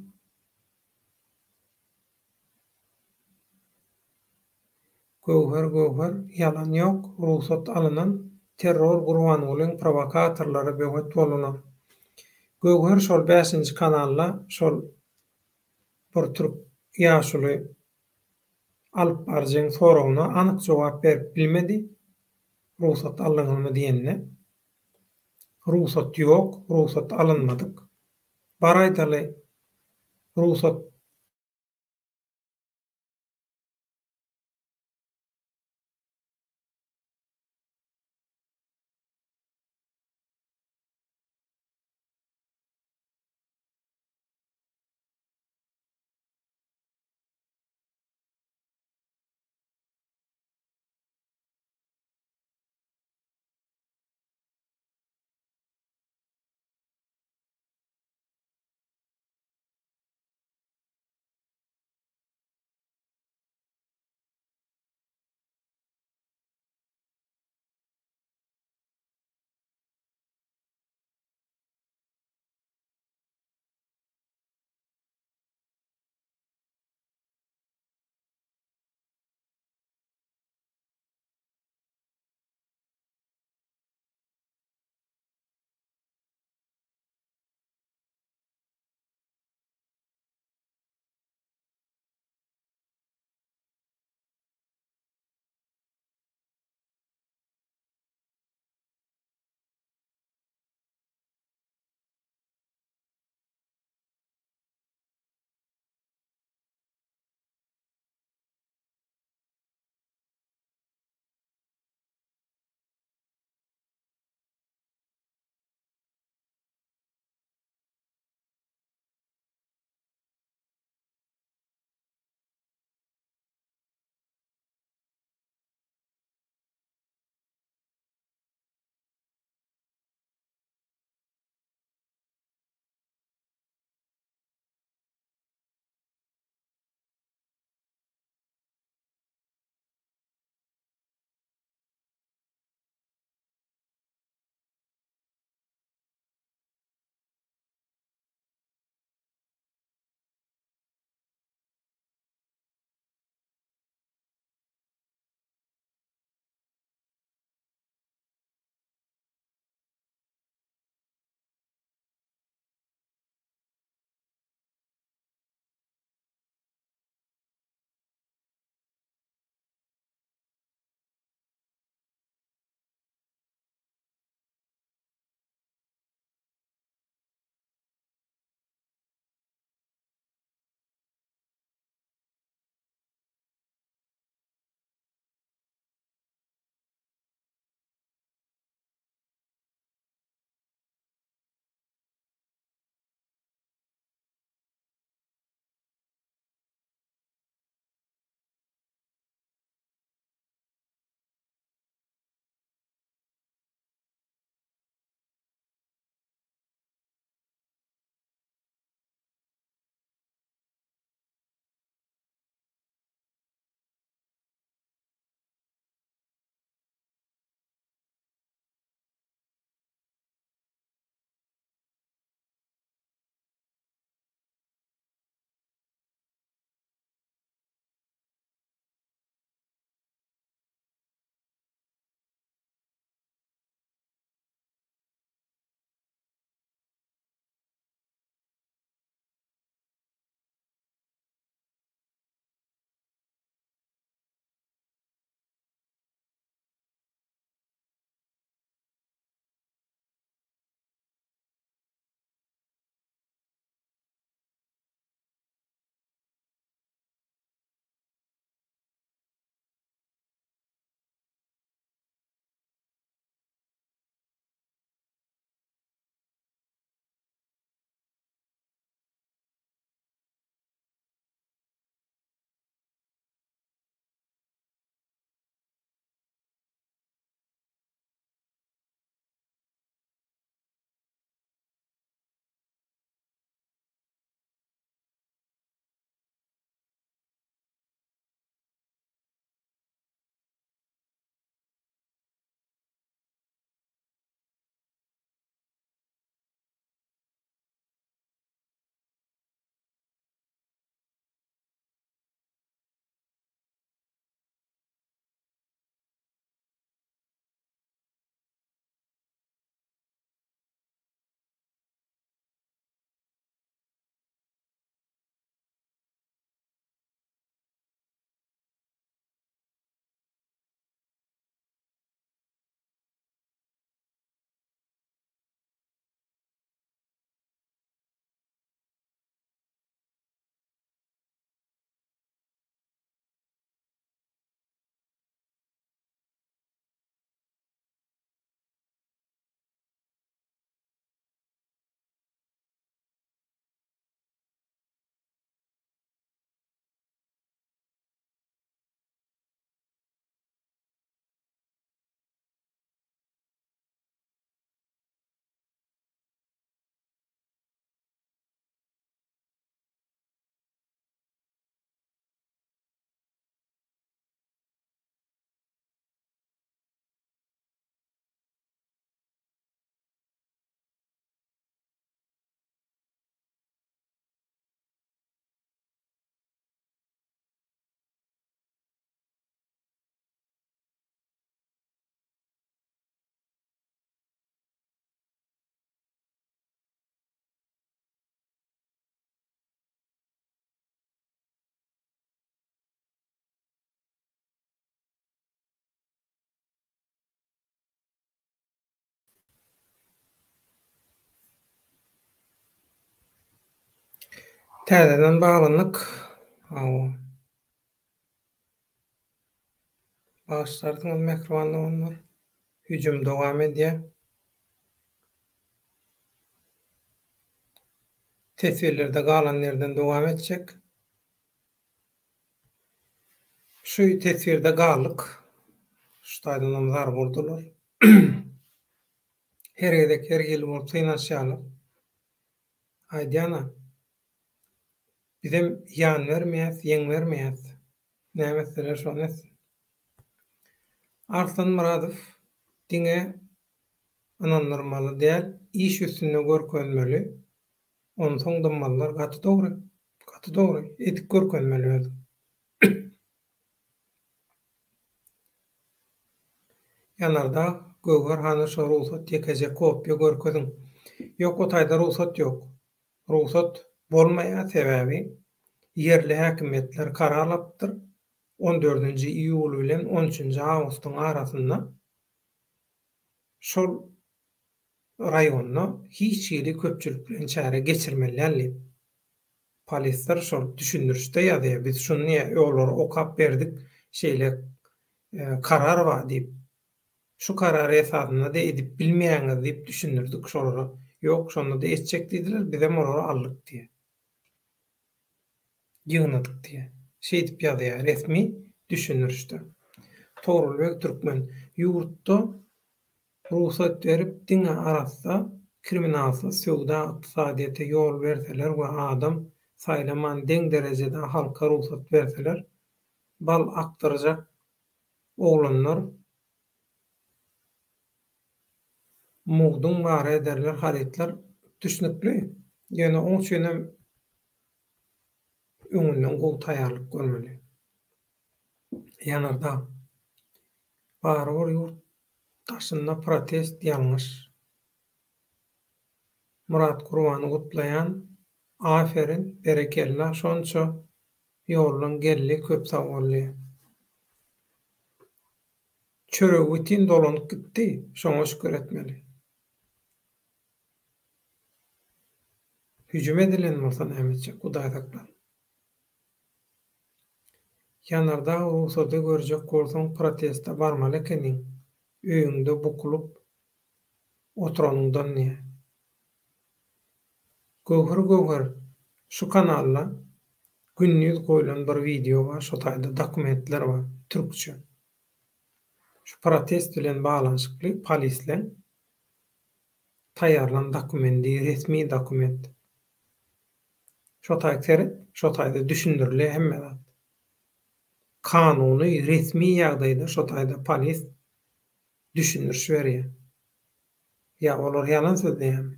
Göwher Göwher ýalan ýok rugsat alynan terror Gurbangulyň prowokatorlary böwet bolunar. Göwher şol bäşinji kanalda şol bir türk ýaşuly alyp baryjyň soragyna anyk jogap berip bilmedi rugsat aldyňyzmy diýende. Rugsat ýok rugsat alynmadyk. Bar aýdaly rugsat. Täzeden baglandyk. Hawa. Bagyşlarsyňyz mähriban doganlar. Hüjüm dowam edýär. Teswirlerde galan ýerden dowam etjek. Şu teswirde galdyk. Şu taýdanam zarba urdular. Her gezek her hili bolup synanyşýarlar. Aýdýan-a, bizem ýan bermeýäs, ýeň bermeýäs. Näme etseler şony etsin. Arslan Myradow diňe ynandyrmaly däl, iş üstünde görkezmeli, onsoň dymmalylar gaty dogry, gaty dogry, edip görkezmeli özüň. Ýanardag, Göwher hany şo rugsat ýekeje kopýa görkeziň. Ýok o taýda rugsat ýok. Rugsat bolmaýar sebäbi ýerli häkimiýetler karar alypdyr on dördünji iýul bilen on üçünji awgustyň arasynda şol raýonda hiç hili köpçülikleýin çäre geçirmeli däl diýip. Polisler şol düşündirişde ýazýar, biz şuny diýýär, olara okap berdik, şeýle karar bar diýip. Şu karar esasynda-da edip bilmeýäňiz diýip düşündirdik şolara. Ýok, şonda-da etjek diýdiler, bizem olary aldyk diýýär. Ýygnadyk diýýär. Şeýdip ýazýar resmi düşündirişde. Togrulbeg Türkmen, ýurtda Rugsat berip diňe arassa kriminalsyz söwda ykdysadyýete ýol berseler we adam saýlaman deň derejede halka rugsat berseler bal akdyrjak oglanlar mugduň bary ederler harytlar düşnükli ýöne oň üçinem öňünden gowy taýýarlyk görmeli Ýanardag barybir ýurt Daşynda protest ýalňyş. Myrat Gurbany gutlaýan aferin berekella şonça ýoldan geldi köp sag bol diýýä. Çöregi bitin dolanyp gitdi şoňa şükür etmeli. Hüjüm edilen bolsa näme etjek hudaý saklasyn. Ýanardag rugsady görjek bolsaň proteste barmaly ekeniň, öýüňde bukulyp oturanyňdan diýä. Göwher Göwher şu kanalda gündiz goýlan bir wideo bar şo taýda dokumentler bar türkçe. Şu protest bilen baglanşykly polisleň taýýarlan dokumendi resmi dokument. Şo taý seret, şo taýda düşündirilýär hemme zat. Kanuny, resmi ýagdaýda şo taýda polis düşündiriş berýär. Ýa olar ýalan sözleýärmi?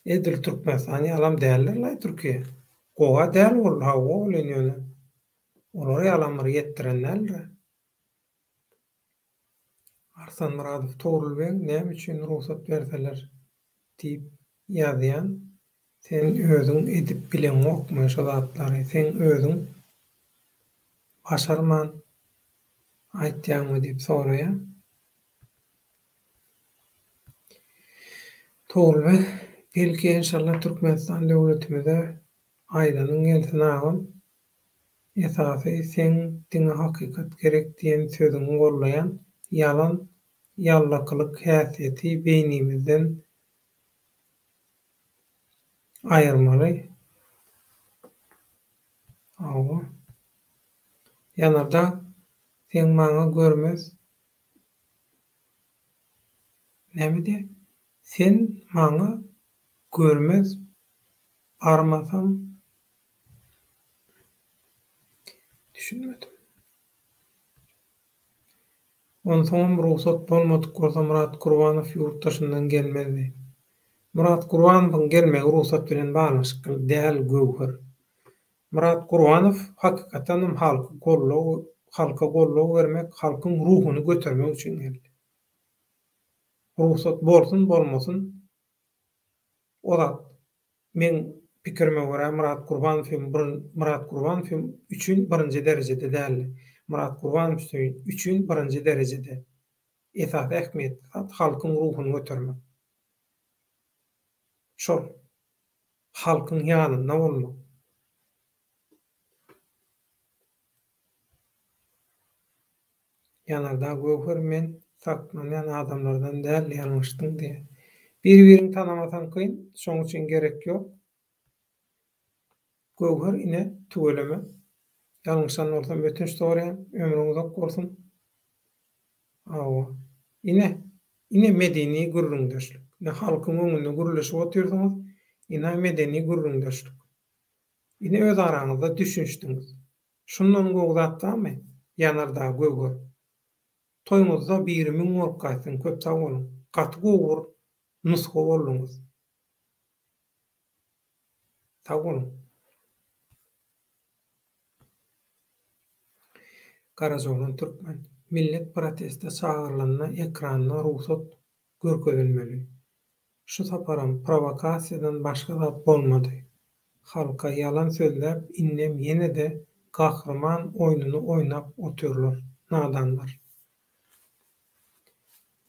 Edil Türkmenistan ýalam däldir-laý Türkiýe. Gowa däl boldy, hawa welin ýöne olar ýalam bir ýetdiren däldir-ä. Arslan Myradow Togrul beg näme üçin rugsat berseler diýip ýazýan sen özüň edip bileňokmy şo zatlary seň özüň başarman aýtýaňmy diýip soraýa. Togrul beg belki enşalla Türkmenistan döwletimize aýlanyň gelsin agam Esasy seň diňe hakykat gerek diýen sözüňi gollaýan ýalan ýallakylyk häsiýeti beýnimizden aýyrmaly. Hawa. Ýanardag seň maňa görmez näme diýýä? Sen maňa görmez barmasam Düşünmedim. Onsoňam rugsat bolmadyk bolsa Myrat Gurbanow ýurt daşyndan gelmezdi. Myrat Gurbanowyň gelmegi rugsat bilen baglanyşykly däl Göwher. Myrat Gurbanow hakykatdanam halky goldaw halka goldaw bermek, halkyň ruhuny götermek üçin geldi. Rugsat bolsun bolmasyn o zat Meň pikirime görä Myrat Gurbanow hem bir Myrat Gurbanow hem üçin birinji derejede däldi. Myrat Gurbanow üçin birinji derejede esasy ähmiýetli zat halkyň ruhuny götermek. Şol. Halkyň ýanynda bolmak. Ýanardag Göwher men saklanýan adamlardan däl ýalňyşdyň diýýär. Biri biriňi tanamasaň kyn, şoň üçin gerek ýok. Göwher ine tüweleme. Ýalňyşan bolsam ötünç soraýan, ömrüň uzak bolsun. Hawa. Ine, ine medeni gürrüňdeşlik. Ine halkyň öňünde gürleşip otyrsyňyz, ine medeni gürrüňdeşlik. Ine öz araňyzda düşünişdiňiz. Şundan gowy zat barmy? Ýanardag Göwher. Toýuňyzda biri müň bolup gaýtsyn köp sag boluň. Gaty gowy bir nusga bolduňyz. Sag boluň. Garajaoglan Türkmen. Millet proteste çagyrylanda ekranda rugsat görkezilmeli. Şu saparam prowokasiýadan başga zat bolmady. Halka ýalan sözläp indem ýene-de gahryman oýnuny oýnap otyrlar, nadanlar.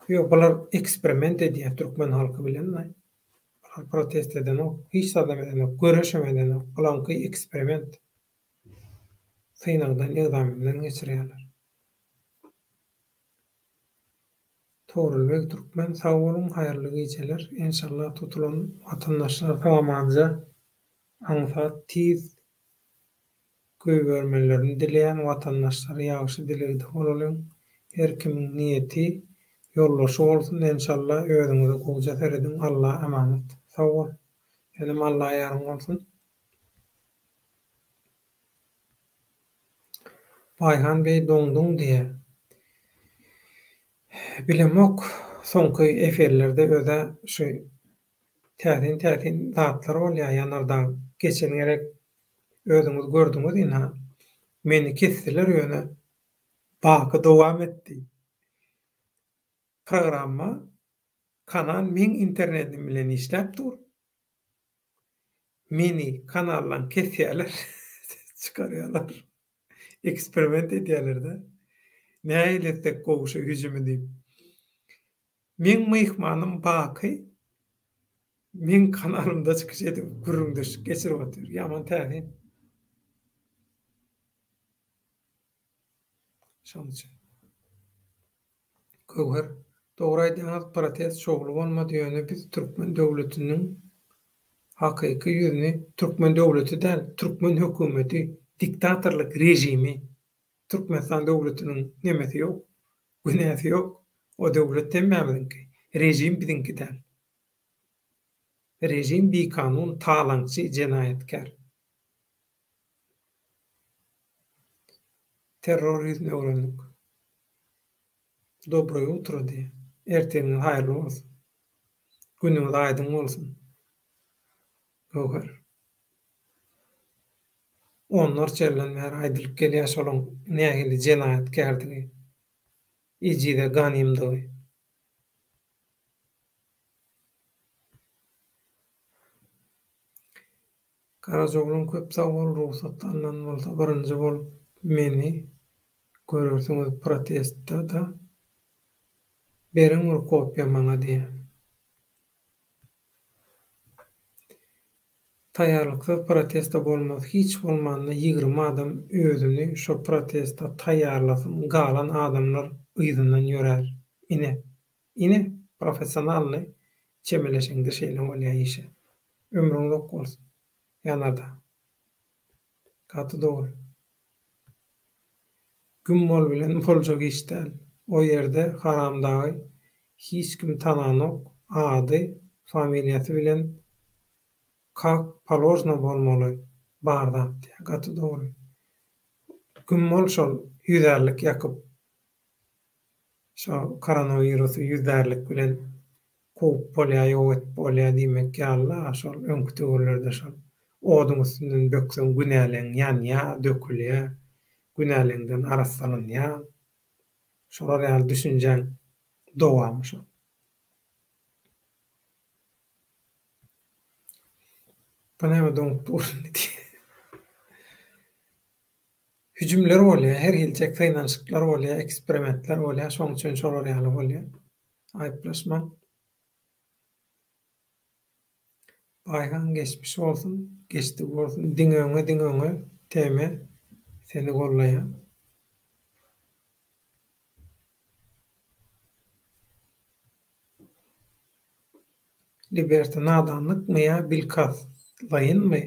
Ýok bular eksperiment edýär türkmen halky bilen-laý. Bular protest edenok, hiç zadam edenok, göreşem edenok. Bulaňky eksperiment. Synagdan, ekzamenden geçirýärler. Togrulbeg Türkmen sag boluň haýyrly gijeler enşallah tutulan watandaşlar sagamanja aňsat tiz göýbermelerini dileýän watandaşlar ýagşy dilegde bolalyň her kimiň niýeti ýoldaşy bolsun enşallah özüňize gowja serediň Alla amanat sag bol senem Alla ýaryň bolsun. Baýhan beý doňduň diýä. Bilemok, soňky efirlerde özä şu täsin-täsin zatlar bolýa Ýanardag. Geçen gezek özüňiz gördüňiz ynha. Meni kesdiler ýöne baky dowam etdi. Programma kanal meň internetim bilen işläp dur. Meni kanaldan kesýärler, çykarýarlar. Eksperiment edýärler-de. Nähili etsek gowy şu hüjümi diýip. Meň myhmanym Baky meň kanalymda çykyş edip gürrüňdeşlik geçirip otyr. Ýaman täsin. Şonuň üçin. Göwher, dogry aýdýaňyz protest şowly bolmady ýöne biz türkmen döwletiniň hakyky ýüzüni türkmen döwleti däl türkmen hökümeti diktatorlyk režimi Türkmenistan döwletiniň nemesi ýok günäsi ýok o döwlet hemmämiziňki režim biziňki däl režim bikanun talaňçy jenaýatkär. Terror ýüzüni öwrendik. Dobroý utro diýýär. Ertiriňiz haýyrly bolsun. Günüňiz aýdyň bolsun. Göwher. Onlarça ýyldan bäri aýdylyp gelýär şolaň nähili jenaýatkärdigi, ejize ganymdygy. Garajaoglan köp sag bol rugsat alnan bolsa birinji bolup meni görersiňiz protestda-da beriň bir kopýa maňa diýýän. Taýýarlyksyz protesta bolmaz hiç bolmanda 20 adam özüni şo protesta taýýarlasyn galan adamlar yzyndan ýörär ine ine professionalnyý çemeleşeňde şeýle bolýa işe. Ömrüň uzak bolsun. Ýanardag. Gaty dogry. Güm bol bilen boljak iş däl. O ýerde haramdagy hiç kim tananok ady familiýasy bilen kak položno bolmaly bar zat diýýär. Gaty dogry. Güm bol şol ýüzärlik ýakyp Şo koronawirusy ýüzärlik bilen kowup bolýar, ýok edip bolýar diýmek ýaly-la, şol öňki döwürlerde şol oduň üstünden bökseň günäleň ýanýar, dökülýär, günäleňden arassalanýaň. Şolar ýaly düşünjäň dowamy şol. Bu näme doňup dur indi diýýär. Hüjümler bolýar, her hiljek synanyşyklar bolýar, eksperimentler bolýar, şoň üçin şolar ýaly bolýar. Aýyplaşmaň. Baýhan geçmiş bolsun, geçdigi bolsun, diňe öňe diňe öňe TM seni gollaýan. Liberty nadanlykmy ýa bilkastlaýynmy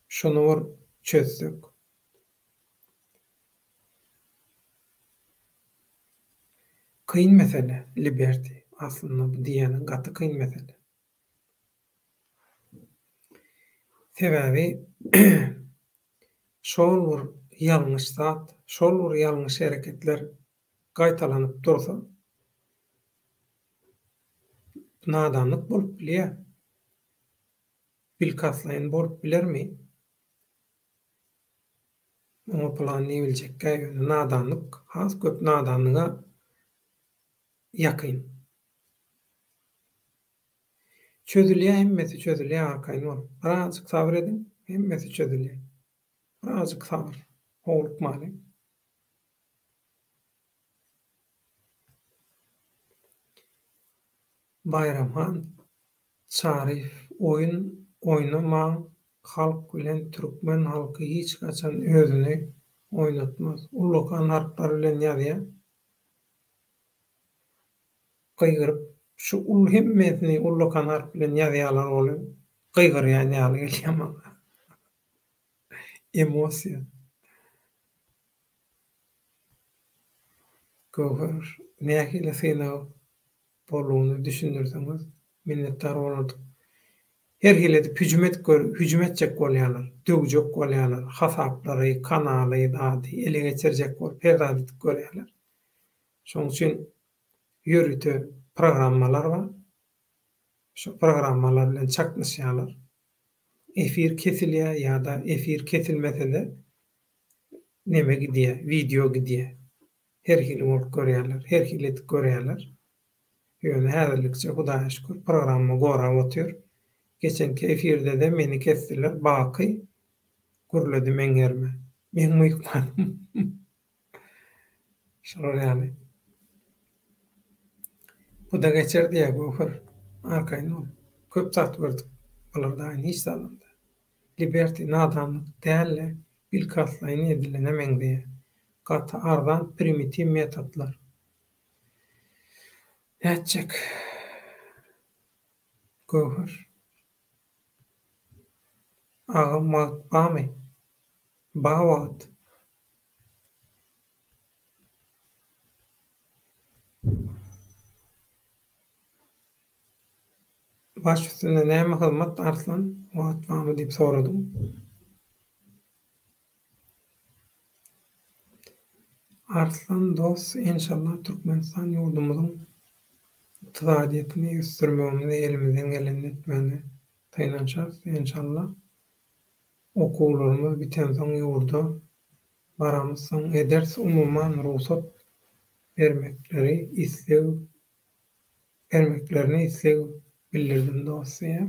şuny bir çözsek. Kyn mesele Liberty aslynda bu diýýäniň gaty kyn mesele. Sebäbi şol bir ýalňyş zat, şol bir ýalňyş hereketler gaýtalanyp dursa, nadanlyk bolup bilýär. Bilkastlaýyn bolup bilermi? Oňa pylan diýibiljekkä, ýöne nadanlyk has köp nadanlyga ýakyn. Çözülýär hemmesi çözülýär arkaýyn bol. Birazjyk sabyr ediň hemmesi çözülýär. Birazjyk sabyr. Howlukmalyň. Baýramhan Çaryýew oýun oýnamaň halk bilen türkmen halky hiç haçan özüni oýnatmaz. Ullakan harplar bilen ýazýar. Gygyryp şu ul hemmesini ullakan harp bilen ýazýalar ol gygyrýan ýaly gelýär maňa. Emosiýa. Göwher nähili synag boldugyny düşündirseňiz minnetdar bolardyk. Her hili edip hüjüm edip gör hüjüm etjek bolýarlar, döwjek bolýarlar, hasaplary, kanaly, zady ele geçirjek bolup her zat edip görýärler. Şonuň üçin ýörite programmalar bar. Şo programmalar bilen çaknyşýarlar. Efir kesilýär ýa-da efir kesilmese-de neme gidýär, wideo gidýär. Her hili bolup görýärler, her hili edip görýärler. Ýöne häzirlikçe Hudaýa şükür programma gorap otyr. Geçenki efirde-de meni kesdiler, Baky gürledi meň ýerime. Meň myhmanym. Şolar ýaly. Bu-da geçer diýýär Göwher. Arkaýyn bol. Köp zat gördük. Bular daýyn hiç zadam däl. Liberty nadanlyk däl-de, bilkastlaýyn edilene meňzeýär. Gaty arzan primitiw metodlar. Nätjek? Göwher. Agam wagt bamy? Ba wagt. Baş üstüne näme hyzmat Arslan, wagt barmy diýip soradyň. Arslan dos enşallah Türkmenistan ýurdumyzyň ykdysadyýetini ösdürmegimize elimizden gelenini etmäne synanşarys enşallah. Okuwlarymyz bitensoň ýurda baramyzsoň ederis umuman rugsat bermekleri isleg bermeklerini isleg bildirdim dos diýýär.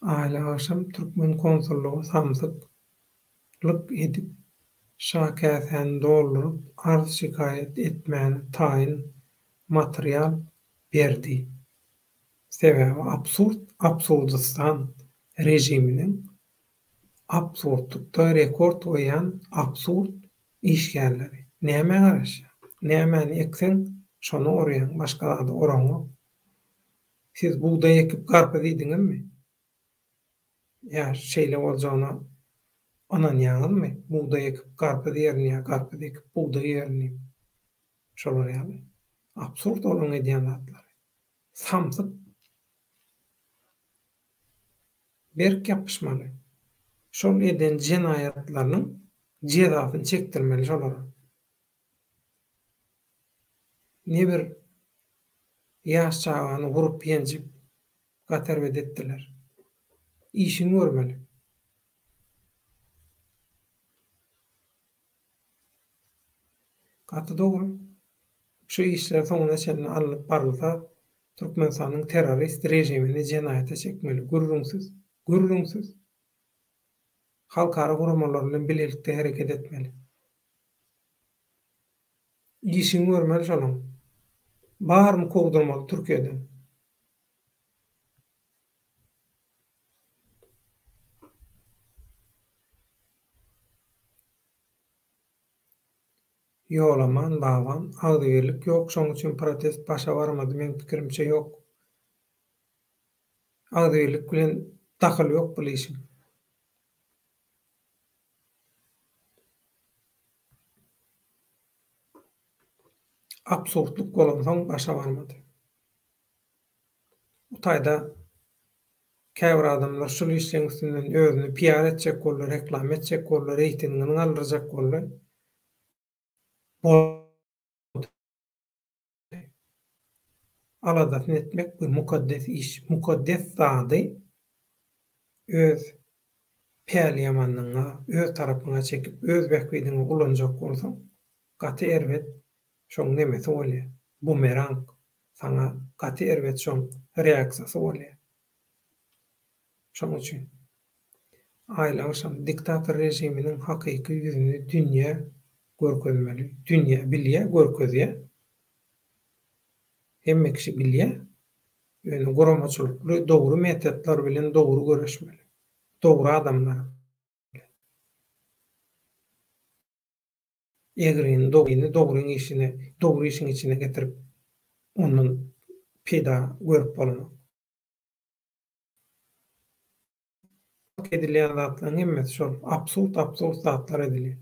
Aýly agşam türkmen konsullygy samsyk lyk edip şakäsäni dolduryp arz-şikaýat etmäne taýyn material berdi. Sebäbi absurd Absurdystan režiminiň absurdlykda rekord goýýan absurd işgärleri. Nämä garaşýaň? Nämäni ekseň, şony orýaň, başga zady oraňok. Siz bugdaý ekip garpyz iýdiňizmi? Ýa şeýle boljagyna ynanýaňyzmy? Bugdaý ekip garpyz ýerin ýa garpyz ekip bugdaý ýerin diýip. Şolar ýaly. Absurd olaryň edýän zatlary. Samsyk. Berk ýapyşmaly. Şol eden jenaýatlarynyň jezasyny çekdirmeli şolara. Ne bir ýaş çagany urup ýenjip gaty erbet etdiler. Işini görmeli. Gaty dogry. Şu işler soňuna çenli alnyp barylsa, Türkmenistanyň terrorist režimini jenaýata çekmeli. Gürrüňsiz. Gürrüňsiz. Halkara guramalar bilen bilelikde hereket etmeli. Işiňi görmeli şolaň. Baryny kowdurmaly Türkiýeden. Ýolaman babam agzybirlik ýok şoň üçin protest başa barmady meň pikirimçe ýok. Agzybirlik bilen dahyly ýok bul işiň. Absurdlyk bolansoň başa barmady. Bu taýda käbir adamlar şul işleň üstünden özüni piar etjek boldy, reklama etjek boldy, reýtingini galdyrjak boldy. Bolmady. Aladasyny etmek bu mukaddes iş. Mukaddes zady öz päliýamanlygyňa, öz tarapyňa çekip, öz bähbidiňe ulanjak bolsaň, gaty erbet şoň nemesi bolýar, bumerang, saňa gaty erbet şoň reaksiýasy bolýar. Şoň üçin Aýly agşam diktator režiminiň hakyky ýüzüni dünýä görkezmeli. Dünýä bilýär, görkezýär. Hemme kişi bilýär. Ýöne guramaçylykly dogry metodlar bilen dogry göreşmeli. Dogry adamlar bilen. Egrini dogryny dogryň işine dogry işiň içine getirip ondan peýda görüp bolanok. Edilýän zatlaryň hemmesi şol absurd absurd zatlar edilýär.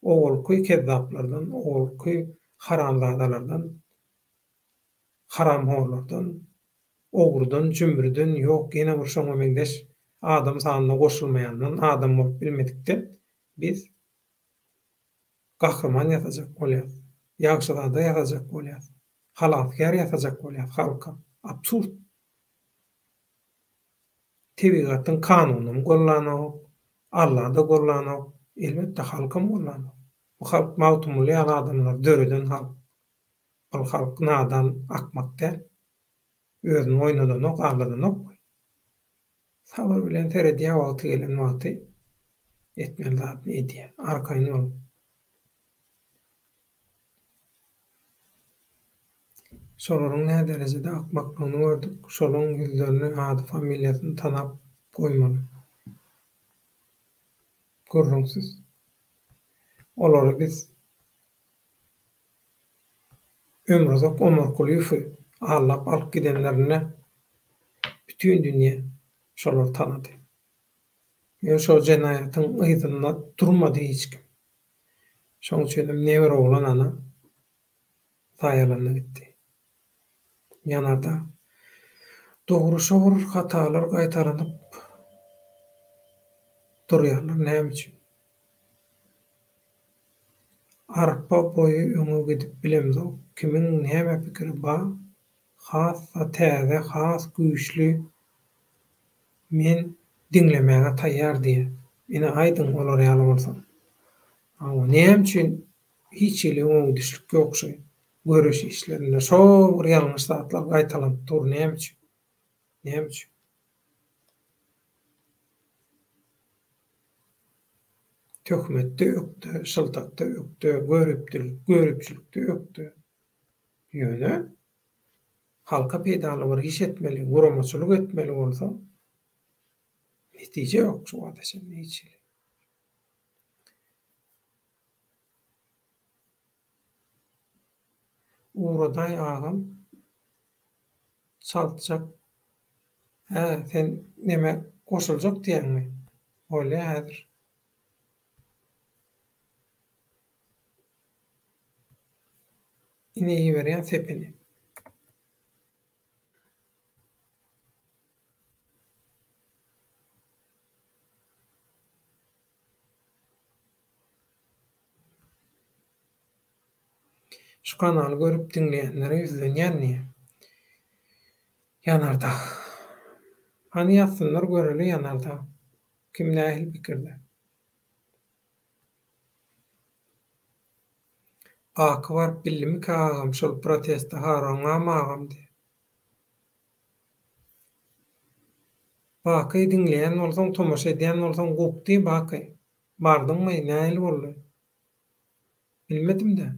Owalky kezzaplardan, owalky haramzadalardan, haramhorlardan, ogrudan, jümrüden ýok ýene bir şoňa meňzeş adam sanyna goşulmaýandan adam bolup bilmedikden biz Gahryman ýasajak bolýas. Ýagşyzada ýasajak bolýas. Halasgär ýasajak bolýas halka. Absurd. Tebigatyň kanunam gollanok, Alla-da gollanok, elbetde halkam gollanok. Bu halk Magtymguly ýaly adamlary döreden halk. Ol halk nadan, akmak däl. Özüni oýnadanok, aldadanok. Sabyr bilen seredýär wagty gelen wagty etmeli zadyny edýär. Arkaýyn boluň. Şolaryň nä derejede akmaklygyny gördük. Şolaň ýüzlerini, ady familiýasyny tanap goýmaly. Gürrüňsiz. Olary biz Ömruzak Omarkulyýewi aldap alyp gidenlerinde bütin dünýä şolary tanady. Ýöne şol jenaýatyň yzynda durmady hiç kim. Şonuň üçin hem nebir oglan ana zaýalandy gitdi. Ýanardag. Dogry şo bir hatalar gaýtalanyp durýarlar näme üçin? Arpa boýy öňe gidip bilemzok, kimiň näme pikiri ba, has-da täze, has güýçli men diňlemäge taýýar diýýär. Ine aýdyň olar ýaly bolsa. Hawa, näme üçin hiç hili öňe gidişlik ýok şu göreş işlerinde, şo bir ýalňyş zatlar gaýtalanyp dur näme üçin? Näme üçin? Töhmetde ökde, şyltakda ökde, göripdilik, göripçilikde ökde. Ýöne halka peýdaly bir iş etmeli, guramaçylyk etmeli bolsa, netije ýok şu wagta çenli hiç hili. Ugradaý agam çaltjak hä sen neme goşuljak diýýäňmi? Bolýa häzir. Ine iberýän sepini. Şu kanaly görüp diňleýänlere ýüzlenýän diýýä. Ýanardag. Hany ýazsynlar göreli Ýanardag. Kim nähili pikirde. Baky baryp bildimikä agam şol proteste haroňam agam diýýä. Baky diňleýän bolsaň tomaşa edýän bolsaň guk diý Baky. Bardyňmy nähili boldy. Bilmedim-dä.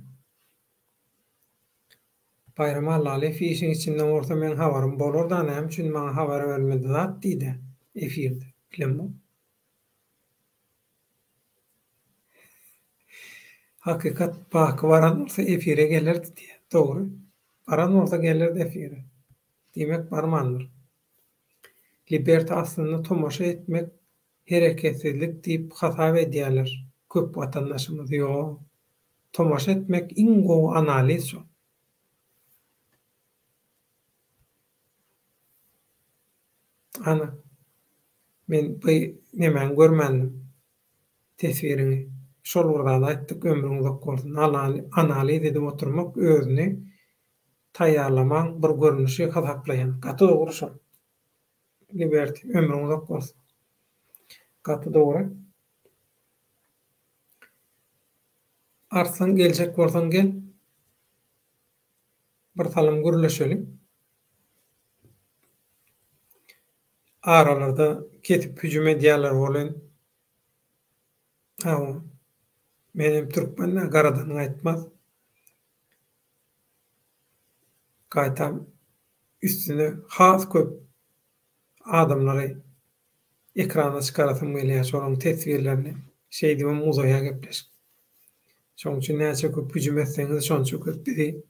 Baýram Allalyýew işiň içinde bolsa meň habarym bolarda näme üçin maňa habar bermedi zat diýdä efirde bilemok. Hakykat Baky baran bolsa efire gelerdi diýýär. Dogry. Baran bolsa gelerdi efire. Diýmek barmandyr. Liberta aslynda tomaşa etmek hereketsizlik diýip hasap edýärler köp watandaşymyz. Ýok. Tomaşa etmek iň gowy analiz şol. Ana. Men bu nemäňi görmändim. Teswiriňi. Şol bir zady aýtdyk ömrüň uzak bolsun. Analiz edip oturmak özüni taýýarlamaň bir görnüşi hasaplaýan. Gaty dogry şol. Liberty, ömrüň uzak bolsun. Gaty dogry. Arslan geljek bolsaň gel. Bir salym gürleşeli. Aralarda kesip hüjüm edýärler welin, hawa, menem türkmen-dä, garadan gaýtmaz. Gaýtam üstüne has köp adamlary ekrana çykarasym gelýär, şolaryň teswirlerini. Şeýdibem uzaýar gepleşik. Şonuň üçin näçe köp hüjüm etseňiz, şonça köp bizi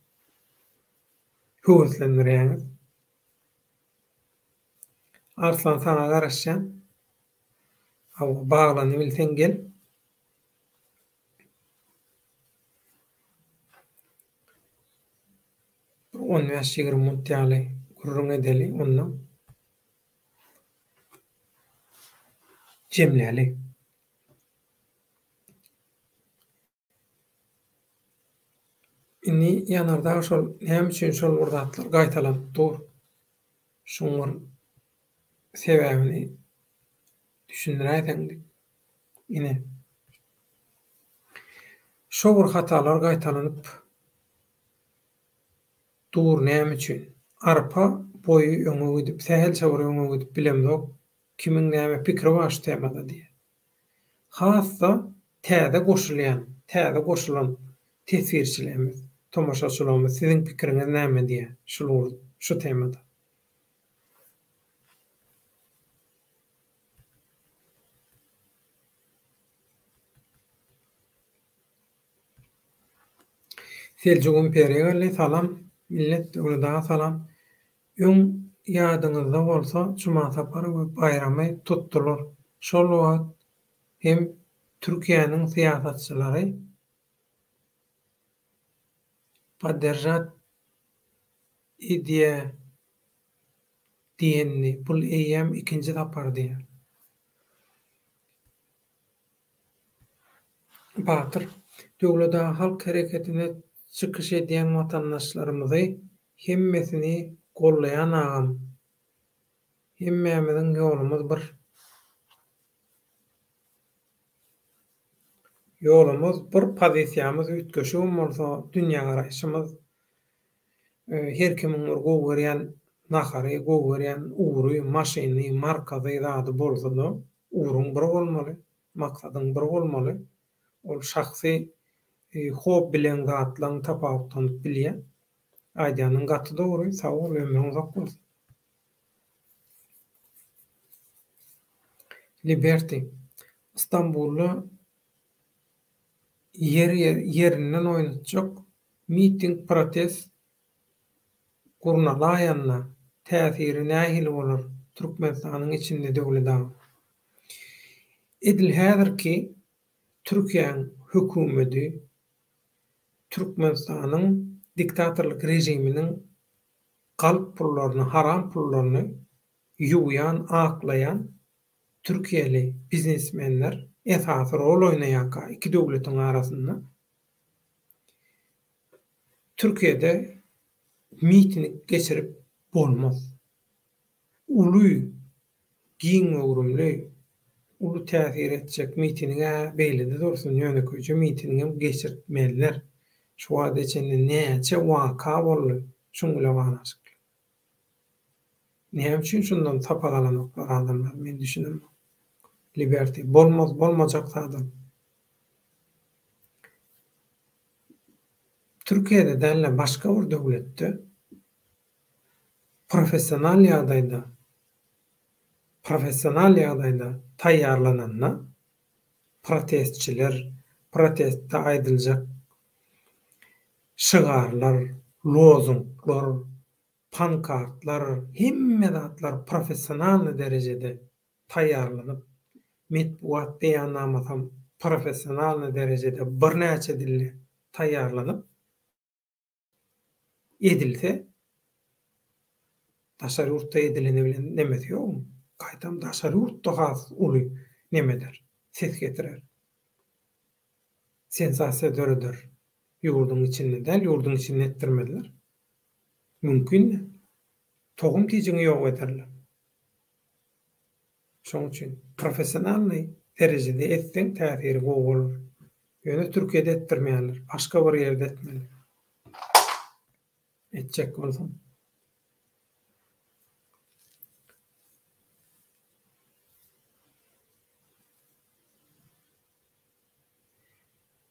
höweslendirýäňiz. Arslan saňa garaşýan. Hawa, baglanybilseň gel. Bir on bäş-ýigrimi minut ýaly gürrüň edeli, onda jemläli. Indi Ýanardag şol näme üçin şol bir zatlar gaýtalanyp dur? Şuň bir sebäbini düşündiräýseň diýip. Ine. Şo bir hatalar gaýtalanyp dur näme üçin? Arpa boýy öňe gidip, sähelçe bir öňe gidip bilemzok, kimiň näme pikiri bar şu temada diýýär. Has-da täze goşulýan, täze goşulan teswirçilerimiz, tomaşaçylarymyz siziň pikiriňiz näme diýýär şul ugurda, şu temada? Seljuk imperiýa geldi, salam millet, Döwlet aga salam. Öň ýadyňyzda bolsa Juma Sapary we Baýramy tutdular. Şol wagt hem Türkiýäniň syýasatçylary podderžat edýä diýendi. Bul eýýäm ikinji sapar diýýär. Batyr, Döwlet aga halk hereketine çykyş edýän watandaşlarymyzy hemmesini gollaýan agam. Hemmämiziň ýolumyz bir. Ýolumyz bir pozisiýamyz üýtgeşigem bolsa dünýägaraýşymyz her kimiň bir gowy görýän nahary, gowy görýän ugry, maşyny, markasy zady bolsa-da ugruň bir bolmaly. Maksadyň bir bolmaly. Ol şahsy hobbileň zatlaň tapawutlanyp bilýä. Aýdýanyň gaty dogry, sag bol, ömrüň uzak bolsun. Liberty. Stambulda ýer ýerinden oýnatjak miting protest gurnalaýanda täsiri nähili bolar Türkmenistanyň içinde Döwlet aga? Edil häzirki Türkiýäň hökümedi Türkmenistanyň diktatorlyk režiminiň galp pullaryny, haram pullaryny ýuwýan, aklaýan türkiýeli biznesmenler esasy rol oýnaýarka iki döwletiň arasynda Türkiýede miting geçirip bolmaz. Uly, giň göwrümli, uly täsir etjek miting-ä beýlede dursun, ýönekeýje mitingem geçirtmezler. Şu wagta çenli näçe waka boldy şuň bile baglanyşykly. Näme üçin şundan sapak alanoklar adamlar, men düşünemok. Liberty, bolmaz, bolmajak zat ol. Türkiýede däl-de başga bir döwletde professional ýagdaýda professional ýagdaýda taýýarlananda protestçiler, protestde aýdyljak şygarlar, lozunglar, pankartlar, hemme zatlar professionalnyý derejede taýýarlanyp, metbugat beýannamasam professionalnyý derejede birnäçe dilde taýýarlanyp edilse, daşary ýurtda edileni bilen nemesi ýoguň, gaýtam daşary ýurtda has uly neme eder, ses getirer. Sensasiýa döreder. Ýurduň içinde däl, ýurduň içinde etdirmezler. Mümkin däl. Tohum tijiňi ýok ederler. Şoň üçin professionalnyý derejede etseň täsiri gowy bolar. Ýöne Türkiýede etdirmeýärler. Başga bir ýerde etmeli. Etjek bolsaň.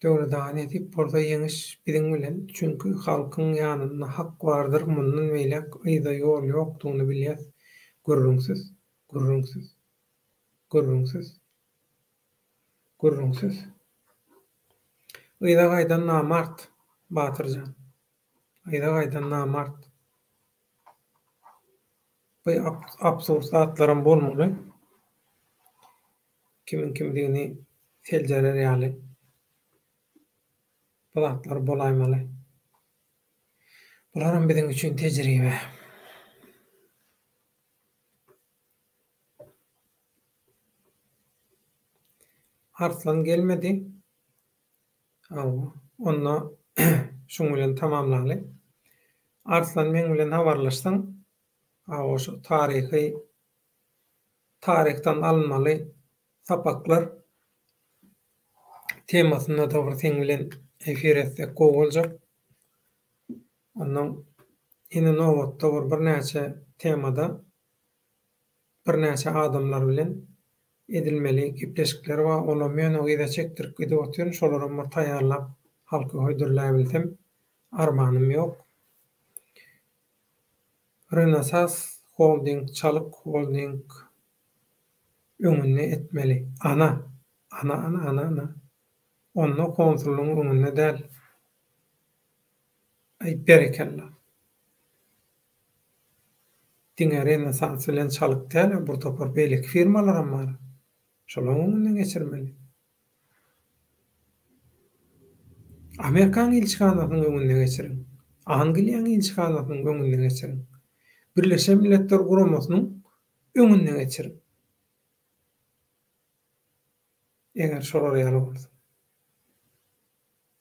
Döwlet aga nesip bolsa ýeňiş biziň bilen çünki halkyň ýanynda hak bardyr mundan beýläk yza ýol ýokdugyny bilýäs gürrüňsiz gürrüňsiz gürrüňsiz gürrüňsiz yza gaýdan namart Batyrjan yza gaýdan namart bu absurd zatlaram bolmaly. Kimiň kimdigini seljerer ýaly bu zatlar bolaýmaly. Bularam biziň üçin tejribe. Arslan gelmedi. Hawa, onda şuň bilen tamamlaly. Arslan meň bilen habarlaşsaň, hawa şu taryhy Taryhdan alynmaly sapaklar temasynda-da bir seň bilen efir etsek gowy boljak. Onnoň ine nobatda bir birnäçe temada birnäçe adamlar bilen edilmeli gepleşikler bar. Olam ýöne yza çekdirip gidip otyryn. Şolaram bir taýýarlap halka hödürläbilsem armanym ýok. Rönesans Holding Çalyk Holding öňünde etmeli. Ana! Ana ana ana ana. Onda konsullygyň öňünde däl. Aý berekella. Diňe Renesans bilen Çalyk däl bir topar beýleki firmalaram bar. Şolaň öňünden geçirmeli. Amerikanyň ilçihanasynyň öňünde geçiriň. Angliýanyň ilçihanasynyň öňünde geçiriň. Birleşen Milletler Guramasynyň öňünde geçiriň. Eger şolar ýaly bolsa.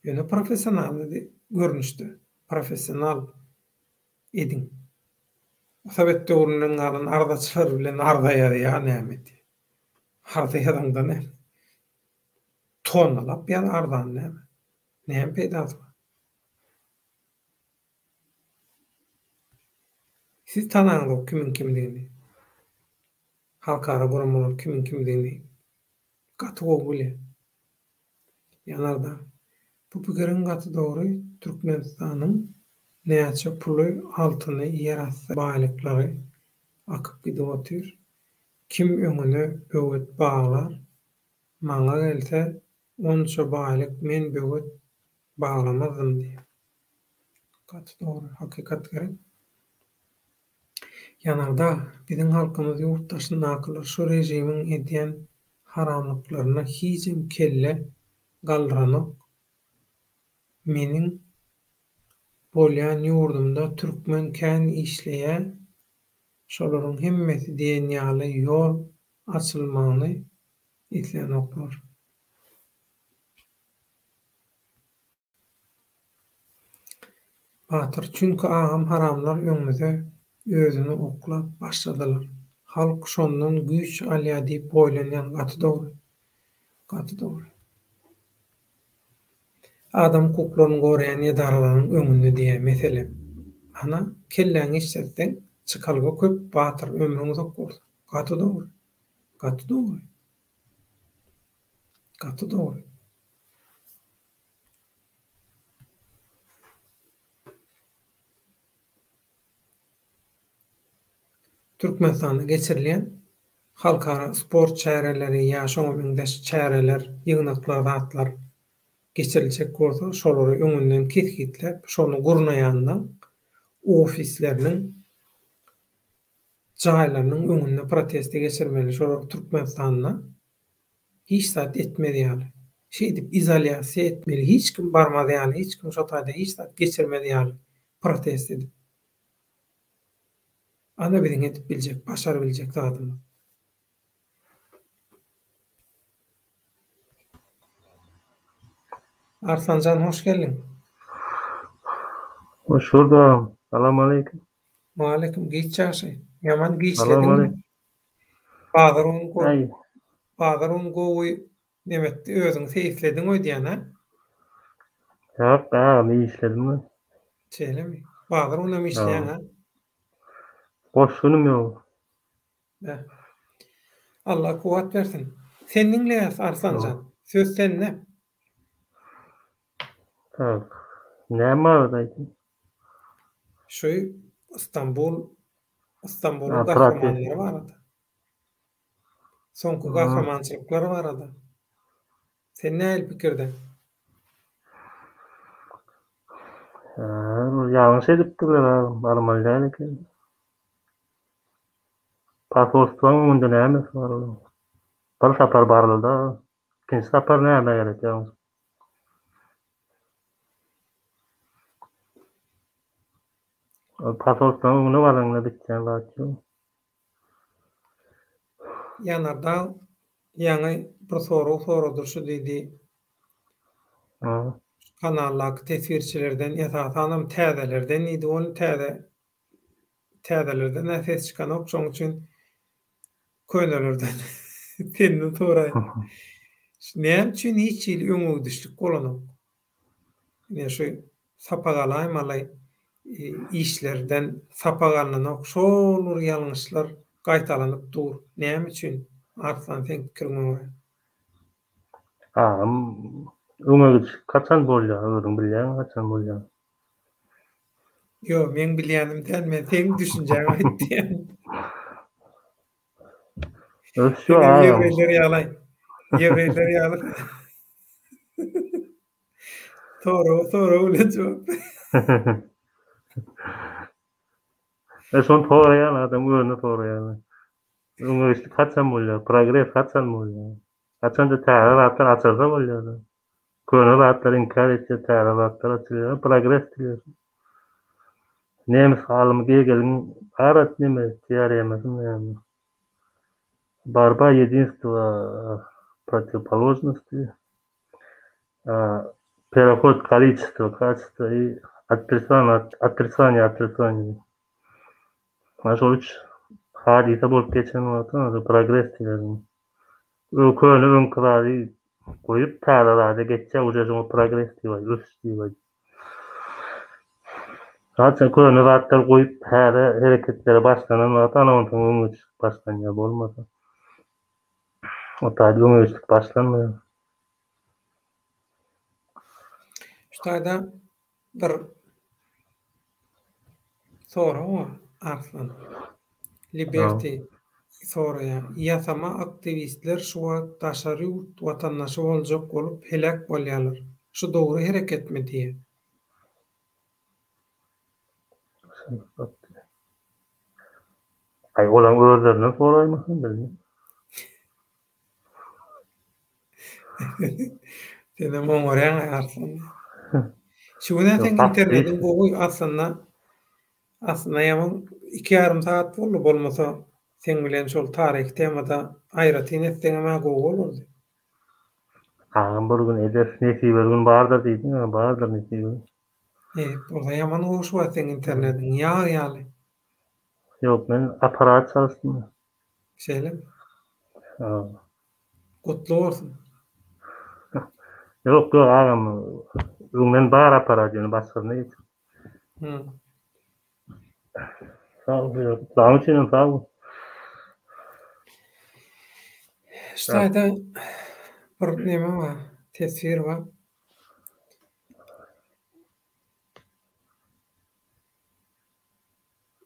Ýöne professional görnüşde, professional ediň. Sowet döwründen galan arzaçylar bilen arza ýazýar näme edýär. Arza ýazaňda näme? Tonnalap ýaz arzany näme? Näme peýdasy bar? Siz tanaňzok kimiň kimdigini. Halkara guramalar kimiň kimdigini gaty gowy bilýär. Ýanardag, bu pikiriň gaty dogry, Türkmenistanyň näçe puly, altyny, ýerasty baýlyklary akyp gidip otyr. Kim öňüne böwet baglar, maňa gelse onça baýlyk men böwet baglamazdym diýýär. Gaty dogry, hakykat gerek. Ýanardag, biziň halkymyz ýurt daşyndakylar şu režimiň edýän haramlyklaryna hijem kelle galdyranok. Meniň bolýan ýurdumda türkmen kän işleýä şolaryň hemmesi diýen ýaly ýol açylmagyny islänoklar. Batyr, Çünki agam haramlar öňümize özüni oklap başladylar. Halk şondan güýç alýa diýip oýlanýan gaty dogry. Gaty dogry. Adam hukuklaryny goraýan edaralaryň öňünde diýä meselem. Ana, kelläňi işletseň çykalga köp Batyr ömrüň uzak bolsun. Gaty dogry. Gaty dogry. Gaty dogry. Türkmenistanda geçirilýän halkara sport çäreleri ýa şoňa meňzeş çäreler, ýygnaklar, zatlar geçiriljek bolsa, şolary öňünden kesgitläp, şony gurnaýanlaň ofisleriniň, jaýlarynyň öňünde protesti geçirmeli. Şolar Türkmenistanda hiç zat etmez ýaly. Şeýdip izolýasiýa etmeli, hiç kim barmaz ýaly, hiç kim şo taýda hiç zat geçirmez ýaly protest edip. Ana biziň edip biljek, başarybiljek zadymyz. Arslanjan hoş geldiň. Hoş gördük agam. Salam aleýkum. Waleýkim giç ýagşy. Ýaman giçlediň. Bazar gün gowy. Bazar gün gowy nemetdi özüňi seýislediň öýdýän hä? Ýok agam işledim men. Şeýlemi? Bazar günem işleýäň hä? Boş günüm ýok. Beh. Allah kuwwat bersin. Sen diňleýäs Arslanjan. Söz sende. Tak. Näme barada aýtayyn? Şu Istanbul Istanbulyň gahrymanlary barada. Soňky gahrymançylyklar barada. Sen nähili pikirde? Ýalňyş edipdirler agam, barmaly däl eken. Posolstwaň öňünde nämesi bar onuň? Bir sapar baryldy, ikinji sapar nämä gerek ýalňyş? Posolstwaň öňüne baranyňda bitýän zat ýok. Ýanardag ýaňy bir sorag sorady şu diýdi. Şu kanaldaky teswirçilerden esasanam täzelerden diýdi ony täze täzelerden-ä ses çykanok şoň üçin könelerden senden soraýyn. Näme üçin hiç hili öňegidişlik bolanok? Ine şu sapak alaýmaly işlerden sapak alnanok şol bir ýalňyşlar gaýtalanyp dur näme üçin Arslan seň pikiriňe görä? Agam öňe gidişlik haçan bolýar özüň bilýäňmi haçan bolýanyny? Ýok meň bilýänim däl men seň düşünjäňi aýt diýýän. Ösüş ýok agam. Ýewreýler ýaly ýewreýler ýaly Soraga sorag bilen jogap ber. E şony soraýan adam özüne soraýar. Öňe geçdik haçan bolýar? Progres haçan bolýar? Haçanda täze zatlar açylsa bolýar. Köne zatlary inkär etýär, täze zatlar açylýar. Progres diýýär. Nemes alymy Gegeliň bar neme teoremasy näme? Borba jedinstva protiwopoložnosti Perehod koliçestwo, kaçestwo i otrisanýe, otrisanýe, otrisanýe. Mana şol üç hadysa bolup geçen wagty ana progres diýilýär. Ö köne öňki zady goýup täze zada geçýär, uje şoňa progres diýip, ösüş diýip. Haçan köne zatlary goýup täze hereketlere başlanan wagty ana onsoň öňe geçişlik başlanýar bolmasa. O taýda öňe geçişlik başlanmaýar. Şu taýda bir sorag bar, Arslan. Liberty soraýar. Ýasama aktiwistler şu wagt daşary ýurt watandaşy boljak bolup heläk bolýarlar. Şu dogry hereketmi diýýär. Aý olaň özlerinden soraýmasyn bilmem. Senem oňarýaň-aý Arslan. Şu gün-ä seň internetiň gowy aslynda. Aslynda ýaman 2,5 sagat boldy bolmasa seň bilen şol taryhy temada aýratyn etseňem-ä gowy bolardy. Agam bir gün ederis nesibe gün bardyr diýdiň-ä bardyr nesibe. Nesip bolsa ýaman gowy şu wagt seň internetiň ýag ýaly. Ýok men aparat çalyşdym. Şeýlemi? Ha. Gutly bolsun. Ýok ýok agam öňden bar aparat ýöne başgasyna geçip. Hum. Sag bol. Gutlagyň üçinem sag bol. Şu taýda bir neme bar, teswir bar.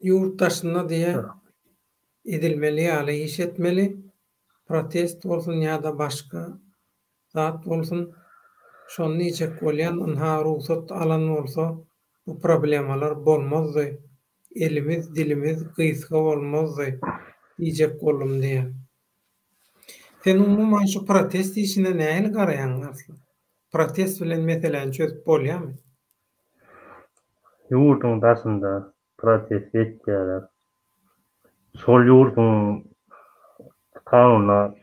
Ýurt daşynda diýýär. Edilmeli ýaly iş etmeli. Protest bolsun ýa-da başga zat bolsun. Şony diýjek bolýan, ynha rugsat alan bolsa bu problemalar bolmazdy. Elimiz, dilimiz gysga bolmazdy diýjek boldum diýýän. Sen umuman şu protest işine nähili garaýaň Arslan? Protest bilen meseläni çözüp bolýamy? Ýurduň daşynda protest etýärler. Şol ýurduň kanunyna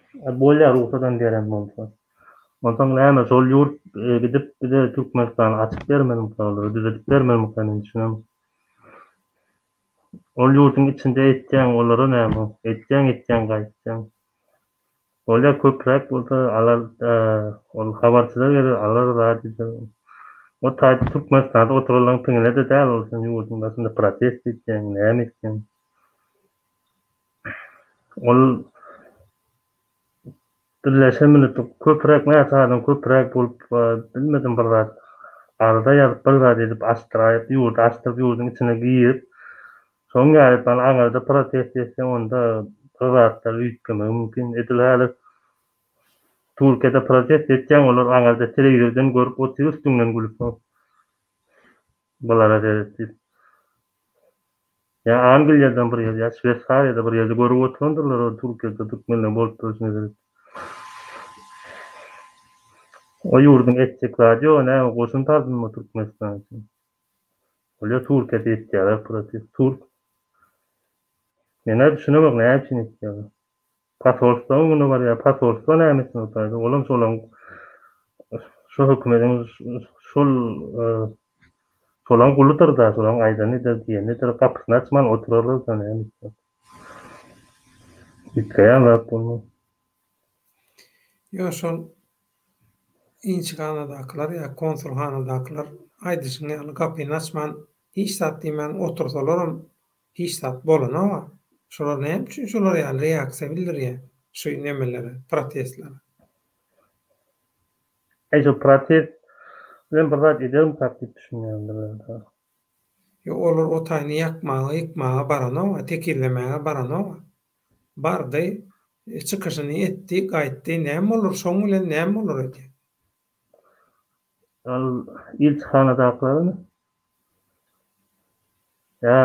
bolýar rugsadam beren bolsa. Onsoň näme şol ýurt gidip bize Türkmenistany açyp bermelimikä olara düzedip bermelimikä men düşünemok. Ol ýurduň içinde etýäň olara näme etýäň etýäň gaýtýaň. Bolýa köpräk bolsa alar ol habarçylar geler alar zat eder. O taýda Türkmenistanda oturanlaryň piňine-de däl ol sen ýurduň daşynda protest etýäň näme etýäň. Ol Birleşen Milletler köpräk näçe adam köpräk bolup bilmedim bir zat arza ýazyp bir zat edip açdyraýyp ýurdy açdyryp ýurduň içine girip Şoň ýaly sen aňyrda protest etseň onda bir zatlar üýtgemegi mümkin. Edil häzir Türkiýede protest etýäň olar aňyrda telewizordan görüp otyr üstüňden gülüp. Bulara seret diýip. Ýa Angliýadan bir ýerde ýa Şweýsariýada bir ýerde görüp oturandyrlar ol Türkiýede türkmenler bolup durşuna seret. O ýurduň etjek zady ýok näme goşun saldynmy Türkmenistan üçin. Bolýa Türkiýede etýärler protest. Türk Menä düşünemok näme üçin etýärler. Posolstwa öňüne barýar. Posolstwa näme etsin o taýda? Olam şolaň şo hökümediň şol şolaň guludyr-da, şolaň aýdanyny eder, diýenini eder, gapysyny açman oturarlar-da näme etsin. Üýtgeýän zat bolmaz. Ýok şol Ilçihanadakylar ýa konsulhanadakylar aýdyşyň ýaly gapyny açman, hiç zat diýmän otursalaram hiç zat bolanok-a. Şolar näme üçin şolar ýaly reaksiýa bildirýär şu nemelere, protestlere? Äý şo protest bilen bir zat edermikak diýip düşünýändirler-dä. Ýok olar o taýyny ýakmaga, ýykmaga baranok-a, tekizlemäge baranok-a. Bardy, çykyşyny etdi, gaýtdy. Näme bolar, şoň bilen näme bolar öýdýäň? Ol ilçihanadakylarmy? Ýa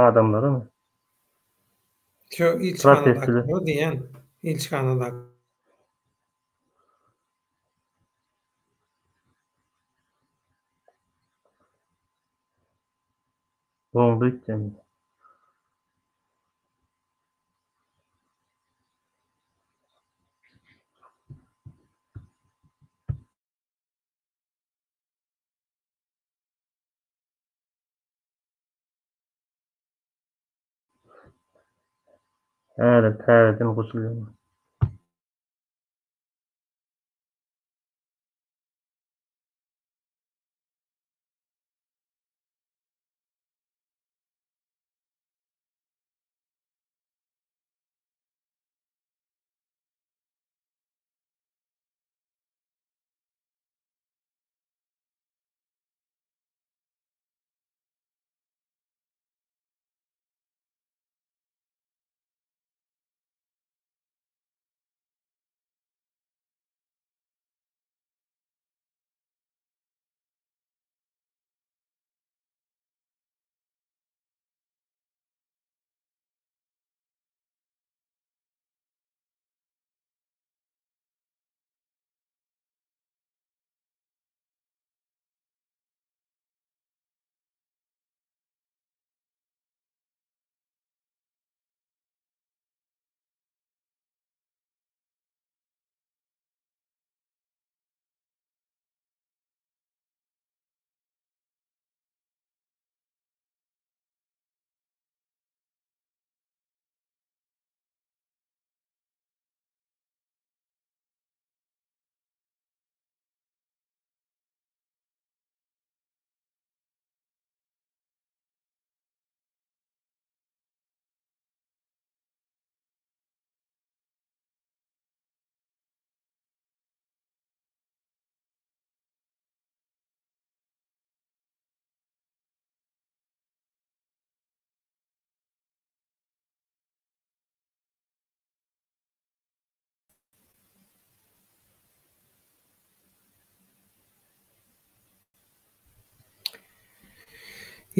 adamlarymy? Şo ilçihanadakylar diýýän, ilçihanadaky. Doňdy öýtýän. Häzir täzeden goşulýar.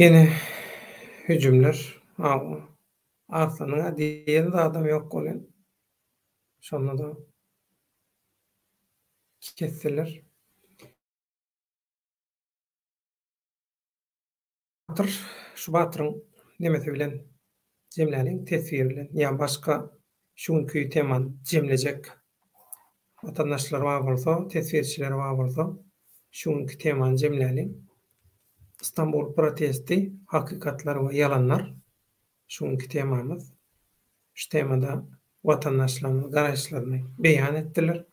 Ýene hüjümler. Hawa. Arslanyň-a diýen zadam ýok welin, şonda-da kesdiler. Batyr, şu Batyryň nemesi bilen jemläliň, teswiri bilen ýa başga şu günki temany jemlejek watandaşlar bar bolsa, teswirçiler bar bolsa, şu günki temany jemläliň. Stambul protesti, hakykatlar we ýalanlar şu günki temamyz. Şu temada watandaşlarymyz garaýyşlaryny beýan etdiler.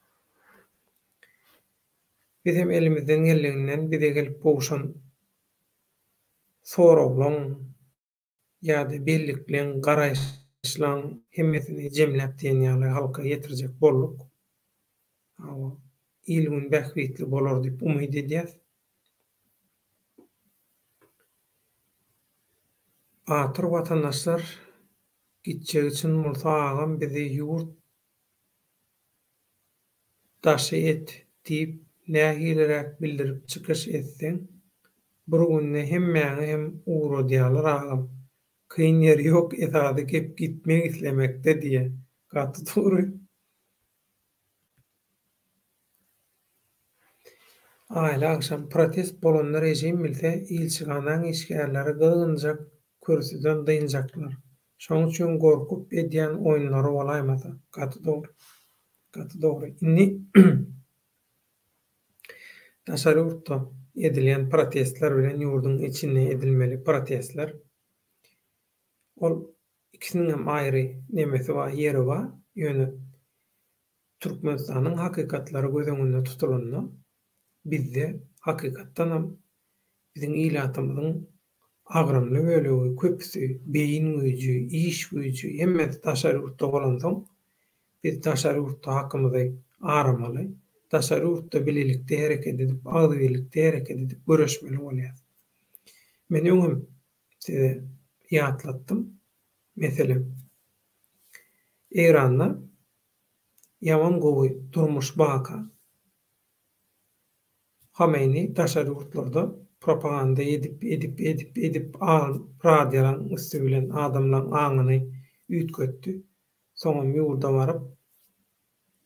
Biz hem elimizden geldiginden bize gelip gowşan soraglaň ýa-da bellikleň, garaýyşlaň hemmesini jemläp diýen ýaly halka ýetirjek bolduk. Hawa, il-gün bähbitli bolar diýip umyt edýäs. Batyr watandaşlar gitjegi çyn bolsa agam bizi ýurt Daşy et diýip nähiliräk bildirip çykyş etseň, bir günde hemmäňi hem ugradýalar agam. Kyn ýeri ýok esasy gep gitmek islemekde diýýä. Gaty dogry. Aýly agşam protest bolanda režim bilse ilçihanaň işgärleri gyzgynjak kürsüden dynjaklar. Şoň üçin gorkup edýän oýunlary bolaýmasa. Gaty dogry. Gaty dogry. Indi daşary ýurtda edilýän protestler bilen ýurduň içinde edilmeli protestler ol ikisiniň hem aýry nemesi bar, ýeri bar. Ýöne Türkmenistanyň hakykatlary göz öňünde tutulanda bizde hakykatdanam biziň ilatymyzyň agramly bölegi, köpüsi, beýin güýji, iş güýji hemmesi daşary ýurtda bolansoň, biz daşary ýurtda hakymyzy aramaly, daşary ýurtda bilelikde hereket edip, agzybirlikde hereket edip göreşmeli bolýas. Men öňem size ýatlatdym. Meselem, Eýranda ýaman gowy durmuş baka. Homeýni daşary ýurtlarda propaganda edip edip edip edip radiolaň üsti bilen adamlaň aňyny üýtgetdi. Soňam ýurda baryp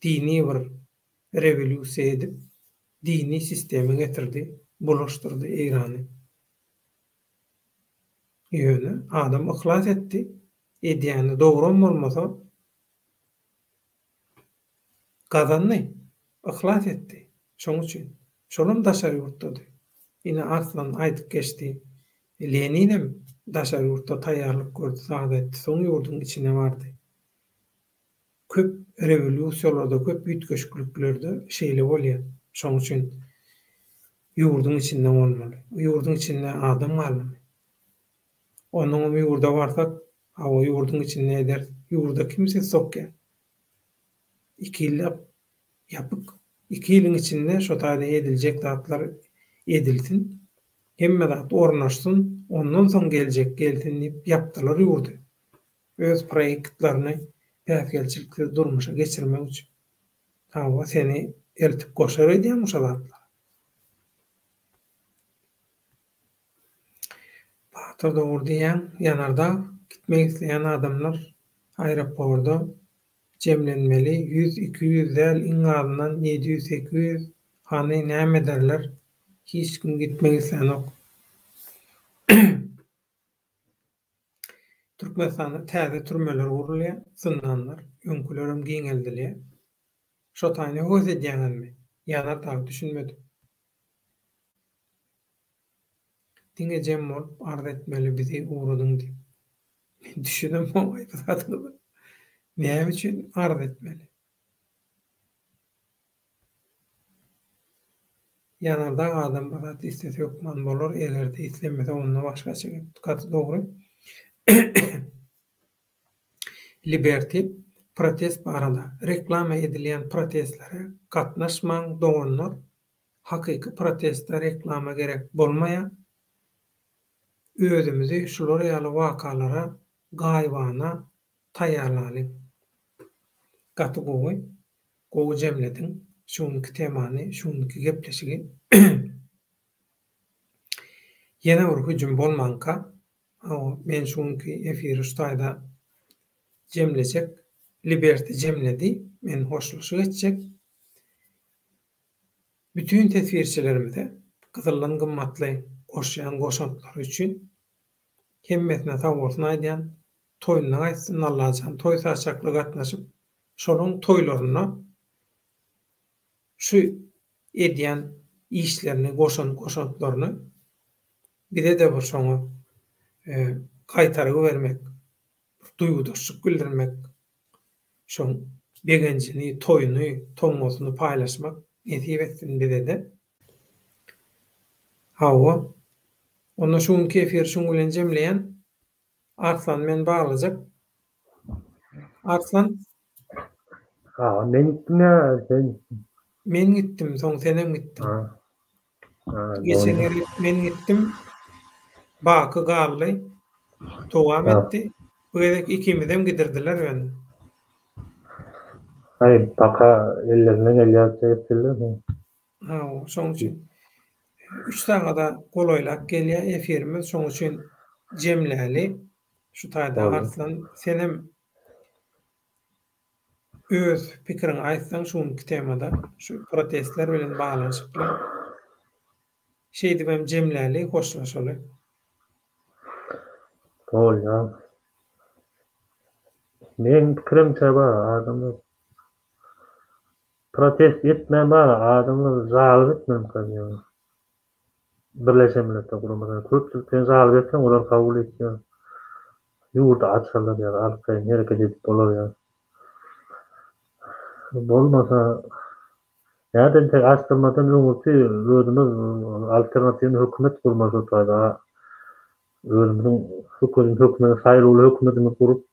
dini bir rewolýusiýa edip dini sistemi getirdi, bulaşdyrdy Eýrany. Ýöne adam yhlas etdi, edýäni dogram bolmasa Gazandy. Yhlas etdi. Şoň üçin. Şolam daşary ýurtdady. Ine Arslan aýdyp geçdi. Leninem daşary ýurtda taýýarlyk gördi, zat etdi. Soň ýurduň içine bardy. Köp rewolýusiýalarda, köp üýtgeşikliklerde şeýle bolýar. Şoň üçin ýurduň içinde bolmaly. Ýurduň içinde adam galdymy? Onnoňam ýurda barsak, hawa ýurduň içinde ederis. Ýurda kim sizi sokýar? Iki ýyllap ýapyk. Iki ýylyň içinde şo taýda ediljek zatlar edilsin, hemme zat ornaşsyn, ondan soň geljek gelsin diýip ýapdylar ýurdy. Öz proýektlerini päsgelçiliksiz durmuşa geçirmek üçin. Hawa, seni eltip goşar öýdýäňmi şo zatlara? Batyr dogry diýýäň, Ýanardag, gitmek isleýän adamlar aeroporda jemlenmeli, ýüz, 200 däl iň azyndan 700, 800, hany näme ederler, hiç kim gitmek islänok. Türkmenistanda täze türmeler gurulýar, zyndanlar, öňkülerem giňeldilýär. Şo taýyny höwes edýäňizmi? Ýanardag, düşünmedim. Diňe jem bolup arz etmeli bizi ugradyň diýip. Men düşünemok bu zadyňyza. Näme üçin arz etmeli? Ýanardag adam bir zat islese hökman bolar, egerde islemese onda başgaça gep. Gaty dogry. Liberty protest barada reklama edilýän protestlere gatnaşmaň doganlar Hakyky proteste reklama gerek bolmaýar. Özümizi şular ýaly wakalara gaýybana taýýarlalyň. Gaty gowy. Gowy jemlediň şu günki temany, şu günki gepleşigi. Ýene bir hüjüm bolmanka, hawa, men şu günki efiri şu taýda jemlejek. Liberty jemledi, men hoşlaşyk etjek. Bütin teswirçilerimize gyzyldan gymmatly goşýan goşantlary üçin hemmesine sagbolsun aýdýan. Toýunda gaýtsyn Allajan toý saçakly gatnaşyp şolaň toýlarynda şu edýän işlerini goşan goşantlaryny bize-de bir şoňa gaýtargy bermek bir duýgudaşlyk bildirmek şoň begenjini toýuny tomgasyny paýlaşmak nesip etsin bize-de. Hawa. Onda şu günki efiri şuň bilen jemleýän. Arslan men baglajak. Arslan. Ha, men gitdim ya sen. Men gitdim, soň senem gitdiň. Ha. Ha, Geçen boldy. gezek men gitdim. Baky galdy. Dowam Ha. etdi. Bu gezek ikimizem gidirdiler ýöne. Aý, baka ellerinden gelýärçe etdiler. Hawa, şoň üçin üç sagada golaýlap gelýär efirimiz, şoň üçin jemläli. Şu taýda Arslan senem öz pikiriňi aýtsaň şu günki temada, şu protestler bilen baglanyşykly. Şeýdibem jemläli, hoşlaşaly. Bolýar. Meň pikirimçe bar, adamlar Protest etmän bar adamlar zalyp etmemka diýýän. Birleşen Milletler Guramasyna köpçülik sen zalyp etseň olar kabul etýär. Ýurdy açarlar ýa arkaýyn hereket edip bolar ýa. Bolmasa näde entek açdyrmadan öňürti özümiz alternatiwny hökümet gurmaly şo taýda. Özümiziň hökümet saýlawly hökümetimizi gurup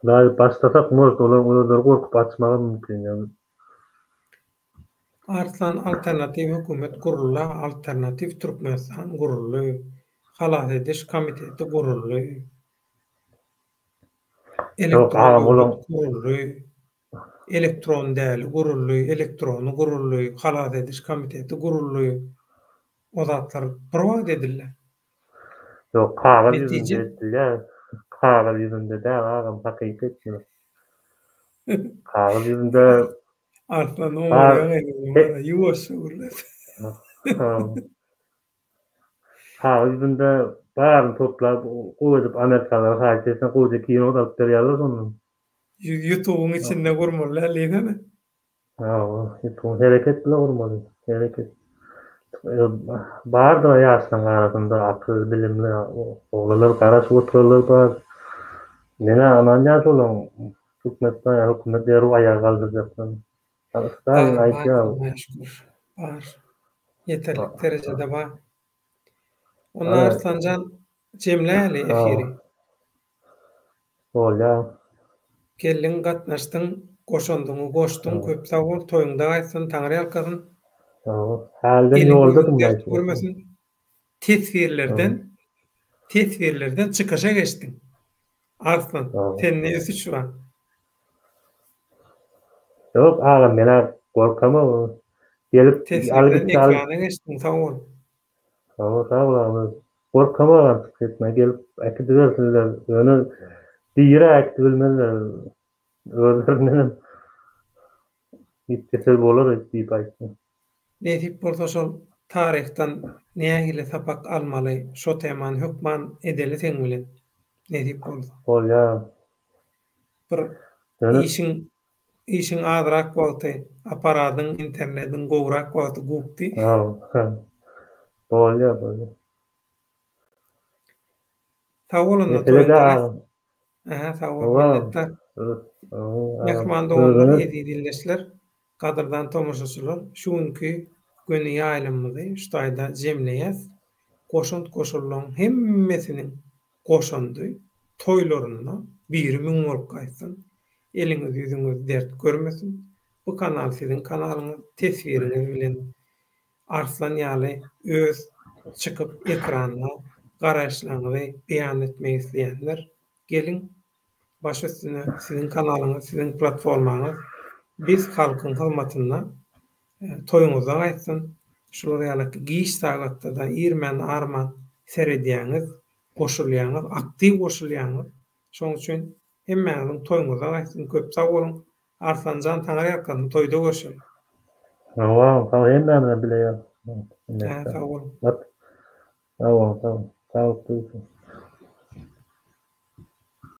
Daýy başlasak может olaryň özleri gorkup açmagam mümkin ýa. Arslan alternatiw hökümet gurulda alternatiw Türkmenistan guruldy halas ediş komiteti guruldy Ýok elektron agam döwlet olaň guruldy elektron däli guruldy elektrony guruldy halas ediş komiteti guruldy o zatlar bir wagt edildi. Ýok, kagyz ýüzünde Netije? etdilýär. Kagyz ýüzünde däl agam, hakyky etmeli. Kagyz ýüzünde Arslan bar oňarýaň eliňi bara, ýuwaşja gürlet. Kagyz ýüzünde baryny toplap, gowy edip amerikanlara haýyş etseň gowja kino alyp berýärler şondan. Ýutubyň içinde gurmaly däl diýsene. Hawa, ýutubyň hereket bile gurmaly, hereket. Bardyr ýaşlaryň arasynda akylly, bilimli oglanlar garaşyp oturanlar bar. Men-ä ynanýan şolaryň Türkmenistan ýa hökümet derrew aýaga galdyrjakdygyna. Stalin Bar, bar, aýdýar. Allaha şükür. Bar. Ýeterlik derejede bar. Onda Arslanjan jemläýeli efiri. Bolýa. Geldiň gatnaşdyň goşandyňy goşduň köp sag bol toýuňda gaýtsyn Taňry ýalkasyn. Sag bol. Hälden Eliň ýüzüň ýoldadym dert belki. görmesin. Teswirlerden teswirlerden çykyşa geçdiň. Arslan sende ösüş bar. Ýok agam menä gorkamok. Gelip Teswirden ekrana geçdiň sag bol. Sag sag bol agam. Gorkamok artyk etme gelip äkidibersinler. Ýöne diri äkidibilmezler. Özlerindenem gitse bolar diýip aýtdy. Nesip bolsa şol taryhdan nähili sapak almaly şo temany hökman edeli seň bilen nesip bolsa. Bolýa. Bir işiň Işiň azrak wagty, apparadyň, internediň gowrak wagty gupdy. Bolýa, bolýa. Sag bol onda toýuňda gaýtsyn. Ähä sag bol minnetdar. Mähriban doganlar, eziz ildeşler, gadyrdan tomaşaçylar, şu günki göni ýaýlymymyzy şu taýda jemleýäs. Goşant goşanlaryň hemmesiniň goşandy toýlarynda biri müň bolup gaýtsyn. Eliňiz ýüzüňiz dert görmesin. Bu kanal siziň kanalyňyz teswiriňiz bilen Arslan ýaly öz çykyp ekranda garaýyşlaryňyzy beýan etmek isleýänler geliň baş üstüne siziň kanalyňyz siziň platformaňyz biz halkyň hyzmatynda toýuňyzda gaýtsyn şular ýaly giç sagatda-da irmän arman. seredýäňiz, goşulýaňyz, aktiw goşulýaňyz. Şonuň üçin hemmäňiziň toýuňyza gaýtsyn, köp sag boluň. Arslanjan saňa ýalkasyn, toýda görşeli. Hawa, sag hemmämize bile ýalkasyn. Hä, sag boluň. Sag boluň, sag boluň. Sag boluň.